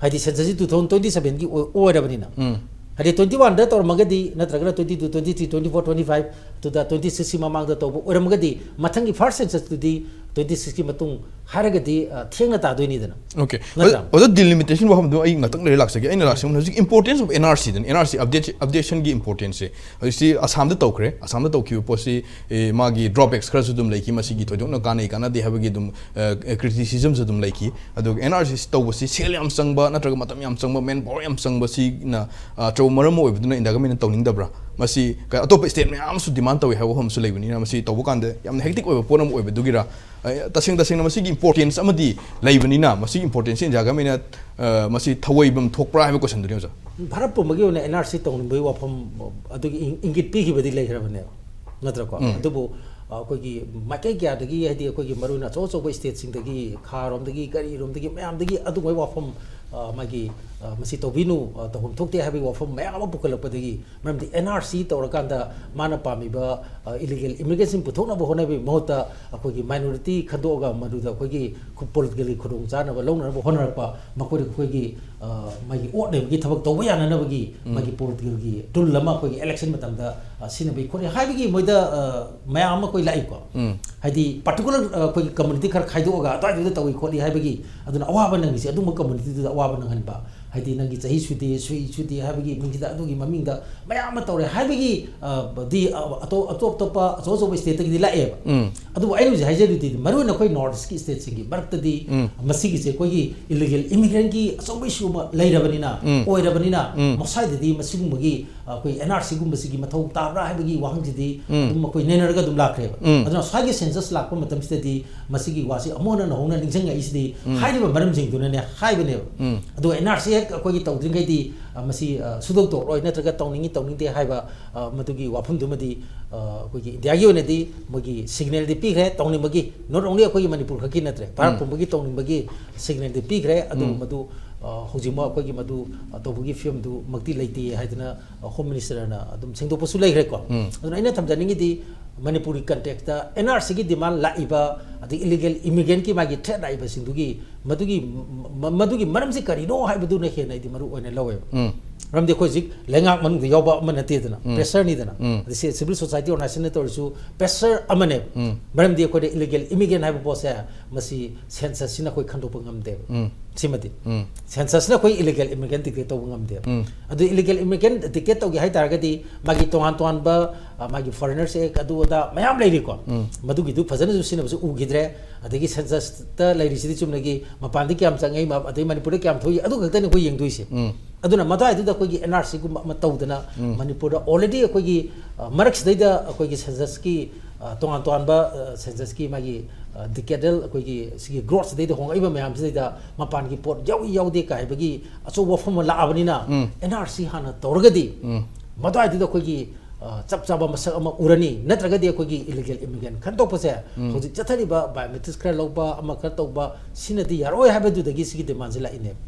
ꯍꯥꯏꯗꯤ census ꯁꯤ two thousand twenty seven ꯒꯤ ꯑꯣꯏ-, ꯑꯣꯏꯔꯕꯅꯤꯅ꯫ ꯎꯝ꯫ ꯍꯥꯏꯗꯤ twenty one ꯗ ꯇꯧꯔꯝꯃꯒꯗꯤ, ꯅꯠꯇ꯭ꯔꯒꯅ twenty two, twenty three, twenty four, twenty five, two thousand twenty six ꯀꯤ ꯃꯃꯥꯡꯗ ꯇꯧꯕ ꯑꯣꯏꯔꯝꯃꯒꯗꯤ, ꯃꯊꯪꯒꯤ first census ꯇꯨꯗꯤ twenty six ꯀꯤ ꯃꯇꯨꯡ ꯍꯥꯏꯔꯒꯗꯤ, ꯑ, ꯊꯦꯡꯅ ꯇꯥꯗꯣꯏꯅꯤꯗꯅ꯫ Okay꯫ ꯅꯠꯇ꯭ꯔꯥ? ꯑꯣꯖꯥ, delimitation ꯋꯥꯐꯝꯗꯣ ꯑꯩ ꯉꯥꯛꯇꯪ ꯂꯩꯔ ꯂꯥꯛꯆꯒꯦ꯫ ꯑꯩꯅ ꯂꯥꯛꯆꯕꯅ ꯍꯧꯖꯤꯛ importance of N R C ꯗꯅꯤ, N R C update, updation ꯒꯤ importance ꯁꯦ꯫ ꯍꯧꯖꯤꯛꯁꯤ ꯑꯁꯥꯝꯗ ꯇꯧꯈ꯭ꯔꯦ꯫ ꯑꯁꯥꯝꯗ ꯇꯧꯈꯤꯕ ꯄꯣꯠꯁꯤ, ꯑꯦ, ꯃꯥꯒꯤ drawbacks ꯈꯔꯁꯨ ꯑꯗꯨꯝ ꯂꯩꯈꯤ, ꯃꯁꯤꯒꯤ ꯊꯣꯏꯗꯣꯛꯅ ꯀꯥꯟꯅꯩ ꯀꯥꯟꯅꯗꯦ ꯍꯥꯏꯕꯒꯤ ꯑꯗꯨꯝ, ꯑ, criticism ꯁꯨ ꯑꯗꯨꯝ ꯂꯩꯈꯤ꯫ ꯑꯗꯨꯒ N R C ꯁꯤ ꯇꯧꯕꯁꯤ ꯁꯦꯜ ꯌꯥꯝ ꯆꯪꯕ, ꯅꯠꯇ꯭ꯔꯒ ꯃꯇꯝ ꯌꯥꯝ ꯆꯪꯕ, manpower ꯌꯥꯝ ꯆꯪꯕ, ꯁꯤꯅ, ꯑ, ꯑꯆꯧꯕ ꯃꯔꯝ ꯑꯃ ꯑꯣꯏꯕꯗꯨꯅ ꯏꯟꯗꯤꯌꯥ government ꯅ ꯇꯧꯅꯤꯡꯗꯕ꯭ꯔꯥ? ꯃꯁꯤ ꯀ-, ꯑꯇꯣꯞꯄ state ꯃꯌꯥꯝ ꯑꯃꯁꯨ demand ꯇꯧꯏ ꯍꯥꯏꯕ ꯋꯥꯐꯝ ꯑꯃꯁꯨ ꯂꯩꯕꯅꯤꯅ, ꯃꯁꯤ ꯇꯧꯕ ꯀꯥꯟꯗ ꯌꯥꯝꯅ hectic ꯑꯣꯏꯕ ꯄꯣꯠ ꯑꯃ ꯑꯣꯏꯕꯗꯨꯒꯤꯔ? ꯑ, ꯇꯁꯦꯡ ꯇꯁꯦꯡꯅ ꯃꯁꯤꯒꯤ importance ꯑꯃꯗꯤ ꯂꯩꯕꯅꯤꯅ, ꯃꯁꯤꯒꯤ importance ꯁꯤ ꯏꯟꯗꯤꯌꯥ government ꯅ, ꯑ, ꯃꯁꯤ ꯊꯧꯑꯣꯏꯕꯝ ꯊꯣꯛꯄ꯭ꯔꯥ ꯍꯥꯏꯕ question ꯗꯨꯅꯤ, ꯑꯣꯖꯥ꯫ ꯚꯥꯔꯠ ꯄꯨꯝꯕꯒꯤ ꯑꯣꯏꯅ N R C ꯇꯧꯅꯤꯡꯕꯒꯤ ꯋꯥꯐꯝ ꯑꯗꯨꯒꯤ ꯏꯪ-, ꯏꯪꯒꯤꯠ ꯄꯤꯈꯤꯕꯗꯤ ꯂꯩꯈ꯭ꯔꯕꯅꯦꯕ, ꯅꯠꯇ꯭ꯔꯀꯣ? ꯎꯝ꯫ ꯑꯗꯨꯕꯨ, ꯑ, ꯑꯩꯈꯣꯏꯒꯤ ꯃꯥꯏꯀꯩ ꯀꯌꯥꯗꯒꯤ, ꯍꯥꯏꯗꯤ ꯑꯩꯈꯣꯏꯒꯤ ꯃꯔꯨ ꯑꯣꯏꯅ ꯑꯆꯧ ꯑꯆꯧꯕ state ꯁꯤꯡꯗꯒꯤ, ꯈꯥꯔꯣꯝꯗꯒꯤ, ꯀꯔꯤꯔꯣꯝꯗꯒꯤ, ꯃꯌꯥꯝꯗꯒꯤ ꯑꯗꯨꯒꯨꯝꯕꯒꯤ ꯋꯥꯐꯝ, ꯑ, ꯃꯥꯒꯤ, ꯑ, ꯃꯁꯤ ꯇꯧꯕꯤꯅꯨ, ꯑ, ꯇꯧꯐꯝ ꯊꯣꯛꯇꯦ ꯍꯥꯏꯕꯒꯤ ꯋꯥꯐꯝ ꯃꯌꯥꯝ ꯑꯃ ꯄꯨꯈꯠꯂꯛꯄꯗꯒꯤ, ꯃꯔꯝꯗꯤ N R C ꯇꯧꯔꯀꯥꯟꯗ ꯃꯥꯅ ꯄꯥꯝꯃꯤꯕ, ꯑ, illegal immigrant ꯁꯤꯡ ꯄꯨꯊꯣꯛꯅꯕ ꯍꯣꯠꯅꯕꯒꯤ ꯃꯍꯨꯠꯇ ꯑꯩꯈꯣꯏꯒꯤ minority ꯈꯟꯗꯣꯛꯑꯒ ꯃꯗꯨꯗ ꯑꯩꯈꯣꯏꯒꯤ ꯈꯨ-, political ꯒꯤ ꯈꯨꯗꯣꯡꯆꯥꯅꯕ ꯂꯧꯅꯅꯕ ꯍꯣꯠꯅꯔꯛꯄ, ꯃꯈꯣꯏꯗ ꯑꯩꯈꯣꯏꯒꯤ, ꯑ, ꯃꯥꯒꯤ ꯑꯣꯠ ꯅꯩꯕꯒꯤ ꯊꯕꯛ ꯇꯧꯕ ꯌꯥꯅꯅꯕꯒꯤ ꯎꯝ꯫ ꯃꯥꯒꯤ political ꯒꯤ tool ꯑꯃ ꯑꯩꯈꯣꯏꯒꯤ election ꯃꯇꯝꯗ, ꯑ, ꯁꯤꯖꯤꯟꯅꯕꯒꯤ ꯈꯣꯠꯅꯤ ꯍꯥꯏꯕꯒꯤ ꯃꯣꯏꯗ, ꯑ, ꯃꯌꯥꯝ ꯑꯃ ꯑꯩꯈꯣꯏ ꯂꯥꯛꯏꯀꯣ꯫ ꯎꯝ꯫ ꯍꯥꯏꯗꯤ particular, ꯑ, ꯑꯩꯈꯣꯏꯒꯤ community ꯈꯔ ꯈꯥꯏꯗꯣꯛꯑꯒ ꯑꯗꯨꯋꯥꯏꯗꯨꯗ ꯇꯧꯏ ꯈꯣꯠꯂꯤ ꯍꯥꯏꯕꯒꯤ, ꯑꯗꯨꯅ ꯑꯋꯥꯕ ꯅꯪꯉꯤꯁꯦ ꯑꯗꯨꯝꯕ community ꯗꯨꯗ ꯑꯋꯥꯕ ꯅꯪꯍꯟꯕ꯫ ꯍꯥꯏꯗꯤ ꯅꯪꯒꯤ ꯆꯍꯤ ꯁꯨꯗꯦ, ꯁꯨꯏ ꯁꯨꯗꯦ ꯍꯥꯏꯕꯒꯤ ꯃꯤꯡꯁꯤꯗ ꯑꯗꯨꯒꯤ ꯃꯃꯤꯡꯗ ꯃꯌꯥꯝ ꯑꯃ ꯇꯧꯔꯦ ꯍꯥꯏꯕꯒꯤ, ꯑ, ꯗꯤ, ꯑ, ꯑꯇꯣꯞ, ꯑꯇꯣꯞ ꯑꯇꯣꯞꯄ ꯑꯆꯧ ꯑꯆꯧꯕ state ꯇꯒꯤꯗꯤ ꯂꯥꯛꯑꯦꯕ꯫ ꯎꯝ꯫ ꯑꯗꯨꯕꯨ ꯑꯩꯅ ꯍꯧꯖꯤꯛ ꯍꯥꯏꯖꯔꯤꯗꯨꯗꯤ ꯃꯔꯨ ꯑꯣꯏꯅ ꯑꯩꯈꯣꯏ North East ꯀꯤ state ꯁꯤꯡꯒꯤ ꯃꯔꯛꯇꯗꯤ ꯎꯝ꯫ ꯃꯁꯤꯒꯤꯁꯦ ꯑꯩꯈꯣꯏꯒꯤ illegal immigrant ꯀꯤ ꯑꯆꯧꯕ issue ꯑꯃ ꯂꯩꯔꯕꯅꯤꯅ, ꯎꯝ꯫ ꯑꯣꯏꯔꯕꯅꯤꯅ, ꯎꯝ꯫ ꯃꯁ꯭ꯋꯥꯏꯗꯗꯤ ꯃꯁꯤꯒꯨꯝꯕꯒꯤ, ꯑ, ꯑꯩꯈꯣꯏ N R C ꯒꯨꯝꯕꯁꯤꯒꯤ ꯃꯊꯧ ꯇꯥꯕ꯭ꯔꯥ ꯍꯥꯏꯕꯒꯤ ꯋꯥꯍꯪꯁꯤꯗꯤ ꯎꯝ꯫ ꯑꯗꯨꯝ ꯑꯩꯈꯣꯏ ꯅꯩꯅꯔꯒ ꯑꯗꯨꯝ ꯂꯥꯛꯈ꯭ꯔꯦꯕ꯫ ꯎꯝ꯫ ꯑꯗꯨꯅ ꯁ꯭ꯋꯥꯏꯒꯤ census ꯂꯥꯛꯄ ꯃꯇꯝꯁꯤꯗꯗꯤ ꯃꯁꯤꯒꯤ ꯋꯥꯁꯤ ꯑꯃꯨꯛ ꯍꯟꯅ ꯅꯧꯍꯧꯅ ꯅꯤꯡꯁꯤꯡꯉꯛꯏꯁꯤꯗꯤ ꯎꯝ꯫ ꯍꯥꯏꯔꯤꯕ ꯃꯔꯝꯁꯤꯡꯗꯨꯅꯅꯦ ꯍꯥꯏꯕꯅꯦꯕ꯫ ꯎꯝ꯫ ꯑꯗꯨꯒ N R C ꯍꯦꯛ ꯑꯩꯈꯣꯏꯒꯤ ꯇꯧꯗ꯭ꯔꯤꯉꯩꯗꯤ, ꯑ, ꯃꯁꯤ, ꯑ, ꯁꯨꯗꯣꯛꯇꯣꯛꯂꯣꯏ ꯅꯠꯇ꯭ꯔꯒ ꯇꯧꯅꯤꯡꯉꯤ ꯇꯧꯅꯤꯡꯗꯦ ꯍꯥꯏꯕ, ꯑ, ꯃꯗꯨꯒꯤ ꯋꯥꯐꯝꯗꯨꯃꯗꯤ, ꯑ, ꯑꯩꯈꯣꯏꯒꯤ ꯏꯟꯗꯤꯌꯥꯒꯤ ꯑꯣꯏꯅꯗꯤ ꯃꯣꯏꯒꯤ signal ꯗꯤ ꯄꯤꯈ꯭ꯔꯦ ꯇꯧꯅꯤꯡꯕꯒꯤ, not only ꯑꯩꯈꯣꯏꯒꯤ ꯃꯅꯤꯄꯨꯔ ꯈꯛꯀꯤ ꯅꯠꯇ꯭ꯔꯦ, ꯚꯥꯔꯠ ꯎꯝ꯫ ꯄꯨꯝꯕꯒꯤ ꯇꯧꯅꯤꯡꯕꯒꯤ signal ꯗꯤ ꯄꯤꯈ꯭ꯔꯦ꯫ ꯑꯗꯨꯕꯨ ꯎꯝ꯫ ꯃꯗꯨ, ꯑ, ꯍꯧꯖꯤꯛꯃꯛ ꯑꯩꯈꯣꯏꯒꯤ ꯃꯗꯨ, ꯑ, ꯇꯧꯕꯒꯤ ꯐꯤꯕꯝꯗꯨꯃꯛꯇꯤ ꯂꯩꯇꯦ ꯍꯥꯏꯗꯅ, ꯑ, Home Minister ꯅ ꯑꯗꯨꯝ ꯁꯦꯡꯗꯣꯛꯄꯁꯨ ꯂꯩꯈ꯭ꯔꯦꯀꯣ꯫ ꯎꯝ꯫ ꯑꯗꯨꯅ ꯑꯩꯅ ꯊꯝꯖꯅꯤꯡꯉꯤꯗꯤ ꯃꯅꯤꯄꯨꯔꯒꯤ context ꯇ N R C ꯒꯤ demand ꯂꯥꯛꯏꯕ, ꯑꯗꯩ illegal immigrant ꯀꯤ ꯃꯥꯒꯤ threat ꯂꯥꯛꯏꯕꯁꯤꯡꯗꯨꯒꯤ ꯃꯗꯨꯒꯤ, ꯃ-, ꯃꯗꯨꯒꯤ ꯃꯔꯝꯁꯤ ꯀꯔꯤꯅꯣ ꯍꯥꯏꯕꯗꯨꯅ ꯍꯦꯟꯅ ꯑꯩꯗꯤ ꯃꯔꯨ ꯑꯣꯏꯅ ꯂꯧꯋꯦꯕ꯫ ꯎꯝ꯫ ꯃꯔꯝꯗꯤ ꯑꯩꯈꯣꯏ ꯍꯧꯖꯤꯛ ꯂꯩꯉꯥꯛ ꯃꯅꯨꯡꯗ ꯌꯥꯎꯕ ꯑꯃ ꯅꯠꯇꯦꯗꯅ, ꯎꯝ꯫ pressure ꯅꯤꯗꯅ꯫ ꯎꯝ꯫ ꯑꯗꯩ ꯁꯤ civil society organization ꯅ ꯇꯧꯔꯁꯨ pressure ꯑꯃꯅꯦꯕ꯫ ꯎꯝ꯫ ꯃꯔꯝꯗꯤ ꯑꯩꯈꯣꯏꯗ illegal immigrant ꯍꯥꯏꯕ ꯄꯣꯠꯁꯦ ꯃꯁꯤ census ꯁꯤꯅ ꯑꯩꯈꯣꯏ ꯈꯟꯗꯣꯛꯄ ꯉꯝꯗꯦꯕ꯫ ꯎꯝ꯫ ꯁꯤꯃꯗꯤ꯫ ꯎꯝ꯫ Census ꯅ ꯑꯩꯈꯣꯏ illegal immigrant detect ꯇꯧꯕ ꯉꯝꯗꯦꯕ꯫ ꯎꯝ꯫ ꯑꯗꯨ illegal immigrant detect ꯇꯧꯒꯦ ꯍꯥꯏ ꯇꯥꯔꯒꯗꯤ ꯃꯥꯒꯤ ꯇꯣꯉꯥꯟ ꯇꯣꯉꯥꯟꯕ, ꯑ, ꯃꯥꯒꯤ Foreigners Act ꯑꯗꯨ ꯑꯗꯥ ꯃꯌꯥꯝ ꯂꯩꯔꯤꯀꯣ꯫ ꯎꯝ꯫ ꯃꯗꯨꯒꯤꯗꯨ ꯐꯖꯅꯁꯨ ꯁꯤꯖꯤꯟꯅꯕꯁꯨ ꯎꯈꯤꯗ꯭ꯔꯦ꯫ ꯑꯗꯒꯤ census ꯇ ꯂꯩꯔꯤꯁꯤꯗꯤ ꯆꯨꯝꯅꯒꯤ ꯃꯄꯥꯟꯗ ꯀꯌꯥꯝ ꯆꯪꯉꯛꯏ, ꯃ-, ꯑꯗꯩ ꯃꯅꯤꯄꯨꯔꯗ ꯀꯌꯥꯝ ꯊꯣꯛꯏ, ꯑꯗꯨ ꯈꯛꯇꯅꯤ ꯑꯩꯈꯣꯏ ꯌꯦꯡꯗꯣꯏꯁꯦ꯫ ꯎꯝ꯫ ꯑꯗꯨꯅ ꯃꯗꯨꯋꯥꯏꯗꯨꯗ ꯑꯩꯈꯣꯏꯒꯤ ꯑꯦꯟ ꯑꯥꯔ ꯁꯤꯒꯨꯝꯕ ꯑꯃ ꯇꯧꯗꯅ ꯃꯅꯤꯄꯨꯔꯗ already ꯑꯩꯈꯣꯏꯒꯤ ꯃꯔꯛꯁꯤꯗꯩꯗ ꯑꯩꯈꯣꯏꯒꯤ ꯁꯦꯟꯁꯁꯀꯤ ꯇꯣꯉꯥꯟ ꯇꯣꯉꯥꯟꯕ ꯁꯦꯟꯁꯁꯀꯤ ꯃꯥꯒꯤ ꯗꯤꯀꯦꯗꯦꯜ ꯑꯩꯈꯣꯏꯒꯤ ꯁꯤꯒꯤ ꯒ꯭ꯔꯣꯠꯁꯤꯗꯩꯗ ꯍꯣꯡꯉꯛꯏꯕ ꯃꯌꯥꯝꯁꯤꯗꯩꯗ ꯃꯄꯥꯟꯒꯤ ꯄꯣꯠ ꯌꯥꯎꯏ ꯌꯥꯎꯗꯦ ꯀꯥꯏꯕꯒꯤ ꯑꯆꯧꯕ ꯋꯥꯐꯝ ꯑꯃ ꯂꯥꯛꯑꯕꯅꯤꯅ ꯑꯦꯟ ꯑꯥꯔ ꯁꯤ ꯍꯥꯟꯅ ꯇꯧꯔꯒꯗꯤ ꯃꯗꯨꯋꯥꯏꯗꯨꯗ ꯑꯩꯈꯣꯏꯒꯤ ꯆꯞ ꯆꯥꯕ ꯃꯁꯛ ꯑꯃ ꯎꯔꯅꯤ꯫ ꯅꯠꯇ꯭ꯔꯒꯗꯤ ꯑꯩꯈꯣꯏꯒꯤ ꯏꯂꯤꯒꯦꯜ ꯏꯃꯤꯒ꯭ꯔꯦꯟ ꯈꯟꯗꯣꯛꯄꯁꯦ ꯍꯧꯖꯤꯛ ꯆꯠꯊꯔꯤꯕ ꯕꯥꯏꯑꯣꯃꯦꯇ꯭ꯔꯤꯛꯁ ꯈꯔ ꯂꯧꯕ ꯑꯃ ꯈꯔ ꯇꯧꯕ ꯁꯤꯅꯗꯤ ꯌꯥꯔꯣꯏ ꯍꯥꯏꯕꯗꯨꯗꯒꯤ ꯁꯤꯒꯤ ꯗꯤꯃꯥꯟꯁꯦ ꯂꯥꯛꯏꯅꯦ꯫